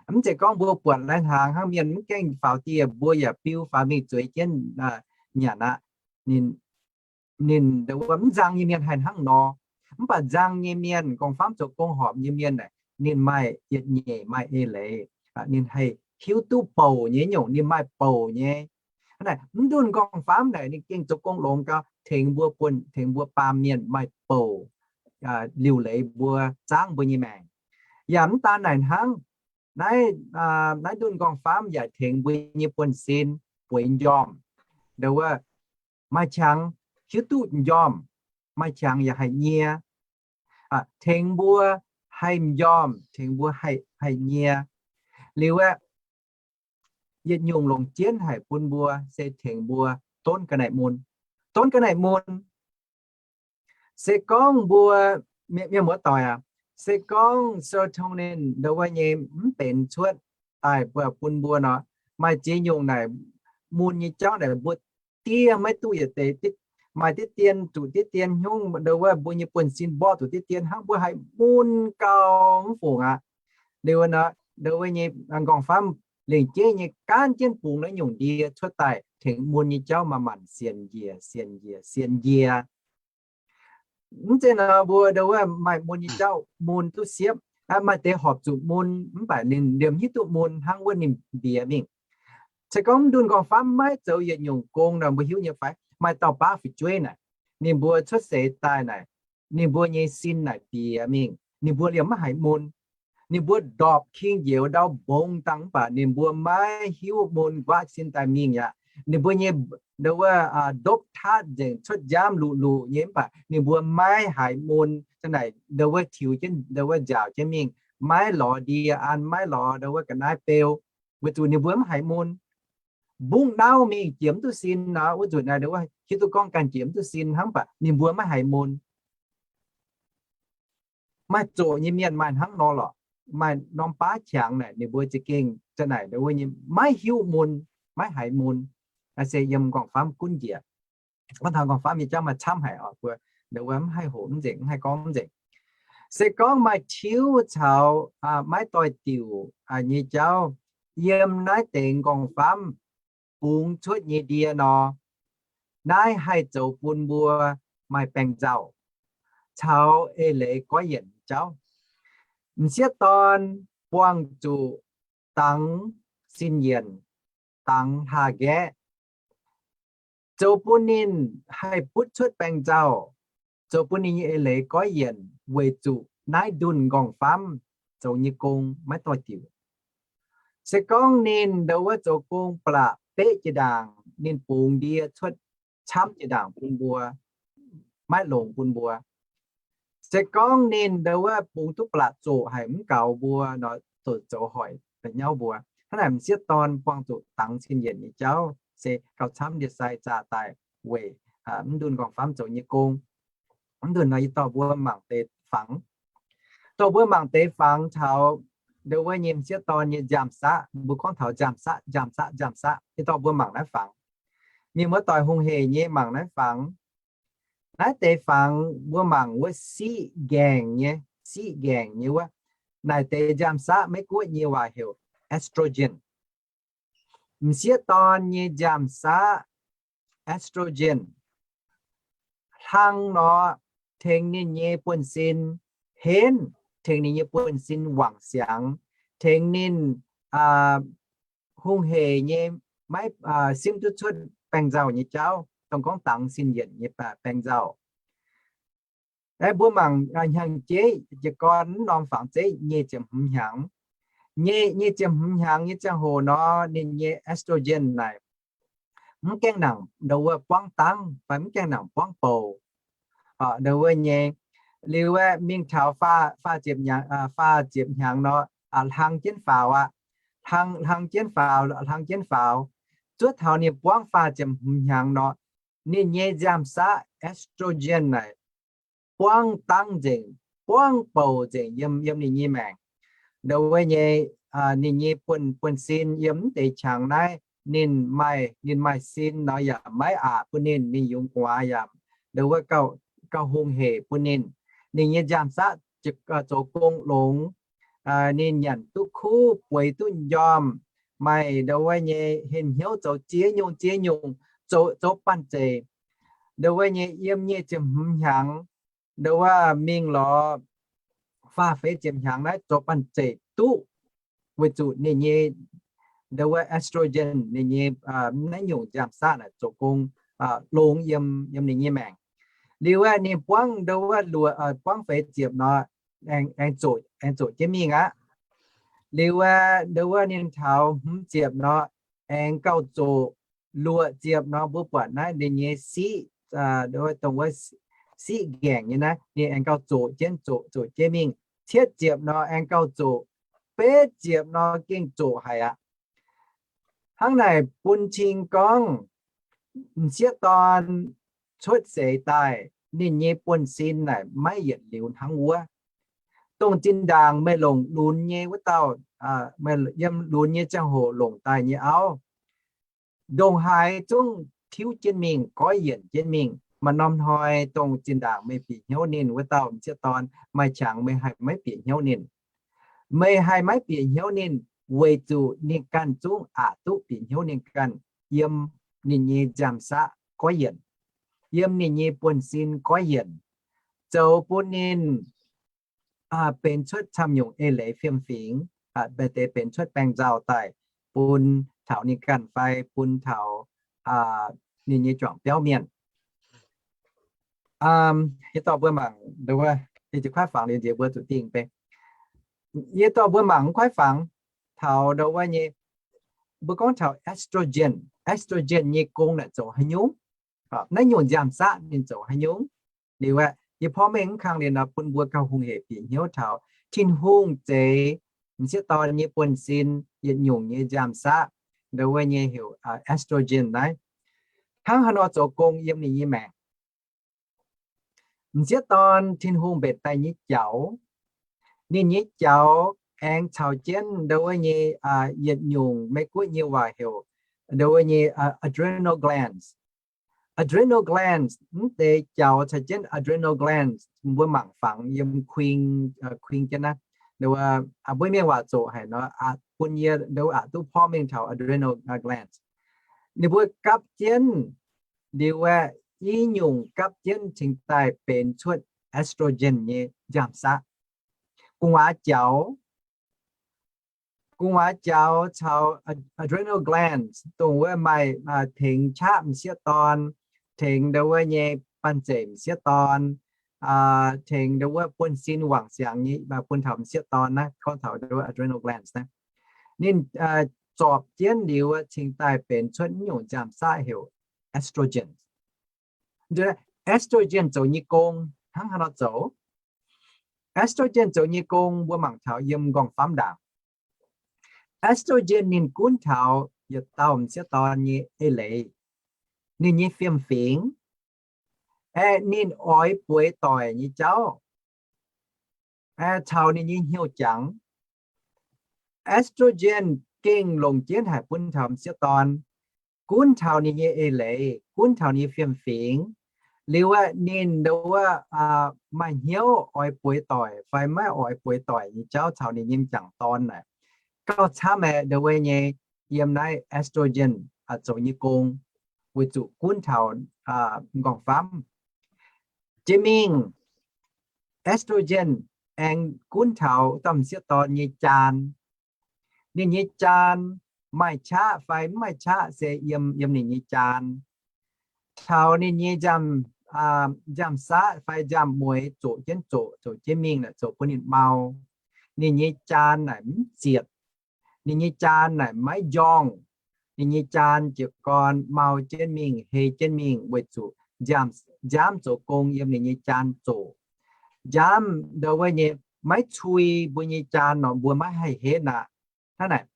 Mv zeiz gorngv mbuo buatc lai-hnaangx hnangv, mienh mv gaengh faaux dieh, mbuo yaac biu faaux mingh zueiz jienv nyanc aqv. Ninh, ninh ndo wuov mv nzang nyei mienh haih hnangv nor. Mv baac nzang nyei mienh, m'nqorngv-famv zoux gong horpc nyei mienh naaic, ninh maaih yietc nyeic maaih eix leiz. Ninh haih hiuv duqv bouc nyei nyungc, ninh maaih bouc nyei. Hnangv naaic, mv ndunh m'nqorngv-famv naaic ninh gengh zoux gong longx gau, tengx mbuo buonv, tengx mbuo baamh mienh maaih bouc, liuc leiz mbuo, zaangv mbuo nyei maengc. Yaac mv daan naaic hnangv, naaiv, naaiv ndunh m'nqorngv-famv yaac tengx mbuo nyei buonv-sin bueix njormh. Ndo wuov maaih qangx hiuv duqv njormh, maaih qangx yaac haih nyie. Tengx mbuo haih njormh, tengx mbuo haih, haih nyie. Liuz aeqv, yietc nyungc longc jienv haic bun mbuo se tengx mbuo donv ga'naaiv mun. Donv ga'naaiv mun. Se gorngv mbuo, mienh, mienh muoz-doic aac, se gorngv serotonin ndo wuov nyei mv benx cuotv daaih mbuo bun mbuo nor, maaih ziex nyungc naaic mun nyei jauv naaic mbuo diev maiv duqv yietc deix. Maaih diqv dien zuqc diqv dien hnyungv, ndo wuov mbuo nyei buonv-sin mborqv zuqc diqv dien hnangv, mbuo haih mun gau mv fungc aqv. Liuz nor, ndo wuov nyei m'nqorngv-famv lengc jeiv nyei gaanv jienv bungx naaiv nyungc ndie cuotv daaih tengx mun nyei jauv manc-manc sienx njiec, sienx njiec, sienx njiec. Mv zeiz nor mbuo ndo wuov maaih mun nyei jauv mun duqv siepv. Maaih deix horpc zuqc mun mv baac ninh liemh hiuv duqv mun hnangv wuov ninh mbiex mingh. Se gorngv mv ndunh m'nqorngv-famv maiv zoux yietc nyungc gong nor, mbuo hiuv nyei fai? Maaih dauh baav fu'jueiv naaic, ninh mbuo cuotv seix daaih naaic, ninh mbuo nyei sin naaic biex mingh, ninh mbuo liemh maiv haiz mun. Ninh mbuo ndorpc king njoux ndau mbongx dangh mv baac ninh mbuo maiv hiuv mun, nquaqv sin daaih mingh aqv. Ninh mbuo nyei ndo wuov ndopv-tatv nzengc, cuotv nziaamv luqc-luqc nyei mv baac ninh mbuo maiv haiz mun. Zanc naaic ndo wuov tiux jienv, ndo wuov nziaauc jienv mingh, maiv lorz ndie an, maiv lorz ndo wuov ga'naaiv beu, weic zuqc ninh mbuo mv haiz mun. Mbungv nauv mingh jiex mv duqv sin nor, wuov nzunc naaic ndo wuov hiuv duqv gorngv ganh jiex mv duqv sin hnangv, mv baac ninh mbuo maiv haiz mun. Maaih zoqc nyei mienh maaih hnangv nor lorqc. Maaih norm baav qangx naaic ninh mbuo za'gengh zanc naaic ndo wuov nyei maiv hiuv mun, maiv haiz mun. Naaiv se yiem m'nqorngv-famv gunv njiec. Gorngv taux m'nqorngv-famv nyei jauv maaih camv haic oc, mbuo ndo wuov mv haih hoqc mv nzengc, mv haih gorngv mv nzengc. Se gorngv maaih tiuv caux maiv doix-diuc nyei jauv, yiem naaiv deix nqorngv-famv bungx cuotv nyei ndie nor, naaiv haih zoux bun mbuo maaih baengc nzauh caux eix leiz goiv yienc nyei jauv. M'sieqv dorn buangh zuqc dangx sin-yienc, dangx hlaax-nqaeqv, zoux bun ninh haih butv cuotv baengc nzauh, zoux bun ninh nyei eix leiz goiv yienc weic zuqc naaiv ndunh nqorngv-famv zoux nyei gong maiv doix-diuc. Se gorngv ninh ndau wuov zoux gong ba'laqc beqv jiex ndaangc, ninh bungx ndie cuotv camv jiex ndaangc bun mbuo, maiv longx bun mbuo. Se gorngv ninh ndau wuov bungx duqv ba'laqc zoqc haic mv gaux mbuo nor, zoux, zoux hoic nyauv mbuo. Hnangv naaic m'sieqv dorn buangh zuqc dangx sin-yienc nyei jauv se gauh camv ndie-sai zaah daaih weic mv ndunh nqorngv-famv zoux nyei gong. Mv ndunh nor yie dorh mbuo mangc deix fangx. Dorh mbuo mangc deix fangx taux ndau wuov nyei m'sieqv dorn nyei nziaamv-saqv. Mbuo gorngv taux nziaamv-saqv, nziaamv-saqv, nziaamv-saqv, yie dorh mbuo mangc naaiv fangx. Mienh muoz-doic hungh hec nyei mangc naaiv fangx. Naaiv deix fangx mbuo mangc wuov siqv nqaengc nyei, siqv nqaengc nyei wuov. Naaic deix nziaamv-saqv Meiv-Guoqv nyei waac heuc estrogen. M'sieqv dorn nyei nziaamv-saqv, estrogen, hlang nor tengx ninh nyei buonv-sin henv, tengx ninh nyei buonv-sin wangc siangx, tengx ninh hungh hec nyei maiv simv duqv cuotv baengc nzauh nyei jauv, dongh gorngv dangx sin-yienc nyei baengc nzauh. Mbuo mangc hnyangx-jeiv jiez gorn wuov norm fangx zeiv nyic ziepc hmz hnyangx. Nyic, nyic ziepc hmz hnyangx nyei ziangh hoc nor, ninh nyei estrogen naaic mv gaengh nangc ndau wuov buangv dangv fai mv gaengh nangc buangv bouc. Ndau wuov nyei, liuz aeqv, mingh taux faah, faah ziepc hnyangx, faah ziepc hnyangx nor, hlang jienv faaux aqv. Hlang, hlang jienv faaux, hlang jienv faaux. Zuov taux ninh buangv faah ziepc hmz hnyangx nor, ninh nyei nziaamv-saqv estrogen naaic buangv dangv nzengc, buangv bouc nzengc yiem, yiem ninh nyei maengc. Ndau wuov nyei, ninh nyei buonv, buonv-sin yiem mv deix qangx naaiv, ninh maaih, ninh maaih sin nor yaac maiv aqc bun ninh, ninh yungz gu'nguaaz yaac ndau wuov gauh, gauh hungh hec bun ninh. Ninh nyei nziaamv-saqv zoux gong longx, ninh nyanc duqv kuv, bueix duqv njormh, maaih ndau wuov nyei henh hnyouv zoux ziex nyungc ziex nyungc, zoux, zoux banh zeic. Ndau wuov nyei yiem nyic ziepc hmz hnyangx, ndau wuov mingh lorz faah feix ziepc hnyangx naaiv zoux banh zeic duqv, weic zuqc ninh nyei ndau wuov estrogen, ninh nyei naaiv nyungc nziaamv-saqv naaic zoux gong longx yiem, yiem ninh nyei maengc. Liuz aeqv, ninh buangv ndau wuov luoqc, buangv feix ziepc nor, aengx, aengx zoqc, aengx zoqc jienv mingh aqv. Liuz aeqv, ndau wuov ninh taux hmz ziepc nor, aengx gauh zoqc. Luoqc ziepc nor mbuo buatc naaiv ninh nyei siqv, ndau wuov, dongh wuov siqv nqaengc nyei naaiv, ninh aengx gauh zoqc jienv, zoqc, zoqc jienv mingh. Cietv ziepc nor aengx gauh zoqc. Betv ziepc nor gengh zoqc haic aqv. Hnangv naaic bun cing gorngv m'sieqv dorn cuotv seix daaih, ninh nyei buonv-sin naaic maiv yietc liuz hnangv wuov. Dongh zinh ndaangc meih longc lunx nyei wuov dauh, yiem lunx nyei ziangh hoc longc daaih nyei auv, ndongc haaix zungv tiuv jienv mingh, goiv yienc jienv mingh. Maaih norm hnoi dongh zinh ndaangc meih bieqc hnyouv ninh wuov dauh m'sieqv dorn, maaih qangx meih haih maiv bieqc hnyouv ninh. Meih haih maiv bieqc hnyouv ninh weic zuqc ninh ganh zungv aqc duqv bieqc hnyouv ninh ganh, yiem ninh nyei nziaamv-saqv goiv yienc, yiem ninh nyei buonv-sin goiv yienc, zoux bun ninh benx cuotv camv nyungc eix leiz fiem-fingx, deix benx cuotv baengc nzauh daaih bun taux ninh ganh fai bun taux ninh nyei juangc biauv mienh. Yie dorh mbuo mangc, yie kuaaiv fangx liuz nziex mbuo zuqc dingh bei. Yie dorh mbuo mangc kuaaiv fangx taux ndau wuov nyei, mbuo gorngv taux estrogen. Estrogen nyei gong naaic zoux haaix nyungc? Naaiv nyungc nziaamv-saqv ninh zoux haaix nyungc? Liuz aeqv, yie porv mengh mv kang liuz nor bun mbuo gauh hungh hec bieqc hnyouv taux Tin-Hungh zeix m'sieqv dorn nyei buonv-sin yietc nyungc nyei nziaamv-saqv, ndau wuov nyei heuc estrogen naaiv, hnangv haaix nor zoux gong yiem ninh nyei maengc. M'sieqv dorn Tin-Hungh mbenc daaih nyei jaux, ninh nyei jaux aengx caux jienv ndau wuov nyei yietc nyungc Meiv-Guoqv nyei waac heuc ndau wuov nyei adrenal glands. Adrenal glands, mv deix jaux caux jienv adrenal glands, mbuo mangc fangx yiem kuing, kuing jienv naaiv. Mbuo mienh waac zoqc haic nor, bun yie ndo aqc duqv porv mengh taux adrenal glands. Ninh mbuo gapv jienv liuz aeqv, i nyungc gapv jienv cingx daaih benx cuotv estrogen nyei nziaamv-saqv. Gu'nguaaz jaux, gu'nguaaz jaux caux adrenal glands dongh wuov maaih tengx qaqv m'sieqv dorn, tengx ndo wuov nyei banh zeic m'sieqv dorn, tengx ndo wuov buonv-sin wangc siangx nyei bun taux m'sieqv dorn naaiv, gorngv taux ndo wuov adrenal glands naaiv. Ninh zorpc jienv liuz cingx daaih benx cuotv nyungc nziaamv-saqv heuc estrogen. Estrogen zoux nyei gong hnangv haaix nor zoux? Estrogen zoux nyei gong mbuo mangc taux yiem nqorngv-famv ndaangc. Estrogen ninh gunv taux yietc dauh m'sieqv dorn nyei eix leiz, ninh nyei fiem-fingx, aeqv, ninh oix bueix doic nyei jauv, aeqv, caux ninh nyei hnyouv jangx. Estrogen gengh longc jienv haic bun taux m'sieqv dorn, gunv taux ninh nyei eix leiz, gunv taux ninh nyei fiem-fingx. Liuz aeqv, ninh ndo wuov maaih hnyouv oix bueix doic fai maiv oix bueix doic nyei jauv caux ninh nyei m'jangc dorn naaic, gauh camv aeqv, ndo wuov nyei yiem naaiv estrogen zoux nyei gong weic zuqc gunv taux nqorngv-famv. Jiex mingh, estrogen aengx gunv taux wuov dauh m'sieqv dorn nyei jaan. Ninh nyei jaan maaih qaqv fai mv maaih qaqv se yiem, yiem ninh nyei jaan. Taux ninh nyei nziaamv, nziaamv-saqv fai nziaamv-mueiz zoqc jienv zoqc, zoqc jienv mingh naaic zoux bun ninh mau. Ninh nyei jaan naaic mv zietc. Ninh nyei jaan naaic maiv njorngh. Ninh nyei jaan jiez gorn mau jienv mingh, hei jienv mingh weic zuqc nziaamv, nziaamv zoux gong yiem ninh nyei jaan zoqc. Nziaamv ndo wuov nyei maiv cui mbuo nyei jaan nor mbuo maiv haih henv aqv. Hnangv naaic,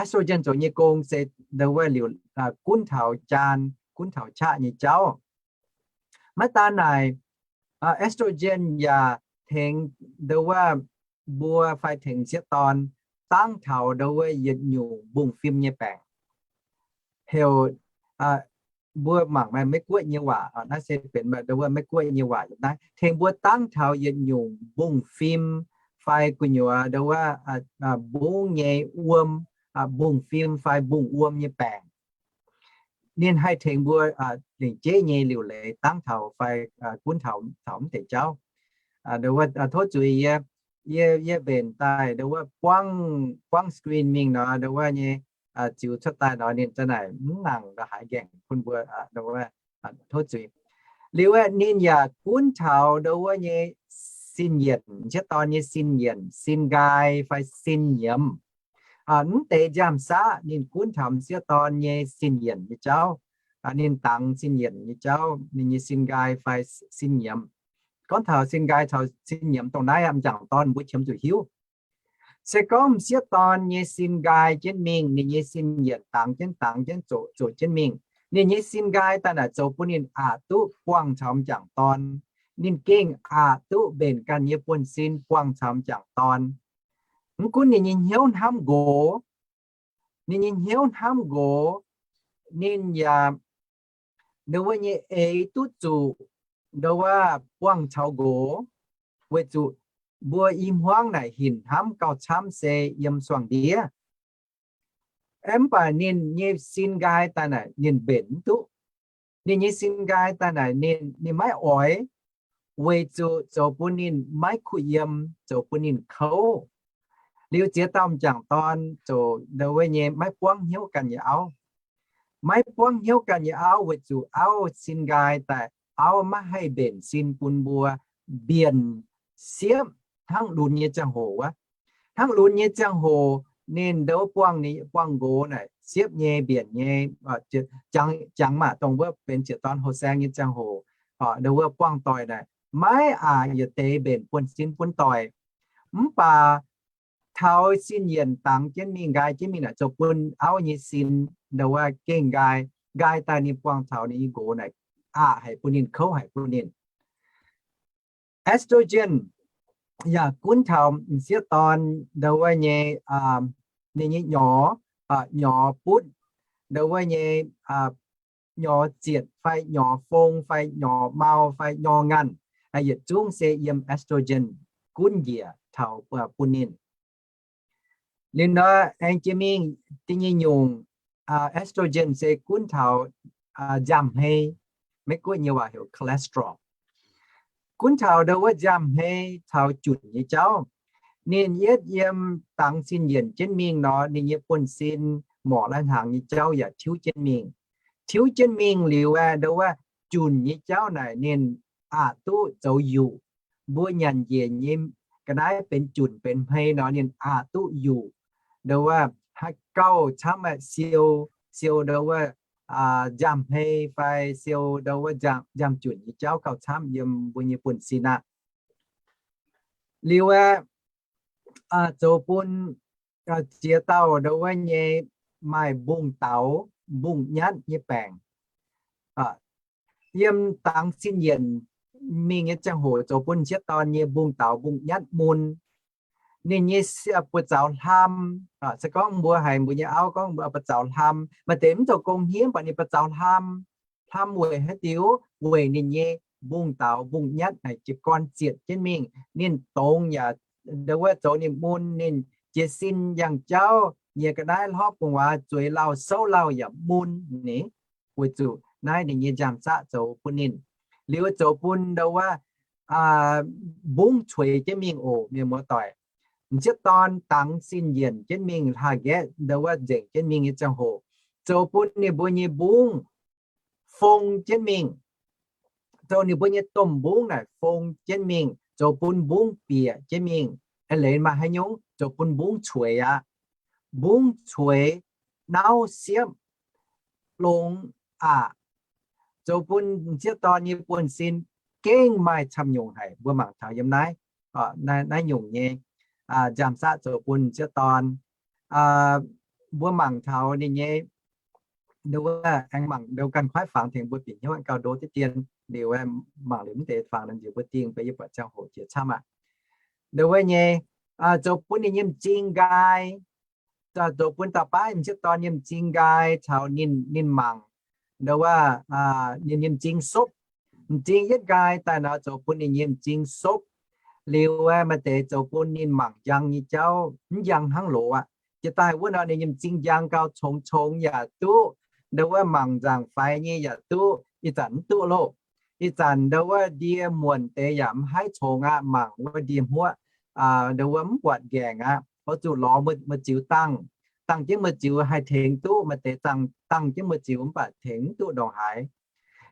estrogen zoux nyei gong se ndo wuov liuz gunv taux jaan, gunv taux qaqv nyei jauv. Maiv daan naaic, estrogen yaac tengx ndo wuov mbuo fai tengx m'sieqv dorn dangv taux ndo wuov yietc nyungc mbungv-fim nyei baengc. Heuc, mbuo mangc maaih Meiv-Guoqv nyei waac, naaiv se benx ndo wuov Meiv-Guoqv nyei waac naaiv, tengx mbuo dangv taux yietc nyungc mbungv-fim fai gu'nyuoz ndo wuov mbungv nyei wuom, mbungv-fim fai mbungv-wuom nyei baengc. Ninh haih tengx mbuo lengc jeiv nyei liuc leiz dangv taux fai gunv taux, taux mv deix jauv. Ndo wuov tov zuiz yie, yie, yie mbenc daaih ndo wuov buangv, buangv screen mingh nor, ndo wuov nyei ziux cuotv daaih nor ninh za'naaic mv nangc ndo haaix nqaengc bun mbuo, ndo wuov, tov zuiz. Liuz aeqv, ninh yaac gunv taux ndo wuov nyei sin yienc, m'sieqv dorn nyei sin yienc, sin nqaai fai sin nyiemz. Mv deix nziaamv-saqv ninh gunv taux m'sieqv dorn nyei sin yienc nyei jauv. Ninh dangx sin yienc nyei jauv, ninh nyei sin nqaai fai sin nyiemz. Gorngv taux sin nqaai caux sin nyiemz dongh naaiv aqv, m'jangc dorn mbuo qiemx zuqc hiuv. Se gorngv m'sieqv dorn nyei sin nqaai jienv mingh, ninh nyei sin yienc dangx jienv, dangx jienv zoqc, zoqc jienv mingh, ninh nyei sin nqaai daaih naaic zoux bun ninh aqc duqv buangh caux m'jangc dorn. Ninh gengh aqc duqv mbenc ganh nyei buonv-sin buangh caux m'jangc dorn. Mv gunv ninh nyei hnyouv hnamv nqox, ninh nyei hnyouv hnamv nqox, ninh yaac ndo wuov nyei eix duqv zuqc ndo wuov buangh caux nqox, weic zuqc mbuo i hmuangv naaic hinc hnamv gauh camv se yiem suangx ndiev. Mv baac ninh nyei sin nqaai daaih naaic ninh mbenc mv duqv. Ninh nyei sin nqaai daaih naaic ninh, ninh maiv oix, weic zuqc zoux bun ninh maiv kuh yiem, zoux bun ninh kouv. Liuz ziex dauh m'jangc dorn ziouc ndo wuov nyei maiv buangv hnyouv ganh nyei auv. Maiv buangv hnyouv ganh nyei auv weic zuqc auv sin nqaai daaih, auv maiv haih mbenc sin bun mbuo mbienc siepv hnangv lunx nyei ziangh hoc wuov. Hnangv lunx nyei ziangh hoc ninh ndo buangh, ninh buangh nqox naaic siepv nyei, mbienc nyei, jangx, jangx maac dongh wuov benx ziex dorn houh saeng nyei ziangh hoc, ndo wuov buangh doic naaic maiv aqc yietc deix mbenc buonv-sin bun doic. Mv baac taux sin yienc dangx jienv mingh, nqaai jienv mingh naaic zoux bun auv nyei sin ndo wuov gengh nqaai. Nqaai daaih ninh buangh taux ninh nyei nqox naaic aqc haic bun ninh, kouv haic bun ninh. Estrogen yaac gunv taux m'sieqv dorn ndo wuov nyei, ninh nyei nyorx, nyorx butv, ndo wuov nyei nyorx zietc fai nyorx fong fai nyorx mau fai nyorx nganh, yietc zungv se yiem estrogen gunv njiec taux bun ninh. Liuz nor aengx jiex mingh da'nyeic nyungc, estrogen se gunv taux nziaamv-hmei, Meiv Guoqv nyei waac heuc cholesterol. Gunv taux ndo wuov nziaamv-hmei caux junc nyei jauv. Ninh yietv yiem dangx sin yienc jienv mingh nor, ninh nyei buonv-sin morc lai-hnaangx nyei jauv yaac tiuv jienv mingh. Tiuv jienv mingh liuz aeqv, ndo wuov junc nyei jauv naaic ninh aqc duqv zoux yuqc. Mbuo nyanc njiec nyei ga'naaiv benx junc benx hmei nor, ninh aqc duqv yuqc. Ndo wuov haaix gauh camv aeqv, siou, siou ndo wuov nziaamv-hmei fai siou ndo wuov nziaamv-junc nyei jauv gauh camv yiem mbuo nyei buonv-sin aqv. Liuz aeqv, zoux bun ziex dauh ndo wuov nyei maaih mbungv daux mbungv nyatv nyei baengc. Yiem dangx sin yienc mingh nyei ziangh hoc zoux bun m'sieqv dorn nyei mbungv daux mbungv nyatv mun. Ninh nyei buoz-zaux hlam. Se gorngv mbuo haiz mbuo nyei auv gorngv mbuo buoz-zaux hlam, maaih deix mv zoux gong hniev, mv baac ninh buoz-zaux hlam. Hlam weic haaix diuc? Weic ninh nyei mbungv daux mbungv nyatv naaic jiez gorn zietc jienv mingh. Ninh dongz yaac ndo wuov zoux ninh mun, ninh jiez sin yangh jauv, nyiex ga'naaiv hlorpv gu'nguaaz, zueiz lauh souv lauh yaac mun ni. Weic zuqc naaiv ninh nyei nziaamv-zaqv zoux bun ninh. Liuz zoux bun ndo wuov mbungv cueix jienv mingh oc, mienh muoz-doic. M'sieqv dorn dangx sin yienc jienv mingh, hlaax-nqaeqv ndo wuov nzengc jienv mingh nyei ziangh hoc, zoux bun ninh mbuo nyei mbungv fong jienv mingh. Zoux ninh mbuo nyei domh mbungv naaic fong jienv mingh, zoux bun mbungv bieqc jienv mingh. Eix leiz maaih haaix nyungc? Zoux bun mbungv cueix aqv. Mbungv cueix, nauv siepv, longx aqc. Zoux bun m'sieqv dorn nyei buonv-sin gengh maaih camv nyungc haic. Mbuo mangc taux yiem naaiv, naaiv nyungc nyei nziaamv-zaqv zoux bun m'sieqv dorn. Mbuo mangc taux ninh nyei, ndo wuov aengx mangc ndo ganh kuaaiv fangx tengx mbuo bieqc hnyouv gauh ndo diqv dien. Liuz mangc liuz mv deix fangx njiec mbuo dingh, beiv yie buatc ziangh hoc jiex camv aqv. Ndo wuov nyei zoux bun ninh nyei m'zing nqaai, zoux bun dauh baav m'sieqv dorn nyei m'zing nqaai caux ninh, ninh mangc ndo wuov ninh nyei m'zing sopv. M'zing yietv nqaai daaih nor zoux bun ninh nyei m'zing sopv. Liuz maaih deix zoux bun ninh mangc njang nyei jauv mv njang hnangv loz aqv. Jiex daaih wuov nor ninh nyei m'zing njang gauh congx congx yaac duqv, ndo wuov mangc nzaangc faix nyei yaac duqv, ih zanc mv duqv loh. Ih zanc ndo wuov ndie muonc deix yaac mv haih congx aqv, mangc wuov ndie hmuoqv ndo wuov mv buatc nqaengc aqv. Oix zuqc lorz muoz-ziux dangh, dangh jienv muoz-ziux haih tengx duqv. Maaih deix dangh jienv muoz-ziux mv baac tengx mv duqv ndongc haaix.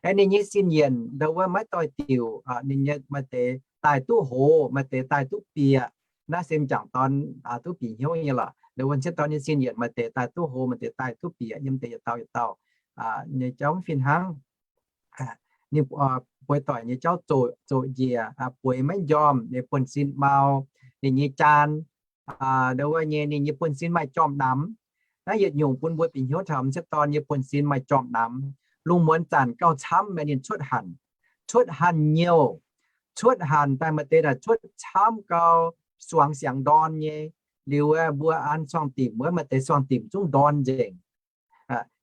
Aeqv, ninh nyei sin yienc ndo wuov maiv doix-diuc, ninh nyei maaih deix daaih duqv hoz, maaih deix daaih duqv bieqc. Naaiv se m'jangc dorn duqv bieqc hnyouv nyei lorqc. Ndo wuov m'sieqv dorn nyei sin yienc maaih deix daaih duqv hoz, maaih deix daaih duqv bieqc, yiem deix yietc dauh yietc dauh nyei jauv mv fih hnangv. Ninh bueix doic nyei jauv zoqc njiec, bueix maiv njormh, ninh buonv-sin mau, ninh nyei jaan ndo wuov nyei ninh nyei buonv-sin maaih jorm-namx. Naaiv yietc nyungc bun mbuo bieqc hnyouv taux m'sieqv dorn nyei buonv-sin maaih jorm-namx. Lungh muonz zanc gauh camv, ninh cuotv hanc, cuotv hanc nyouh, cuotv hanc daaih maaih deix naaic cuotv camv gau, suangx siangx ndorn nyei. Liuz mbuo an suangx dimc wuov maaih deix suangx dimc zungv ndorn nzengc.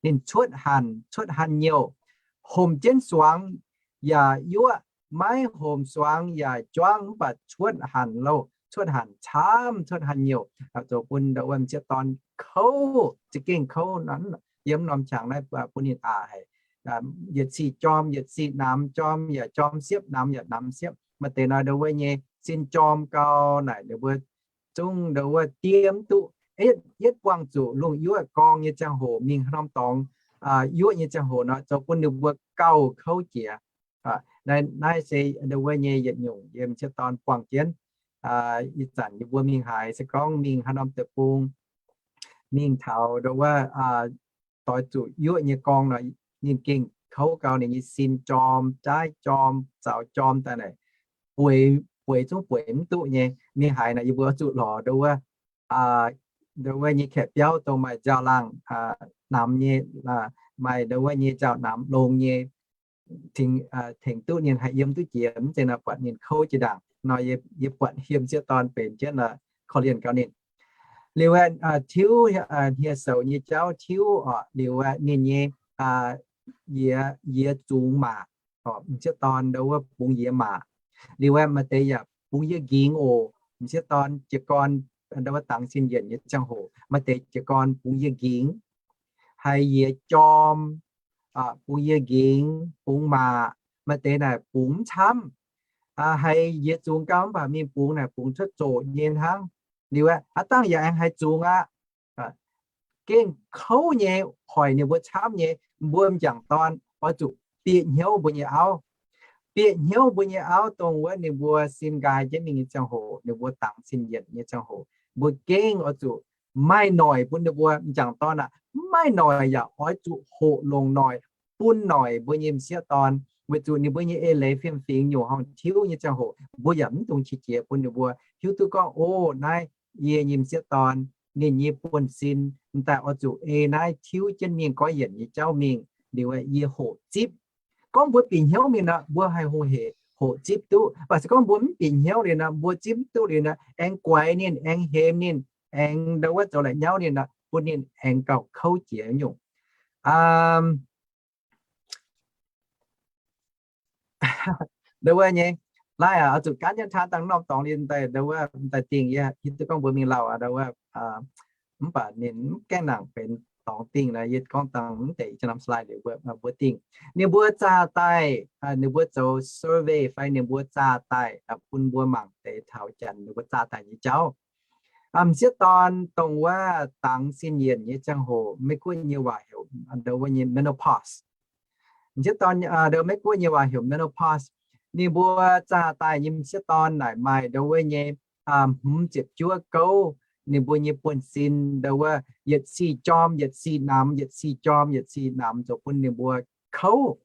Ninh cuotv hanc, cuotv hanc nyouh, homc jienv suangx yaac yuoqv, maiv homc suangx yaac juangv, mv baac cuotv hanc loh, cuotv hanc camv, cuotv hanc nyouh, zoux bun ndo wuov m'sieqv dorn kouv, za'gengh kouv. Yiem norm qangx naaiv bun ninh aqc haic. Yietc sic jorm yietc sic namx, jorm yaac jorm siepv, namx yaac namx siepv. Maaih deix nor ndo wuov nyei sin jorm gau naaic ninh mbuo zungv ndo wuov diev mv duqv. Yietv buangh zuqc lungh yuoqv gorngv nyei ziangh hoc mingh haaix norm dorngx yuoqv nyei ziangh hoc nor zoux bun ninh mbuo gauh kouv jiex. Naaiv se ndo wuov nyei yietc nyungc yie m'sieqv dorn buangh jienv. Ih zanc yie mbuo mingh haaix, se gorngv mingh haaix norm deic-bung, mingh taux ndo wuov doix zuqc yuoqv nyei gorngv nor, ninh gengh kouv gau, ninh nyei sin jorm, jaaiv jorm, zaux jorm daaih naaic, bueix, bueix zungv bueix mv duqv nyei. Mingh haaix naaic yie mbuo zuqc lorz ndo wuov, ndo wuov nyei kaeqv biauv dongh maaih nziaaux-laangh namx nyei, maaih ndo wuov nyei nziaaux namx longx nyei, tengx duqv ninh haih yiem duqv jiex, mv zeiz nor buatc ninh kouv jiex ndaangc nor. Yie buatc yie m'sieqv dorn benx jienv korv-lienh gau ninh. Liuz tiuv hniev-soux nyei jauv tiuv oc. Liuz ninh nyei yie, yie zungx maac, m'sieqv dorn ndo wuov bungx yie maac. Liuz maaih deix yaac bungx yie nqingx oc. M'sieqv dorn jiez gorn ndau wuov dangx sin yienc nyei ziangh hoc, maaih deix jiez gorn bungx yie nqingx, haiz yie jorm, bungx yie nqingx, bungx maac, maaih deix naaic bungx mv camv, haiz yie zungx gau mv baac mingh bungx naaic bungx cuotv zoqc nyei hnangv. Liuz aeqv, aav dangh yaac aengx haiz zungx aqv. Gengh kouv nyei hoic ninh mbuo camv nyei, mbuo m'jangc dorn oix zuqc bieqc hnyouv mbuo nyei auv. Bieqc hnyouv mbuo nyei auv dongh wuov ninh mbuo sin nqaai jienv mingh nyei ziangh hoc, ninh mbuo dangx sin yienc nyei ziangh hoc, mbuo gengh oix zuqc maaih noic bun ninh mbuo m'jangc dorn aqv. Mv maaih noic yaac oix zuqc hoqc longc noic bun noic mbuo nyei m'sieqv dorn, weic zuqc ninh mbuo nyei eix leiz fiem-fingx nyungc horngh tiuv nyei ziangh hoc, mbuo yaac mv dungx qiex jiez bun ninh mbuo hiuv duqv gorngv, o, naaiv yie nyei m'sieqv dorn, ninh nyei buonv-sin m'daaih oix zuqc ei naaiv tiuv jienv mingh goiv yienc nyei jauv mingh. Liuz yie hoqc zipv. Gorngv mbuo bieqc hnyouv mingh nor, mbuo haih hungh hec hoqc zipv duqv. Mv baac se gorngv mbuo mv bieqc hnyouv liuz nor, mbuo zipv mv duqv liuz nor, aengx guaix ninh, aengx hemx ninh, aengx ndau wuov zoux la'nyauv ninh nor, bun ninh aengx gauh kouv jiex nyungc. Ndau wuov nyei, laaiv oix zuqc gaanv jienv taan dangh norm dorngx liuz daaih, ndau wuov daaih dingh yie hiuv duqv gorngv mbuo mingh lauh ndau wuov, mv baac ninh mv gaengh nangc benx dorngx dingh nor, yie gorngv dangh mv deix jienv norm slide liuz mbuo dingh. Ninh mbuo zaah daaih, ninh mbuo zoux survey fai ninh mbuo zaah daaih bun mbuo mangc deix taux janx ninh mbuo zaah daaih nyei jauv. M'sieqv dorn dongh wuov dangx sin yienc nyei ziangh hoc, Meiv-Guoqv nyei waac heuc ndau wuov nyei menopause. M'sieqv dorn, ndau Meiv-Guoqv nyei waac heuc menopause. Ninh mbuo zaah daaih nyei m'sieqv dorn naaic maaih ndau wuov nyei hmz ziepc juov gouv. Ninh mbuo nyei buonv-sin ndau wuov yietc sic jorm yietc sic namx, yietc sic jorm yietc sic namx, zoux bun ninh mbuo kouv.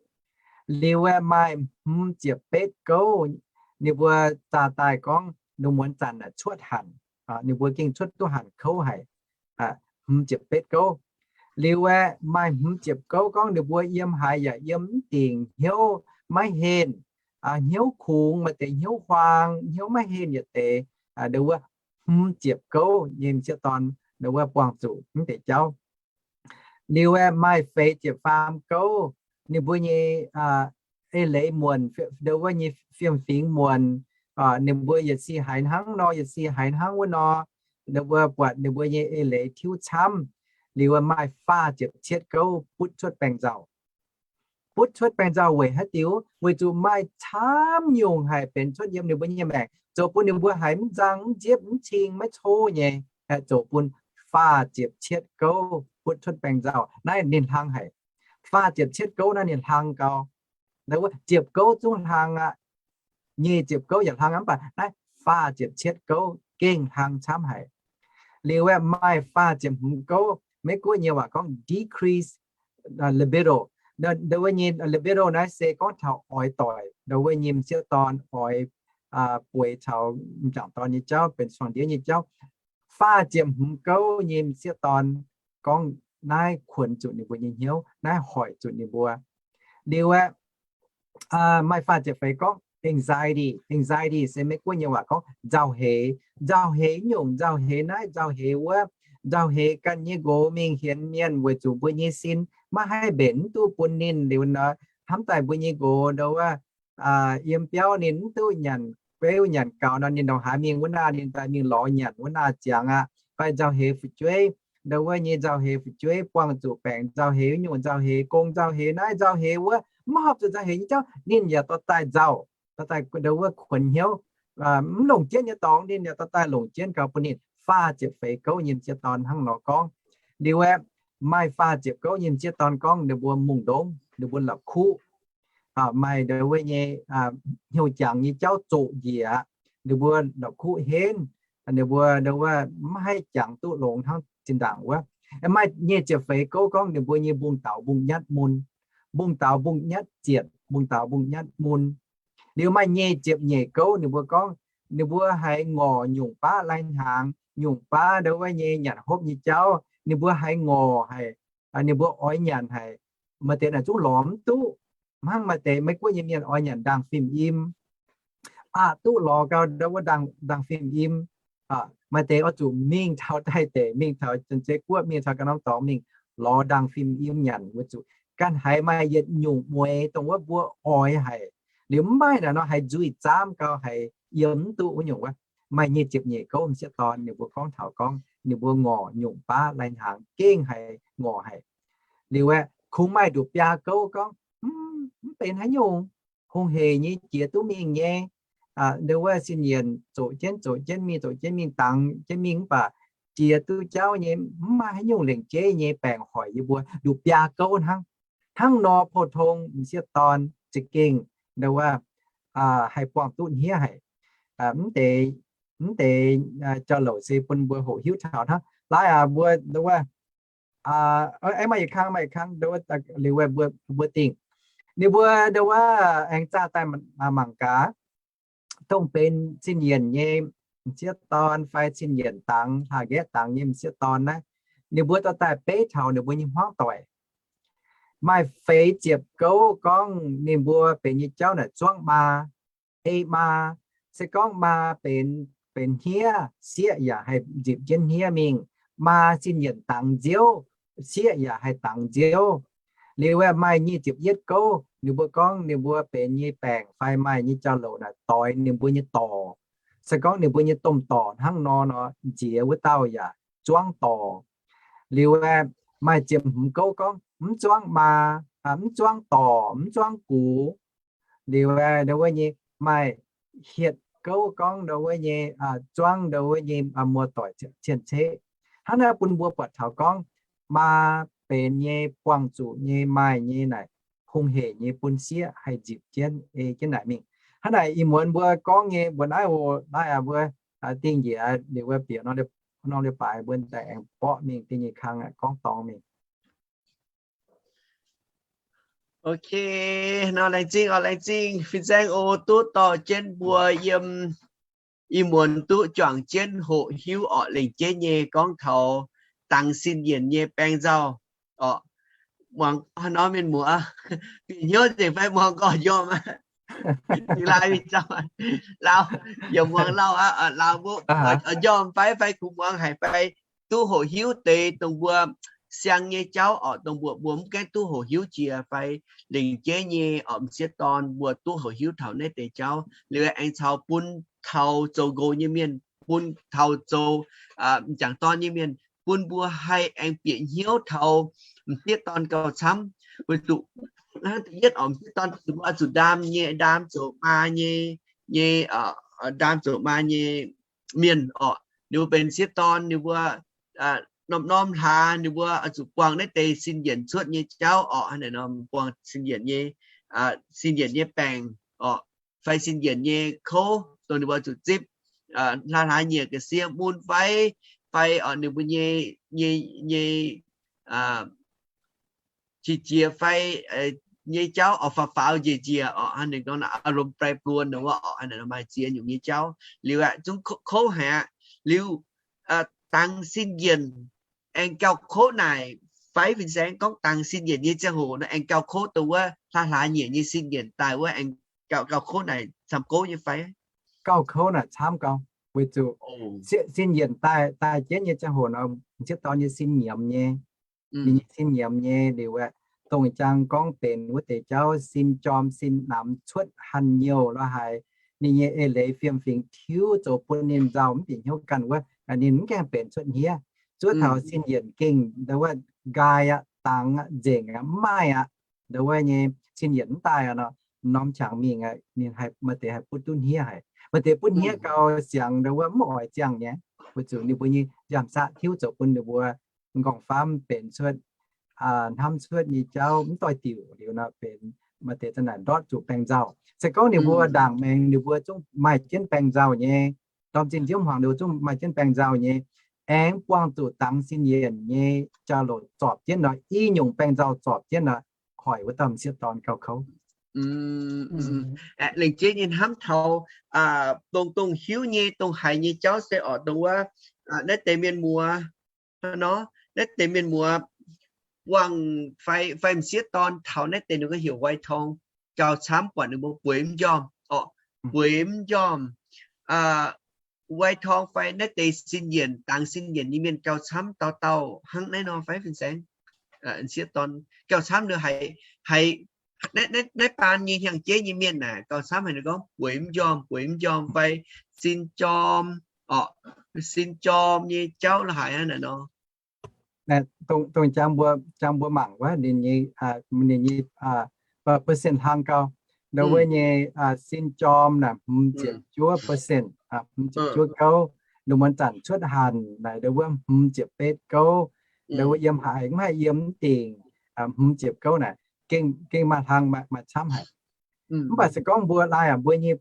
Liuz aeqv, maaih hmz ziepc betv gouv, ninh mbuo zaah daaih gorngv ninh muonz zanc naaic cuotv hanc, ninh mbuo gengh cuotv duqv hanc kouv haic, hmz ziepc betv gouv. Liuz aeqv, maaih hmz ziepc gouv gorngv ninh mbuo yiem haaix yaac yiem mv dingc hnyouv, maiv henh, hnyouv kungx, maaih deix hnyouv huaang, hnyouv maiv henh yietc deix, ndau wuov hmz ziepc gouv nyei m'sieqv dorn ndau wuov buangh zuqc mv deix jauv. Liuz aeqv, maaih feix ziepc faam gouv, ninh mbuo nyei eix leiz muonc, ndau wuov nyei fiem-fingx muonc, ninh mbuo yietc sic haiz hnangv nor, yietc sic haiz hnangv wuov nor, ninh mbuo buatc ninh mbuo nyei eix leiz tiuv camv. Liuz aeqv, maaih faah ziepc cietv gouv butv cuotv baengc nzauh. Butv cuotv baengc nzauh weic haaix diuc? Weic zuqc maaih camv nyungc haic benx cuotv yiem ninh mbuo nyei maengc, zoux bun ninh mbuo haiz mv nzang, mv nziepv, mv cing, maiv cov nyei, haih zoux bun faah ziepc cietv gouv butv cuotv baengc nzauh. Naaiv ninh hlang haic. Faah ziepc cietv gouv naaiv ninh hlang gau. Ndau wuov ziepc gouv zungv hlang aqv. Nyic ziepc gouv yaac hlang aqv, mv baac naaiv faah ziepc cietv gouv gengh hlang camv haic. Liuz aeqv, maaih faah ziepc hmz gouv, Meiv-Guoqv nyei waac gorngv decrease libido. Ndau wuov nyei libido naaiv se gorngv taux oix doic, ndau wuov nyei m'sieqv dorn oix bueix taux m'jangc dorn nyei jauv, benx suangx ndiev nyei jauv. Faah ziepc hmz gouv nyei m'sieqv dorn gorngv naaiv kuonx zuqc ninh mbuo nyei hnyouv, naaiv hoic zuqc ninh mbuo. Liuz aeqv, maaih faah ziepc feix gorngv anxiety. Anxiety se Meiv-Guoqv nyei waac gorngv nzauh heix. Nzauh heix nyungc, nzauh heix naaiv, nzauh heix wuov, nzauh heix ganh nyei nqox mingh hienx mienh weic zuqc mbuo nyei sin maiv haih mbenc mv duqv bun ninh liuz nor, hnamv daaih mbuo nyei nqox ndau wuov yiem biauv ninh mv duqv nyanc beuv nyanc gaux nor, ninh ndongc haaix mingh wuov naah, ninh daaih mingh lorz nyanc wuov naah ziangx aqv. Fai nzauh heix fu'jueiv, ndau wuov nyei nzauh heix fu'jueiv buangh zuqc baengc, nzauh heix nyungc, nzauh heix gong, nzauh heix naaiv, nzauh heix wuov, mv horpc zuqc nzauh heix nyei jauv, ninh yaac dorh daaih nzauh, dorh daaih ndau wuov kuonx hnyouv. Mv longc jienv nyei dorngx ninh yaac dorh daaih longc jienv gau bun ninh. Faah ziepc feix gouv nyei m'sieqv dorn hnangv nor gorngv. Liuz aeqv, maaih faah ziepc gouv nyei m'sieqv dorn gorngv ninh mbuo mungh ndongv, ninh mbuo la'kuqv. Maaih ndau wuov nyei hnyouv jangx nyei jauv zoqc njiec, ninh mbuo la'kuqv henv, ninh mbuo ndau wuov mv haih jangx duqv longx hnangv zinh ndaangc wuov. Maaih nyic ziepc feix gouv gorngv ninh mbuo nyei mbungv daux mbungv nyatv mun, mbungv daux mbungv nyatv zietc, mbungv daux mbungv nyatv mun. Liuz maaih nyic ziepc nyeic gouv ninh mbuo gorngv ninh mbuo haiz ngorc nyungc baav lai hnaangx, nyungc baav ndau wuov nyei nyanc hopv nyei jauv, ninh mbuo haiz ngorc haic, ninh mbuo oix nyanc haic. Maaih deix naaic zungv lorz mv duqv. Hnangv maaih deix Meiv-Guoqv nyei mienh oix nyanc ndaangh fim im, aqc duqv lorz gau ndau wuov ndaangh fim im. Maaih deix oix zuqc mingh taux Taiv deic, mingh taux Janx-Zei Guoqv, mingh taux ganh norm dorngx mingh lorz ndaangh fim im nyanc weic zuqc ganh haiz maaih yietc nyungc mueix dongh wuov mbuo oix haic. Liuz mv maaih naaic nor haiz nzuih zaamv gau, haiz yiem mv duqv wuov nyungc wuov. maaih nyic ziepc nyeic gouv m'sieqv dorn, ninh mbuo gorngv taux gorngv ninh mbuo ngorc nyungc baav lai-hnaangx gengh haiz ngorc haic. Liuz aeqv, kungx maaih nduqc biaa gouv gorngv, mv, mv benx haaix nyungc, hungh hec nyei jiex duqv mingh nyei. Nduov wuov sin yienc zoqc jienv zoqc jienv mingh, zoqc jienv mingh, dangx jienv mingh, mv baac jiex duqv jauv nyei, mv maaih haaix nyungc lengc jeiv nyei baengc hoic yie mbuo nduqc biaa gouv hnangv. Hnangv nor, pou-tong m'sieqv dorn za'gengh nduov wuov haih buangh duqv hniev haic. Mv deix, mv deix jauv-louc se bun mbuo hoqc hiuv taux hnangv. Laaix aac, mbuo nduov wuov, aengx maaih yietc kang, maaih yietc kang nduov wuov, liuz wuov mbuo, mbuo dingh, ninh mbuo nduov wuov aengx zaah daaih mangc gaax, dongh benx sin yienc nyei m'sieqv dorn fai sin yienc dangx, hlaax-nqaeqv dangx nyei m'sieqv dorn naaiv, ninh mbuo dorh daaih beiv taux ninh mbuo nyei hmuangv doic. Maaih feix ziepc gouv gorngv ninh mbuo benx nyei jauv naaic zuangv maa, ei maa. Se gorngv maa benx, benx hniev, sieqv yaac haih nzipc jienv hniev mingh. Maa sin yienc dangx nziouv, sieqv yaac haih dangx nziouv. Liuz aeqv, maaih nyic ziepc yietv gouv ninh mbuo gorngv ninh mbuo benx nyei baengc fai maaih nyei jauv-louc naaic doix ninh mbuo nyei dorc. Se gorngv ninh mbuo nyei domh dorc hnangv nor nor, nziex wuov dauh yaac zuangv dorc. Liuz aeqv, maaih ziepc hmz gouv gorngv mv zuangv maa, mv zuangv dorc, mv zuangv gux. Liuz aeqv, nduov wuov nyei maaih hietc gouv gorngv nduov wuov nyei zuangv nduov wuov nyei muoz-doic cien-ceqv. Hnangv naaiv bun mbuo buatc taux gorngv maa benx nyei, buangh zuqc nyei, maaih nyei naaic hungh hec nyei bun sieqv haih nzipc jienv, ei jienv naaic mingh. Hnangv naaic ih muonz mbuo gorngv nyei mbuo naaiv oc, naaiv aac mbuo dingh njiec liuz wuov bieqc norm leiz-baaix mbuo daaih aengx borqv mingh da'nyeic kang gorngv dorngx mingh. Ok, nor laengz zingh oc, laengz zingh fin-saeng oc, duqv dorh jienv mbuo yiem ih muonz duqv juangc jienv hoqc hiuv orqc, lengc jeiv nyei gorngv taux dangx sin yienc nyei baeng nzauh orqc. Muangx gorngv haaix nor mienh muoz, bieqc hnyouv nzengc fai muangx gorx njormh aqv? Lauh, yaac muangx lauh aqv, lauh mbuo njormh fai, fai kungx muangx haic fai duqv hoqc hiuv deix dongh mbuo siang nyei jauv orqc, dongh mbuo, mbuo mv gaengh duqv hoqc hiuv jiex fai lengc jeiv nyei orqc, m'sieqv dorn mbuo duqv hoqc hiuv taux naaiv deix jauv liuz aengx caux bun taux zoux nqox nyei mienh, bun taux zoux m'jangc dorn nyei mienh, bun mbuo haih aengx bieqc hnyouv taux m'sieqv dorn gauh camv. Weic zuqc hnangv da'yietv orqc, m'sieqv dorn mbuo oix zuqc ndaam nyei, ndaam zoux maa nyei, nyei, ndaam zoux maa nyei mienh orqc. Ninh mbuo benx m'sieqv dorn, ninh mbuo norm-norm hlaax ninh mbuo oix zuqc buangh naaiv deix sin yienc cuotv nyei jauv orqc, hnangv naaic nor buangh sin yienc nyei, sin yienc nyei baengc orqc, fai sin yienc nyei kouv dongh ninh mbuo zuqc zipv hlaax-hlaax nyiec ga'sie mun fai, fai orqc ninh mbuo nyei, nyei, nyei qiex jiez fai nyei jauv orqc faaux-faaux njiec njiec orqc, hnangv ninh gorngv อารมณ์แปรปรวน nor wuov orqc, hnangv naaic maaih ziex nyungc nyei jauv liuz aeqv, zungv kouv haic aqv. Liuz dangx sin yienc aengx gauh kouv naaic fai? Fin-saeng gorngv dangx sin yienc nyei ziangh hoc nor aengx gauh kouv dongh wuov hlaax-hlaax nyiec nyei sin yienc daaih wuov aengx gauh, gauh kouv naaic camv gouv nyei fai? Gauh kouv naaic camv gauh, weic zuqc sin yienc daaih, daaih jienv nyei ziangh hoc nor, m'sieqv dorn nyei sin nyiemz nyei. Ninh nyei sin nyiemz nyei liuz aeqv, dongh jang gorngv benx wuov deix jauv sin jorm sin namx cuotv hanh nyouh lo haaix, ninh nyei eix leiz fiem-fingx tiuv zoux bun ninh nzauh mv bieqc hnyouv ganh wuov, ninh mv gaengh benx cuotv hniev. Zuov taux sin yienc gengh nduov wuov nqaai aqv, dangx aqv, nzengc aqv, mv maaih aqv. Nduov wuov nyei sin yienc mv daaih aqv nor, norm qangx mingh aqv, ninh maaih deix haih butv duqv hniev haic. Maaih deix butv hniev gau siangx nduov wuov mv oix ziangh nyei, weic zuqc ninh mbuo nyei nziaamv-saqv tiuv zoux bun ninh mbuo m'nqorngv-famv benx cuotv, hnamv cuotv nyei jauv mv doix-diuc liuz nor benx maaih deix za'naaic ndortv zuqc baeng nzauh. Se gorngv ninh mbuo ndaangc maengx ninh mbuo zungv maaih jienv baeng nzauh nyei, ndorm zinh nziouv hmuangx ninh mbuo zungv maaih jienv baeng nzauh nyei, aengx buangh zuqc dangx sin yienc nyei jauv-louc zorpc jienv nor, i nyungc baeng nzauh zorpc jienv nor, hoic wuov dauh m'sieqv dorn gauh kouv. Aeqv, lengc jeiv nyei hnamv taux dongh, dongh hiuv nyei, dongh haiz nyei jauv se orqc, dongh wuov naaiv deix mienh muoz nor, naaiv deix mienh muoz buangh fai, fai m'sieqv dorn taux naaiv deix ninh gorngv heuc ไวทอง gauh camv, buatc ninh mbuo bueix mv njormh orqc, bueix mv njormh. ไวทอง fai naaiv deix sin yienc, dangx sin yienc nyei mienh gauh camv dauh dauh hnangv naaiv nor fai, fin-saeng? M'sieqv dorn gauh camv ninh haiz, haiz naaiv, naaiv baan nyei hnyangx-jeiv nyei mienh naaic gauh camv haiz ninh gorngv bueix mv njormh, bueix mv njormh fai sin jorm, orqc, sin jorm nyei jauv la'haaix hnangv naaic nor. Dongh, dongh jangx mbuo, jangx mbuo mangc wuov ninh nyei, ninh nyei percent hlang gau. Ndau wuov nyei sin jorm naaic hmz ziepc juov percent, hmz ziepc juov gouv. Lungh muonz zanc cuotv hanc naaic ndau wuov hmz ziepc betv gouv. Ndau wuov yiem haaix mv haih yiem mv dingc, hmz ziepc gouv naaic gengh, gengh maaih hlang, maaih camv haic. Mv baac se gorngv mbuo laai aqv, mbuo nyei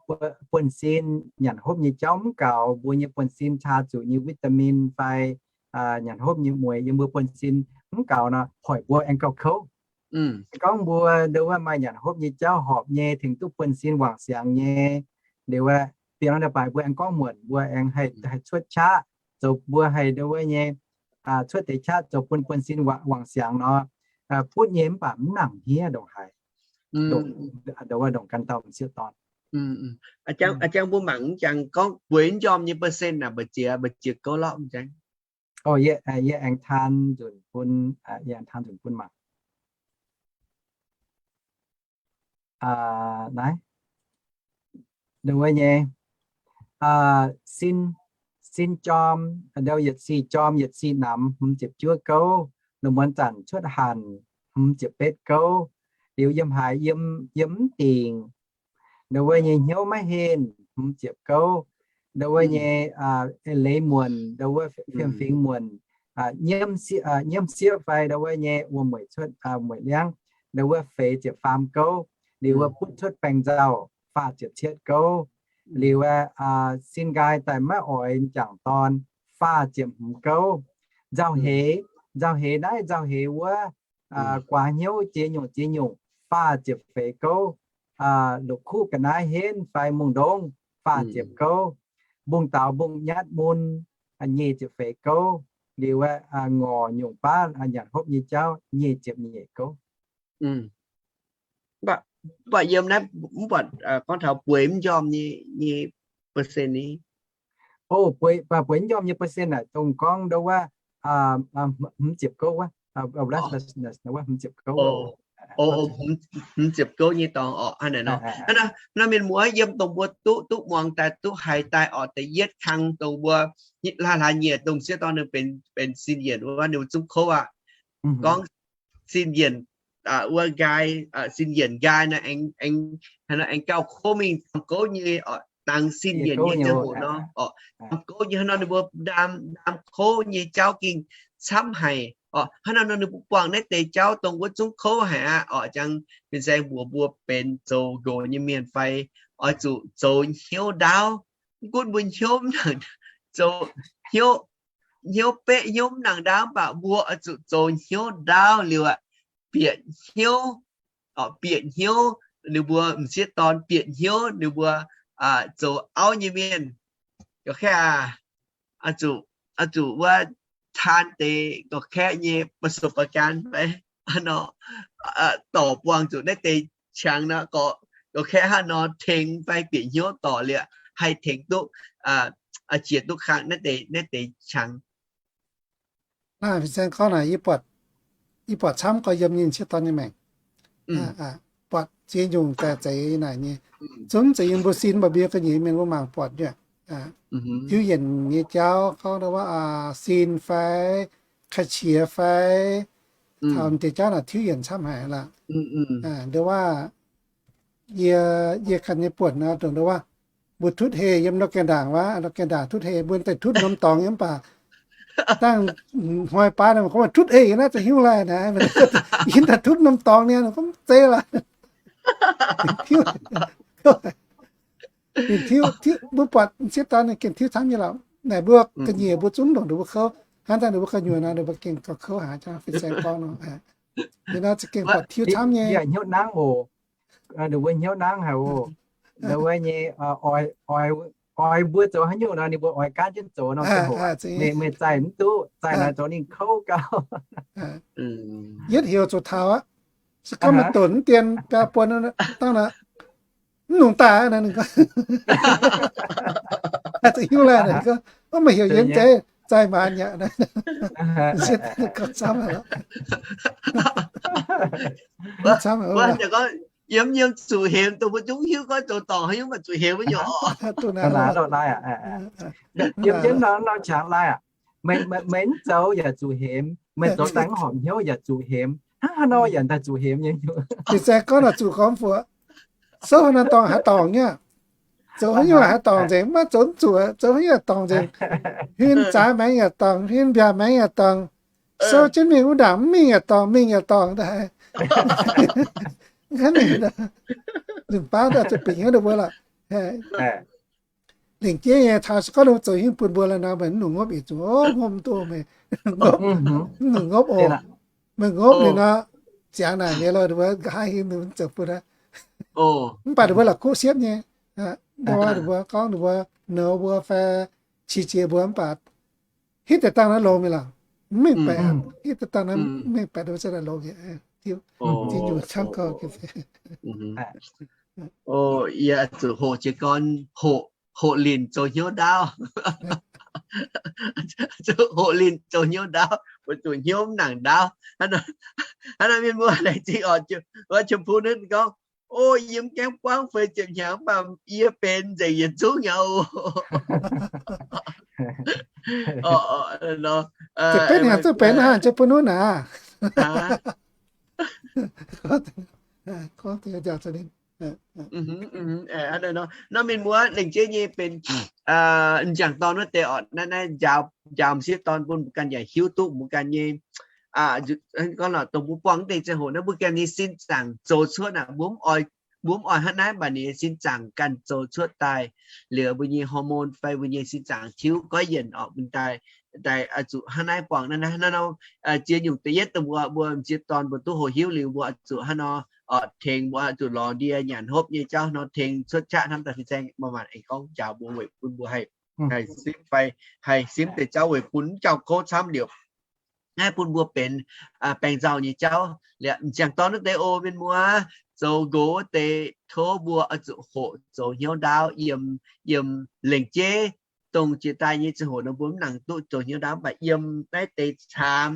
buonv-sin nyanc hopv nyei jauv mv gaux, mbuo nyei buonv-sin caa zuqc nyei vitamin fai nyanc hopv nyei mueiz yiem mbuo buonv-sin mv gaux nor, hoic mbuo aengx gauh kouv. Se gorngv mbuo ndau wuov maaih nyanc hopv nyei jauv horpc nyei, tengx duqv buonv-sin wangc siangx nyei, liuz aeqv, bieqc norm leiz-baaix mbuo aengx gorngv muonc, mbuo aengx haih cuotv qaqv zoux, mbuo haih ndau wuov nyei cuotv deix qaqv zoux bun buonv-sin wangc siangx nor, butv nyei mv baac mv nangc hniev ndongc haaix, ndongc, ndongc gan dauh m'sieqv dorn. A'jang mbuo mangc jangx gorngv bueix njormh nyei percent naaic mbu'ziex, mbu'ziex gouv lorqc jangx. Yie aengx taan nzunc bun, yie aengx taan nzunc bun mangc. Naaiv, ndau wuov nyei sin, sin jorm, ndau yietc sic jorm yietc sic namx hmz ziepc juov gouv, lungh muonz zanc cuotv hanc hmz ziepc betv gouv, liuz yiem haaix, yiem, yiem mv dingc, ndau wuov nyei hnyouv maiv henh hmz ziepc gouv, ndau wuov nyei leiz muonc, ndau wuov fiem-fingx muonc, nyiemv sieqv fai ndau wuov nyei wuom-mueic cuotv mueic liangv, ndau wuov feix ziepc faam gouv, liuz wuov butv cuotv baengc nzauh faah ziepc cietv gouv, liuz sin nqaai daaih maiv oix m'jangc dorn faah ziepc hmz gouv. Nzauh heix, nzauh heix naaiv nzauh heix wuov, guaax hnyouv jiex nyungc jiex nyungc faah ziepc feix gouv, la'kuqv ga'naaiv henv fai mungh ndongv faah ziepc gouv, mbungv daux mbungv nyatv mun nyic ziepc feix gouv, liuz ngorc nyungc baav nyanc hopv nyei jauv nyic ziepc nyeic gouv. Mv baac yiem naaiv mv buatc gorngv taux bueix mv njormh nyei, nyei percent ni. O, bueix, bueix mv njormh nyei percent naaic dongh gorngv ndau wuov hmz ziepc gouv wuov, restlessness wuov hmz ziepc gouv. Hmz ziepc gouv nyei dorngx orqc, hnangv naaic nor. Hnangv naaiv mienh muoz yiem dongh mbuo duqv, duqv muangx daaih, duqv haiz daaih orqc, da'yietv kang dongh mbuo hlaax hlaax nyieqc dongh m'sieqv dorn ninh benx, benx sin yienc wuov, ninh zungv kouv aqv. Gorngv sin yienc wuov nqaai, sin yienc nqaai naaiv aengx, aengx, hnangv naaiv aengx gauh kouv mingh, camv gouv nyei orqc, dangx sin yienc nyei ziangh hoc nor orqc, camv gouv nyei. Hnangv nor ninh mbuo ndaam, ndaam kouv nyei jauv gengh camv haic orqc. Hnangv nor ninh mbuo buangh naaiv deix jauv dongh wuov zungv kouv haic aqv orqc. Jangx fin-saeng mbuox mbuo benx zoux nqox nyei mienh fai oix zuqc zoux hnyouv ndaauv. Mv gunv mbuo hnyouv mv nangc, zoux hnyouv, hnyouv beqv hnyouv mv nangc ndaauv, mv baac mbuo oix zuqc zoux hnyouv ndaauv liuz aqv, bieqc hnyouv, bieqc hnyouv ninh mbuo m'sieqv dorn, bieqc hnyouv ninh mbuo zoux auv nyei mienh. Gorqv-kaeqv aac, oix zuqc, oix zuqc wuov taan deix gorqv-kaeqv nyei ประสบการณ์ fai nor, dorc buangh zuqc naaiv deix qangx nor, gorqv-kaeqv hnangv nor tengx fai bieqc hnyouv dorc liuz haih tengx duqv, jiex duqv kangv naaiv deix, naaiv deix qangx. Naaiv fin-saeng gorngv naaic, yie buatc camv gorx yiem nyei m'sieqv dorn nyei maengc. Buatc ziex nyungc daaih zeiz naaic nyei. Zungv zeiz yiem mbuo sin, mv baac mbuo ga'nyiec mienh mbuo mangc buatc nyei. Tiuv yienc nyei jauv gorngv wuov, sin fai, ka'qiex fai, taux deix jauv naaic tiuv yienc camv haic lorqc. Nduov waac, yie, yie ganh nyei buonc nor, dongh nduov waac, mbuo tutv heh yiem nor gaengh ndaangc wuov, nor gaengh ndaangc tutv heh, mbuo daaih tutv norm dorngx nyei mv baac dangh hnoi baav nor gorngv tutv heh naaiv za'hiuv laih naaic, yie daaih tutv norm dorngx niaa, gorngv zeiz lorqc. Ninh tiuv, tiuv, mbuo buatc m'sieqv dorn ninh gengh tiuv camv nyei lorqc. Naaic mbuo ga'nyiec mbuo zungv longc ninh mbuo kouv. Hnangv dangh ninh mbuo gu'nyuoz nor, ninh mbuo gengh gauh kouv haic, fin-saeng gorngv nor. Yie nor za'gengh buatc tiuv camv nyei. Hnyouv nangv oc. Ninh mbuo hnyouv nangv haic oc. Ninh mbuo nyei, oix, oix mbuo zoux haaix nyungc nor, ninh mbuo oix gaanv jienv zoux nor, meih, meih zaih mv duqv, zaih naaic zoux ninh kouv gau. Yietv heuc zoux taux aqv. Se gorngv meih donx mv dien biaa buon dangh naaic, mv nungx daaih, ninh gorngv, za'hiuv laih, ninh gorngv, meih heuc yie mv zeiz, zaih maanc yaac, camv, camv, yiem yiem zuqc hemx, dongh mbuo zungv hiuv gorngv zoux dorngc haaix nyungc maaih zuqc hemx wuov nyungc oc. Yiem jienv nor, nor qangx lai aqv. Meih mv zoux yaac zuqc hemx, meih zoux daaih mv horpc hnyouv yaac zuqc hemx. Hnangv haaix nor yaac daaih zuqc hemx nyei. Ih zanc gorngv naaic zuqc gorngv fuoqc, souv haaix nor dorngc haaix dorngc nyei. Zoux haaix nyungc haaix dorngc nzengc, maiv zoux zuqc, zoux haaix nyungc yaac dorngc nzengc. Huin zaaix maengx yaac dorngc, huin mbiaauc maengx yaac dorngc. Souv jienv mingh wuov ndaangc mv mingh yaac dorngc, mingh yaac dorngc daaih. Nzunc baav daaih zuqc bieqc hnyouv ninh mbuo lorqc. Lengc jeiv nyei taux se gorngv ninh mbuo zoux haaix nyungc bun mbuo la'nor, meih mv longc ngopv yietc zungv, ngopv mv duqv meih, mv longc ngopv oc. Meih ngopv liuz nor, ziangx naaic nyei lorh, ninh mbuo nqa'haav hingv ninh mbuo zoux bun aqv. Mv baac ninh mbuo la'kuqv siepv nyei. Ninh mbuo gorngv ninh mbuo nouz mbuo fai qiex jiez mbuo mv baac hitv deix dangh naaiv longx mi'aqv lorqc. Mv mengh baeqc, hitv deix dangh naaiv mv mengh baeqc, ninh mbuo za'gengh longx nyei. Tin-Hungh camv gorx. Yie zuqc hoqc jiez gorn, hoqc, hoqc linc zoux hnyouv ndaauv. Zuqc hoqc linc zoux hnyouv ndaauv, weic zuqc hnyouv mv nangc ndaauv. Hnangv naaiv mienh muoz laengz zingh oc, wuov Chim Pun naaiv gorngv, o, yie mv gaengh buangv fei ziepc hnyangx, mv baac yie benx nzengc yietc zungv nyei oc. Ziepc betv hnyangx zungv benx haic, Chim Pun naaiv. Nor mienh muoz lengc jeiv nyei benx m'jangc dorn wuov deix oc, naaiv, naaiv njaaux, njaaux m'sieqv dorn bun mbuo ganh yaac hiuv duqv mbuo ganh nyei, gorngv lorqc, dongh mbuo buangh deix ziangh hoc naaiv mbuo ganh nyei sin zaangc zoux cuotv aqv. Mbuo mv oix, mbuo mv oix hnangv naaiv, mv baac ninh nyei sin zaangc ganh zoux cuotv daaih. Liuz mbuo nyei hormone fai mbuo nyei sin zaangc tiuv goiv yienc oc, mbuo daaih, daaih oix zuqc hnangv naaiv buangh naaiv, naaiv, naaiv nor, ziex nyungc da'yietv dongh mbuo, mbuo m'sieqv dorn mbuo duqv hoqc hiuv liuz mbuo oix zuqc hnangv nor oc, tengx mbuo oix zuqc lorz ndie nyanc hopv nyei jauv nor tengx cuotv qaqv hnamv daaih fin-saeng maaih maanc aengx gorngv njaaux mbuo weic bun mbuo haih, haih simv fai haih simv deix jauv weic bun mv jauv kouv camv liuz. Naaiv bun mbuo benx baengc nzauh nyei jauv. Liuz m'jangc dorn wuov deix oc mienh muoz, zoux nqox wuov deix tov mbuo oix zuqc hoqc zoux hnyouv ndaauv yiem, yiem lengc jeiv dongh jiex daaih nyei ziangh hoc nor mbuo mv nangc duqv zoux hnyouv ndaauv, mv baac yiem naaiv deix caamx,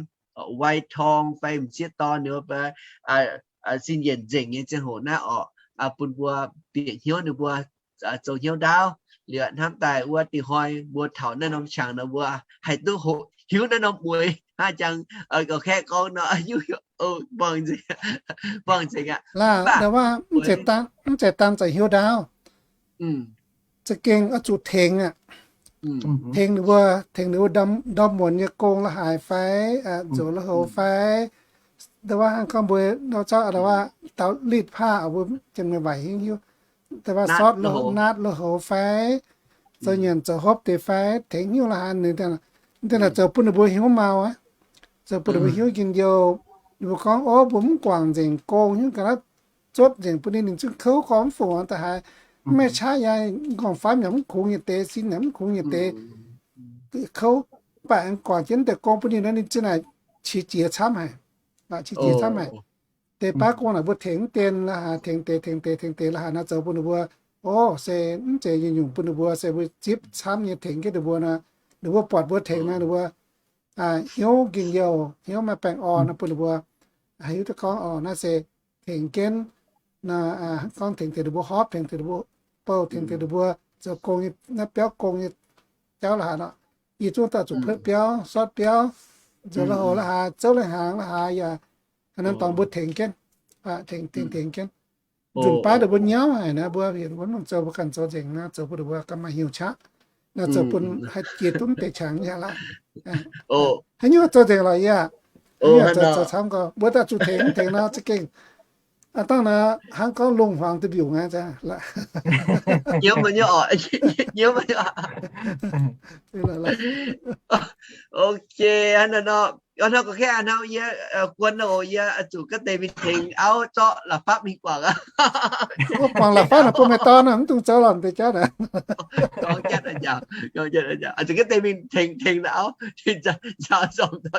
wai torng fai m'sieqv dorn ninh mbuo sin yienc nzengc nyei ziangh hoc naaiv oc, bun mbuo bieqc hnyouv ninh mbuo zoux hnyouv ndaauv. Liuz hnamv daaih wuov dingh hnoi mbuo taux naaiv norm qangx nor mbuo haih duqv hoqc hiuv naaiv norm mueix hnangv jangx ga'kaeqv gorngv nor, buangh nzengc, buangh nzengc aqv. Mv zeiz dangh zoux hnyouv ndaauv, za'gengh oix zuqc tengx aqv. Tengx ninh mbuo, tengx ninh mbuo ndorm muonz nyei gong la'haaix fai, zoux lui-houx fai, nda'wuov hnangv gorngv mbuo nor zauv nda'wuov daux litv paav, mbuo jiex mingh waaic hingv hiuv, nda'wuov sortv lui-houx, naatv lui-houx fai, zoux nyanc zoux hopv deix fai, tengx hnyouv la'haaix, ninh deix naaic zoux bun ninh mbuo hnyouv mau aqv. Zoux bun ninh mbuo hnyouv njien-youh. Ninh mbuo gorngv, o, mbuo mv guangc nzengc gong, hnyouv ga'naaiv zuotv nzengc bun ninh, ninh zungv kouv gorngv mv fungc da'haaix. Mv maaih qaqv yaac nqorngv-famv yaac mv kungx nyei deix, sin yaac mv kungx nyei deix, kouv. Mv baac guangc jienv deix gong bun ninh nor, ninh za'naaic qiex jiez camv haic. Qiex jiez camv haic. Deix baav gong naaic mbuo tengx mv dien la'haaix, tengx deix, tengx deix, tengx deix la'haaix nor, zoux bun ninh mbuo, o, se mv zeiz nyungc-nyungc bun ninh mbuo, se mbuo zipv camv nyei tengx jienv ninh mbuo nor, ninh mbuo buatc mbuo tengx nor, ninh mbuo hnyouv njien-youh, hnyouv maaih baengh orn nor, bun ninh mbuo hiuv duqv gorngv, o, naaiv se tengx jienv, gorngv tengx deix ninh mbuo hopv, tengx deix ninh mbuo bouh, tengx deix ninh mbuo zoux gong nyei, naaiv biauv gong nyei jauv la'haaix nor. Yie zungv daaih zuqc hpetv biauv, sortv biauv, zoux lui-houx la'haaix, zouv lai-hnaangx la'haaix yaac, hnangv naaiv dorngx mbuo tengx jienv, tengx, tengx, tengx jienv. Nzunc baav ninh mbuo nyauv haic naaiv, mbuo hienx wuov nungc zoux mbuo ganh zoux nzengc naaiv, zoux bun ninh mbuo ganh maaih hnyouv qaqv. Naaiv zoux bun haih jiex duqv deix qangx yaac la'haaix. Haaix nyungc zoux nzengc lorqc yie aqv. Zoux camv gorngv mbuo daaih zuqc tengx, tengx nor za'gengh dangh naaiv hnangv gorngv lungh hmuangx duqv mbiungc aqv. Ok, hnangv nor, hnangv gorngv hnangv yie guon oc, yie zuqc gaav deix mingh tengx auv zorqv la'fapv mingh guangc aqv. Guangc la'fapv naaic bun meih dorn mv dungx zoux lorqc deix jauv naaic. Zuqc gaav deix mingh tengx, tengx auv, njaaux zorngx.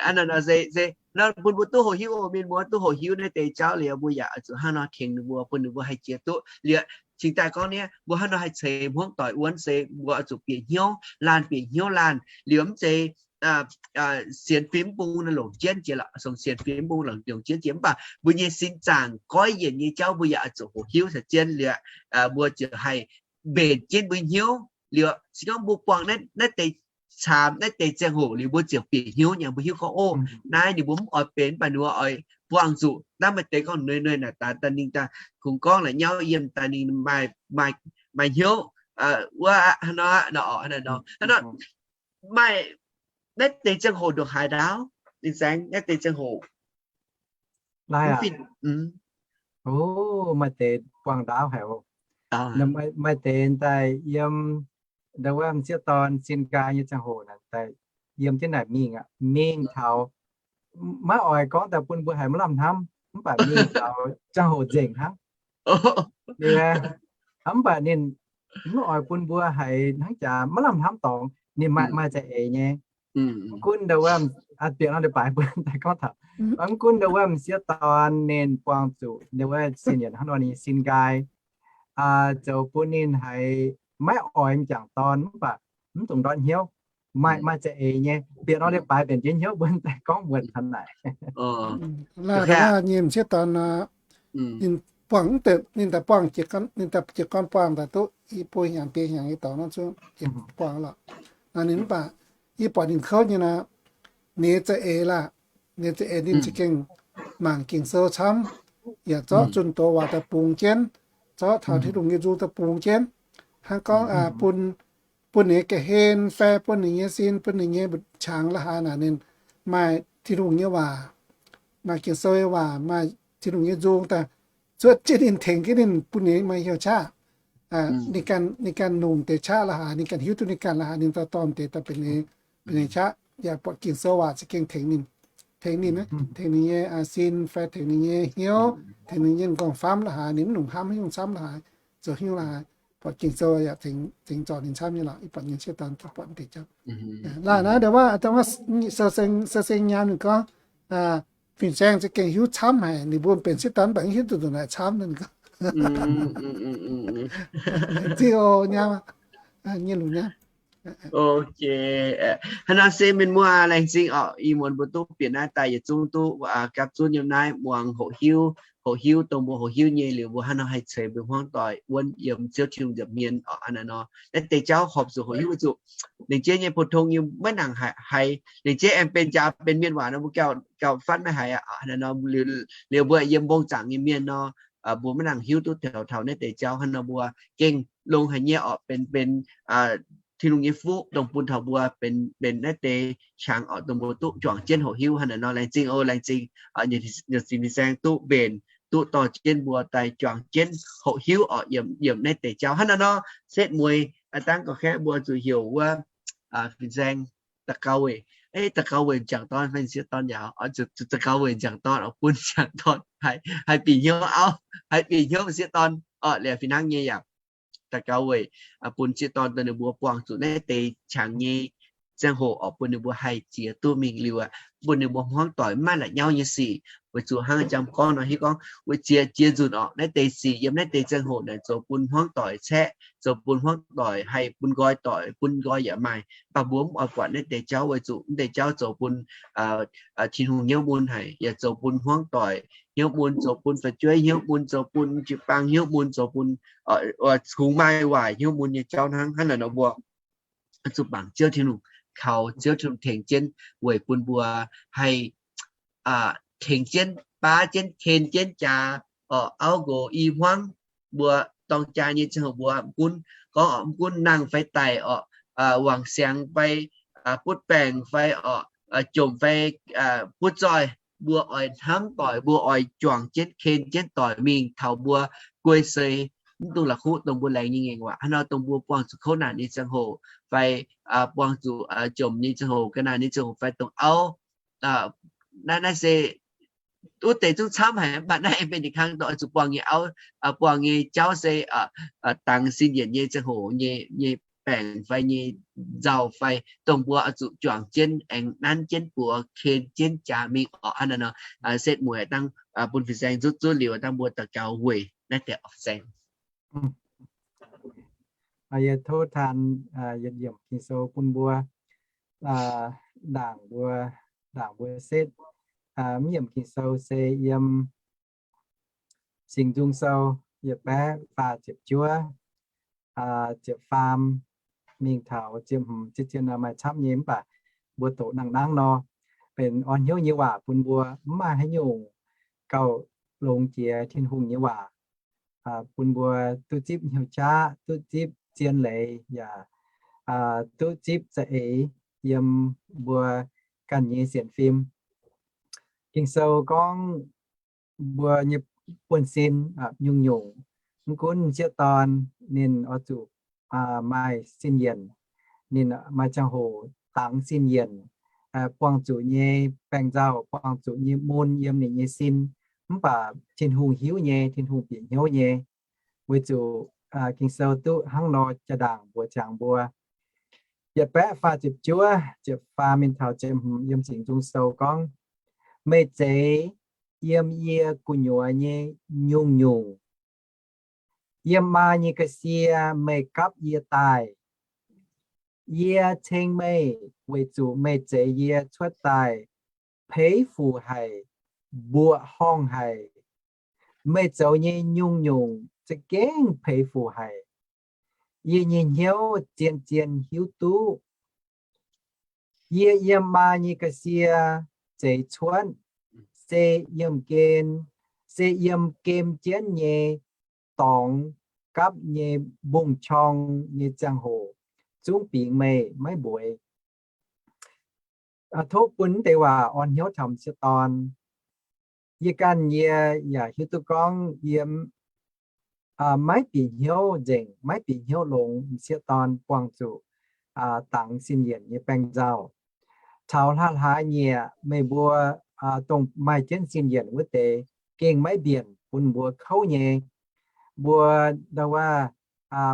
Hnangv nor se, se nor bun mbuo duqv hoqc hiuv oc, mienh muoz, duqv hoqc hiuv naaiv deix jauv liuz, mbuo yaac zuqc hnangv nor tengx ninh mbuo, bun ninh mbuo haih jiex duqv liuz. Cingx daaih gorngv niaa, mbuo hnangv nor haih ceix hmuangv doic wuonv se mbuo zuqc bieqc hnyouv laanh, bieqc hnyouv laanh liuz mv zeiz sienx fim bung longc jienv jiex lorqc, sienx fim bung longc jienv jiex. Mv baac mbuo nyei sin zaangc goiv yienc nyei jauv mbuo yaac oix zuqc hoqc hiuv caux jienv liuz, mbuo ziouc haih mbenc jienv mbuo hnyouv liuz. Se gorngv mbuo buangh naaiv deix caamx naaiv deix ziangh hoc liuz, mbuo ziouc bieqc hnyouv nyei. Mbuo hiuv gorngv, o, naaiv ninh mbuo mv oix benx, mv baac ninh mbuo oix buangh zuqc naaiv. Maaih deix gorngv nuei nuei naaic daaih, daaih ninh daaih kungx gorngv la'nyauv yiem daaih ninh maaih, maaih hnyouv wuov aqv. Hnangv nor, hnangv nor, hnangv nor, maaih naaiv deix ziangh hoc ndongc haaix ndaauv, ninh saeng naaiv deix ziangh hoc. Maaih deix buangh ndaauv haic. Maaih deix daaih yiem, ndau wuov m'sieqv dorn sin nqaai nyei ziangh hoc naaic, daaih yiem jienv naaic mingh aqv, mingh taux maiv oix gorngv daaih bun mbuo haiz maiv lamh hnamv, mv baac mingh taux ziangh hoc nzengc hnangv. Mv baac ninh mv oix bun mbuo haiz hnangv jaax maiv lamh hnamv dorngx. Ninh maaih, maaih za'eix nyei. Mv gunv ndau wuov, bieqc nor leiz-baaix mbuo daaih gorngv taux, mv gunv ndau wuov m'sieqv dorn ninh buangh zuqc ndau wuov sin yienc hnangv nor, ninh sin nqaai zoux bun ninh haiz maiv oix m'jangc dorn, mv baac mv dungx ndortv hnyouv. Maaih, maaih za'eix nyei. Bieqc nor leiz-baaix mbenc jienv hnyouv mbuo daaih gorngv muonc taux naaic. Nyei m'sieqv dorn nor, ninh buangh, ninh daaih buangh, ninh daaih jiez gorn buangh daaih duqv i buo hnyangx biei hnyangx nyei dorngx nor zungv buangh lorqc. Naaiv ninh mv baac yie buatc ninh kouv nyei nor, ninh za'eix laac, ninh za'eix ninh za'gengh mangc Ging-Sou camv, yaac zorqv zunh doz waac daaih bungx jienv, zorqv taux Tin-Hungh nyei nzung daaih bungx jienv, hnangv gorngv bun, bun ninh nyei ga'hlen fai bun ninh nyei sin, bun ninh nyei mbu'qc qangx la'haaix naaic, ninh maaih Tin-Hungh nyei waac, maaih Ging-Sou nyei waac, maaih Tin-Hungh nyei nzung daaih zuotv jienv ninh, tengx jienv ninh, bun ninh maaih hnyouv qaqv. Ninh ganh, ninh ganh nungh deix qaqv la'haaix, ninh ganh hiuv duqv ninh ganh la'haaix, ninh dorh dorh deix daaih benx ninh qaqv. Yaac buatc Ging-Sou waac za'gengh tengx ninh, tengx ninh, tengx ninh nyei sin fai tengx ninh nyei hnyouv, tengx ninh nyei m'nqorngv famv la'haaix, ninh mv nungx hnamv haaix nyungc camv la'haaix, zoux haaix nyungc la'haaix, buatc Ging-Sou yaac tengx zorc ninh camv nyei lorqc. Yie buatc nyei m'sieqv dorn buatc deix jauv. Laaix naaiv ndau wuov, se seng nyaam ninh gorngv, fin-saeng za'gengh hiuv camv haic, ninh mbuo benx m'sieqv dorn mv baac mv hiuv duqv ndongc naaic camv. Laengz zingh oc nyaam, nyei lungh nyaam. Hnangv naaiv se mienh muoz laengz zingh oc. Ih muonz mbuo duqv bieqc naaiv daaih yietc zungv duqv gapv zunv yiem naaiv muangx hoqc hiuv, hoqc hiuv dongh mbuo hoqc hiuv nyei liuz mbuo hnangv nor haih ceix mbuo hmuangv doic wuonv yiem Ziouv Tin-Hungh nza'hmien oc. Hnangv naaiv nor naaiv deix jauv horpc zuqc hoqc hiuv weic zuqc lengc jeiv nyei pou-tong nyei maiv nangc haiz, lengc jeiv aengx benx jaax benx mienh waac nor mbuo gauh fatv maiv haiz aqv. Hnangv naaiv nor liuz mbuo yiem mbong zaangc nyei mienh nor, mbuo maiv nangc hiuv duqv taux taux naaiv deix jauv. Hnangv nor mbuo gengh longx haic nyei oc, benx benx Tin-Hungh nyei fuqv dongh bun taux mbuo benx benx naaiv deix qangx oc, dongh mbuo duqv juangc jienv hoqc hiuv. Hnangv naaiv nor laengz zingh oc, laengz zingh nyei fin-saeng duqv mbenc, duqv dorh jienv mbuo daaih juangc jienv hoqc hiuv oc, yiem naaiv deix jauv. Hnangv naaiv nor setv mueiz dangv gauh kaeqv mbuo zuqc heuc wuov fin-saeng daux gaux weic, daux gaux weic m'jangc dorn fai m'sieqv dorn yaac, daux gaux weic m'jangc dorn oc, bun m'jangc dorn haih bieqc hnyouv auv, haih bieqc hnyouv m'sieqv dorn oc. Liuz fih hnangv nyei yaac daux gaux weic bun m'sieqv dorn dongh ninh mbuo buangh zuqc naaiv deix qangx nyei ziangh hoc oc, bun ninh mbuo haih ziex duqv mingh liuz aqv, bun ninh mbuo hmuangv doic maiv la'nyauv nyei sic. Weic zuqc hnangv jang gorngv nor hiuv gorngv weic ziex jiex nzunc oc, naaiv deix sic yiem naaiv deix ziangh hoc naaic zoux bun hmuangv doic caeqv, zoux bun hmuangv doic haih bun nqoi doic, bun nqoi yaac maaih. Mv baac mbuo mv oix buatc naaiv deix jauv weic zuqc naaiv deix jauv zoux bun Tin-Hungh hnyouv mun haic, yaac zoux bun hmuangv doic hnyouv mun, zoux bun fu'jueiv hnyouv mun, zoux bun jiu-baang hnyouv mun, zoux bun kungx maaih waaic hnyouv mun nyei jauv hnangv. Hnangv naaic nor mbuo zuqc mangc Ziouv Tin-Hungh, kaux Ziouv Tin-Hungh tengx jienv weic bun mbuo haih tengx jienv baav jienv ken jienv jaax oc, auv nqox i hmuangv. Mbuo dorng jaa nyei ziangh hoc mbuo mv gunv gorngv oc, mv gunv nangh fai daic oc, wangc siangx fai butv baengc fai oc, jomc fai butv zoih, mbuo oix hnamv doic, mbuo oix juangc jienv ken jienv doic mingh taux mbuo guei seix mv dungx la'kuqv dongh mbuo laengz nyei ngaengc waac. Hnangv nor dongh mbuo buangh zuqc kouv naanc nyei ziangh hoc fai buangh zuqc jomc nyei ziangh hoc, ga'naaiv nyei ziangh hoc fai dongh auv, naaiv naaiv se wuov deix zungv camv haic, mv baac naaiv benx ninh kangv dongh oix zuqc buangh nyei auv, buangh nyei jauv se dangx sin yienc nyei ziangh hoc nyei, nyei baengc fai nyei nzauh fai dongh mbuo oix zuqc juangc jienv aengx nanv jienv buoz ken jienv jaax mingh oc. Hnangv naaiv nor setv mueiz dangh bun fin-saeng nzutv zuov liuz dangh mbuo daux gaux weic naaiv deix oc fin-saeng. Yie tov taan yietc yiemc Ging-Sou bun mbuo. ndaangc mbuo, ndaangc mbuo setv. Mv yiemc Ging-Sou se yiem Singx Nzung Sou yietc baeqv faah ziepc juov, ziepc faam mingh taux ziepc hmz, zien-zien maaih camv nyei, mv baac mbuo doqc nangh nangv nor, benx orn hnyouv nyei waac bun mbuo, mv maaih haaix nyungc gauh longx jiex Tin-Hungh nyei waac, bun mbuo duqv zipv hnyouv qaqv, duqv zipv zien leiz, yaac duqv zipv za'eix yiem mbuo ganh nyei sienx fim. Ging-Sou gorngv mbuo nyei buonv-sin nyungc-nyungc, mv gunv m'sieqv dorn ninh oix zuqc maaih sin yienc, ninh maaih ziangh hoc dangx sin yienc, buangh zuqc nyei baengc nzauh, buangh zuqc nyei mun yiem ninh nyei sin, mv baac Tin-Hungh hiuv nyei, Tin-Hungh bieqc hnyouv nyei. Weic zuqc Ging-Sou duqv hnangv nor jaa-ndaangc mbuox ziangx mbuo, yietc baeqv faah ziepc juov, ziepc faam mingh taux ziepc hmz yiem Singx Nzung Sou gorngv, meih zeix yiem yie gu'nyuoz nyei nyungc-nyungc. Yiem maa nyei ga'sie meih gapv yie daaih. Yie ceng meih weic zuqc meih zeix yie cuotv daaih peix fuc haic, mbuoqc horngh haic. Meih zoux nyei nyungc-nyungc za'gengh peix fuc haic. Yie nyei hnyouv zien-zien hiuv duqv. Yie yiem maa nyei ga'sie zeix cuotv, se yiem gen, se yiem gem jienv nyei dorngx gapv nyei mbungv-qorng nyei ziangh hoc zungv bingx meih maiv mbueiz. Tov bun deix waac orn hnyouv taux m'sieqv dorn. Yie ganh yie yaac hiuv duqv gorngv yie maiv bieqc hnyouv nzengc, maiv bieqc hnyouv longx m'sieqv dorn buangh zuqc dangx sin yienc nyei baengc nzauh. Taux hlaax-hlaax nyieqc meih mbuo dongh maaih jienv sin yienc wuov deix gengh maiv mbienc bun mbuo kouv nyei. Mbuo ndau wuov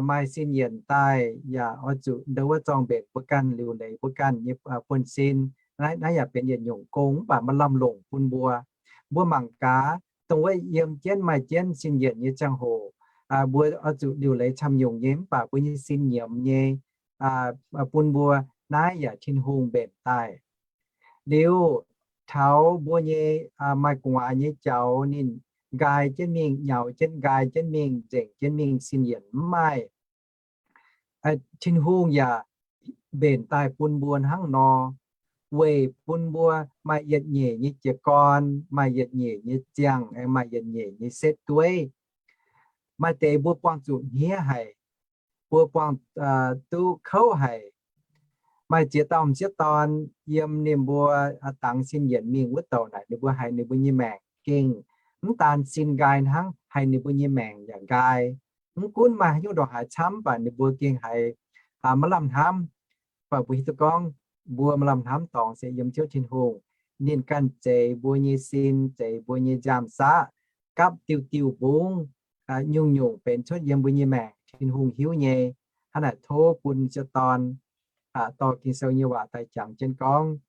maaih sin yienc daaih yaac oix zuqc ndau wuov zorng mbenc mbuo ganh liuc leiz mbuo ganh nyei buonv-sin. Naaiv yaac benx yietc nyungc gong mv baac maaih lamh longc bun mbuo. Mbuo mangc gaax dongh wuov yiem jienv maaih jienv sin yienc nyei ziangh hoc, mbuo oix zuqc liuc leiz camv nyungc nyei mv baac mbuo nyei sin nyiemz nyei, bun mbuo naaiv yaac Tin-Hungh mbenc daaih. Liuz taux mbuo nyei maaih gu'nguaaz nyei jaux ninh nqaai jienv mingh, nyaux jienv nqaai jienv mingh, nzengc jienv mingh, sin yienc mv maaih. Tin-Hungh yaac mbenc daaih bun mbuo hnangv nor, weic bun mbuo maaih yietc nyeic nyei jiez gorn, maaih yietc nyeic nyei ziangh, maaih yietc nyeic nyei setv dueiv. Maaih deix mbuo buangh zuqc hniev haic, mbuo buangh duqv kouv haic. Maaih ziex dauh m'sieqv dorn yiem ninh mbuo dangx sin yienc mingh wuov douc naaic ninh mbuo haiz ninh mbuo nyei maengc gengh mv daan sin nqaai hnangv, haiz ninh mbuo nyei maengc yaac nqaai. Mv gunv maaih haaix nyungc ndongc haaix camv, mv baac ninh mbuo gengh haiz maiv lamh hnamv. Mv baac mbuo hiuv duqv gorngv mbuo maaih lamh hnamv dorngx se yiem Ziouv Tin-Hungh. Ninh ganh zeix mbuo nyei sin, zeix mbuo nyei nziaamv-saqv, gapv diuh diuh mbungv, nyungc-nyungc benx cuotv yiem mbuo nyei maengc, Tin-Hungh hiuv nyei. Hnangv naaic tov bun m'sieqv dorn dorh Ging-Sou nyei waac daaih jangx jienv gorngv,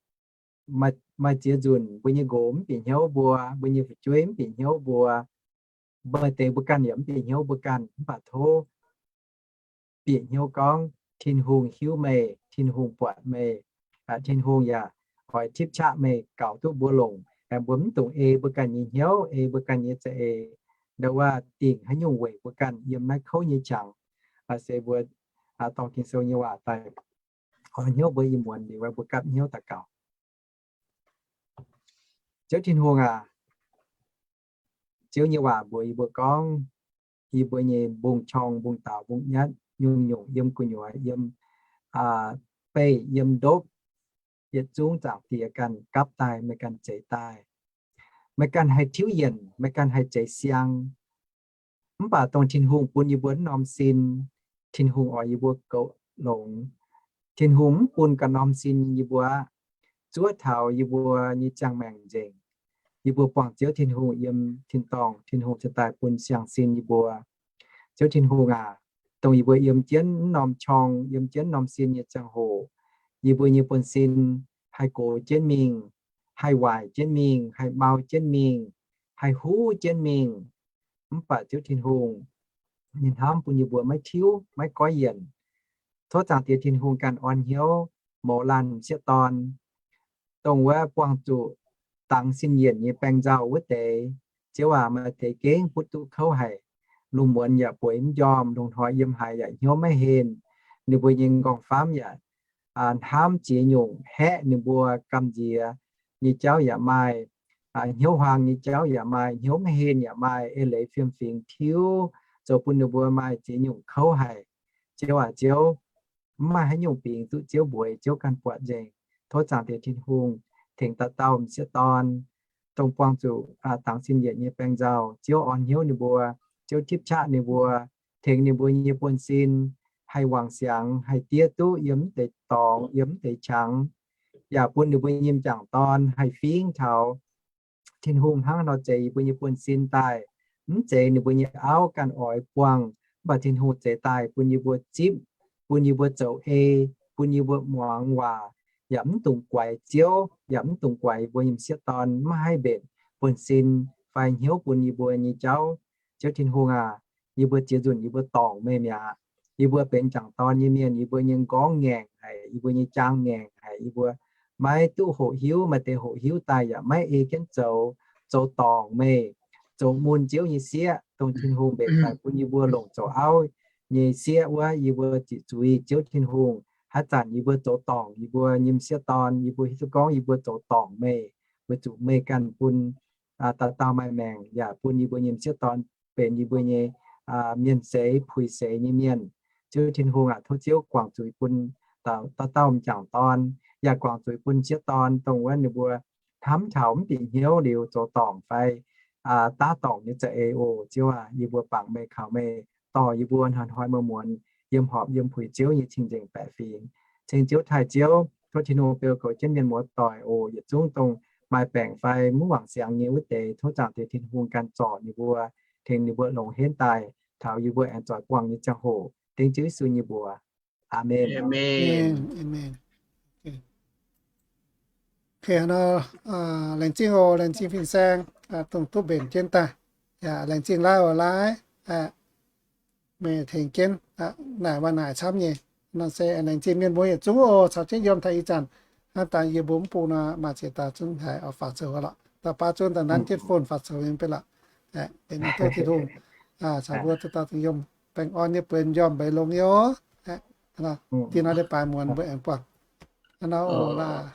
maaih ziex nzunc mbuo nyei nqox mv bieqc hnyouv mbuo, mbuo nyei fu'jueiv mv bieqc hnyouv mbuo, maaih deix mbuo ganh yaac mv bieqc hnyouv mbuo ganh, mv baac tov bieqc hnyouv gorngv Tin-Hungh hiuv meih, Tin-Hungh buatc meih, Tin-Hungh yaac oix tipv qaqv meih gaux duqv mbuo longc. Mbuo mv dungx ei mbuo ganh nyei hnyouv, ei mbuo ganh nyei za'eix, ndau wuov dingc haaix nyungc weic mbuo ganh yiem naaiv kouv nyei qangx. Se mbuo dorh Ging-Sou nyei waac daaih oix hnyouv mbuo ih muonz liuz, mbuo gapv hnyouv daux gaux. Ziouv Tin-Hungh aac, Ziouv nyei waac mbuox yie mbuo gorngv, yie mbuo nyei mbungv-qorng, mbungv-daaux, mbungv-nyatv, nyungc-nyungc yiem gu'nyuoz, yiem beih, yiem ndopv, yietc zungv Zaangc Diex ganh gapv daaih, meih ganh zeix daaih. Meih ganh haih tiuv yienc, meih ganh haih zeix siang. Mv baac dongh Tin-Hungh bun yie mbuo wuov norm sin, Tin-Hungh oix yie mbuo goux longx. Tin-Hungh mv bun ganh norm sin yie mbuo aqv. Zuov taux yie mbuo nyei ziangh maengc nzengc, yie mbuo buangh Ziouv Tin-Hungh yiem tin-dorngh, Tin-Hungh cingx daaih bun siang-sin yie mbuo. Ziouv Tin-Hungh aac, dongh yie mbuo yiem jienv wuov norm qorng, yiem jienv norm sin nyei ziangh hoc, yie mbuo nyei buonv-sin haih gox jienv mingh, haih waaic jienv mingh, haih mau jienv mingh, haih huv jienv mingh. Mv baac Ziouv Tin-Hungh, ninh hnamv bun yie mbuo maiv tiuv, maiv goiv yienc. Tov Zaangc Diex Tin-Hungh ganh orn hnyouv mouz laanh m'sieqv dorn, dongh wuov buangh zuqc dangx sin yienc nyei baeng nzauh wuov deix. Ziouv aac, maaih deix gengh butv duqv kouv haic. Lungh muonz yaac bueix mv njormh, lungh hnoi yiem haaix yaac hnyouv maiv henh. Ninh mbuo nyei nqorngv-famv yaac hnamv ziex nyungc, haeqv ninh mbuo gamh nziex nyei jauv yaac maaih, hnyouv huaang nyei jauv yaac maaih, hnyouv maiv henh yaac maaih, eix leiz fiem-fingx tiuv, zoux bun ninh mbuo maaih ziex nyungc kouv haic. Ziouv aac, Ziouv, mv maaih haaix nyungc bingx duqv Ziouv mbuox, Ziouv ganh buatc nzengc. Tov Zaangc Diex Tin-Hungh tengx dauh dauh m'sieqv dorn, dongh buangh zuqc dangx sin yienc nyei baeng nzauh, Ziouv orn hnyouv ninh mbuo, Ziouv tipv qaqv ninh mbuo, tengx ninh mbuo nyei buonv-sin haih wangc siangx, haih diev duqv yiem mv deix dorngx, yiem mv deix qangx, yaac bun ninh mbuo nyei m'jangc dorn haih fingx taux Tin-Hungh hnangv nor zeix yie mbuo nyei buonv-sin daaih. Mv zeiz ninh mbuo nyei auv ganh oix buangh, mv baac Tin-Hungh zeix daaih bun yie mbuo zipv, bun yie mbuo zoux ei, bun yie mbuo muangx waac, yaac mv dungx guaix Ziouv, yaac mv dungx guaix yie mbuo nyei m'sieqv dorn maiv haih mbenc buonv-sin fai hnyouv bun yie mbuo nyei jauv. Ziouv Tin-Hungh aac, yie mbuo ziex nzunc yie mbuo dorngc meih mi'aqv. Yie mbuo benx m'jangc dorn nyei mienh, yie mbuo nyei m'nqorngv ngaengc haic, yie mbuo nyei jaang ngaengc haic, yie mbuo maiv duqv hoqc hiuv, maaih deix hoqc hiuv daaih yaac maiv ei jienv zoux, zoux dorngc meih, zoux mun Ziouv nyei sieqv, dongh Tin-Hungh mbenc daaih bun yie mbuo longc zoux auv nyei sieqv wuov. Yie mbuo ziqc zuiz Ziouv Tin-Hungh, haaix zanc yie mbuo zoux dorngc yie mbuo nyei m'sieqv dorn, yie mbuo hiuv duqv gorngv yie mbuo zoux dorngc meih, weic zuqc meih ganh bun dauh dauh maaih maengc, yaac bun yie mbuo nyei m'sieqv dorn benx yie mbuo nyei mienh seix puix seix nyei mienh. Ziouv Tin-Hungh aac, tov Ziouv guangc zuiz bun dauh dauh m'jangc dorn, yaac guangc zuiz bun m'sieqv dorn, dongh wuov ninh mbuo hnamv taux mv bieqc hnyouv liuz zoux dorngc fai daav dorngc nyei za'eix oc. Ziouv aac, yie mbuo bangc meih, kaux meih dorh yie mbuo hnoi-hnoi muonz-muonz yiem horpc yiem puix Ziouv nyei cing-nzengc baeqc fingx. Ceng Ziouv taaih Ziouv, tov Tin-Hungh beu goux jienv mienh muoz-doic oc. Yietc zungv dongh maaih baengc fai mv wangc siangx nyei wuov deix, tov Zaangc Diex Tin-Hungh ganh zorc ninh mbuo, tengx ninh mbuo longx henv daaih taux yie mbuo aengx zoix buangh nyei ziangh hoc. Dengv Ziouv Yesu nyei mbuox. Aamen. Laengz zingh oc, laengz zingh fin-saeng, dongh duqv mbenc jienv daaih. Yaac laengz zingh Laav oc, Laav, meih tengx jienv naaic waac naaic camv nyei. Nor se laengz zingh mienh muoz yietc zungv oc, caux jienv yiem taux ih zanc. Hnangv daaih yie mbuo mv bung nor, maaih ziex dauh zungv haiz oix faaux zoux lorqc. Dauh baav zungv daaih nanv jienv phone faaux zoux nyei mv bei lorqc. Aeqv, tov Tin-Hungh caux mbuo dauh dauh yiem baengh orn nyei bueix m'njormh mbeix longx nyei oc. Dinh nor leiz-baaix muonz mbuo aengx buangh. Hnangv nor oc, Laav.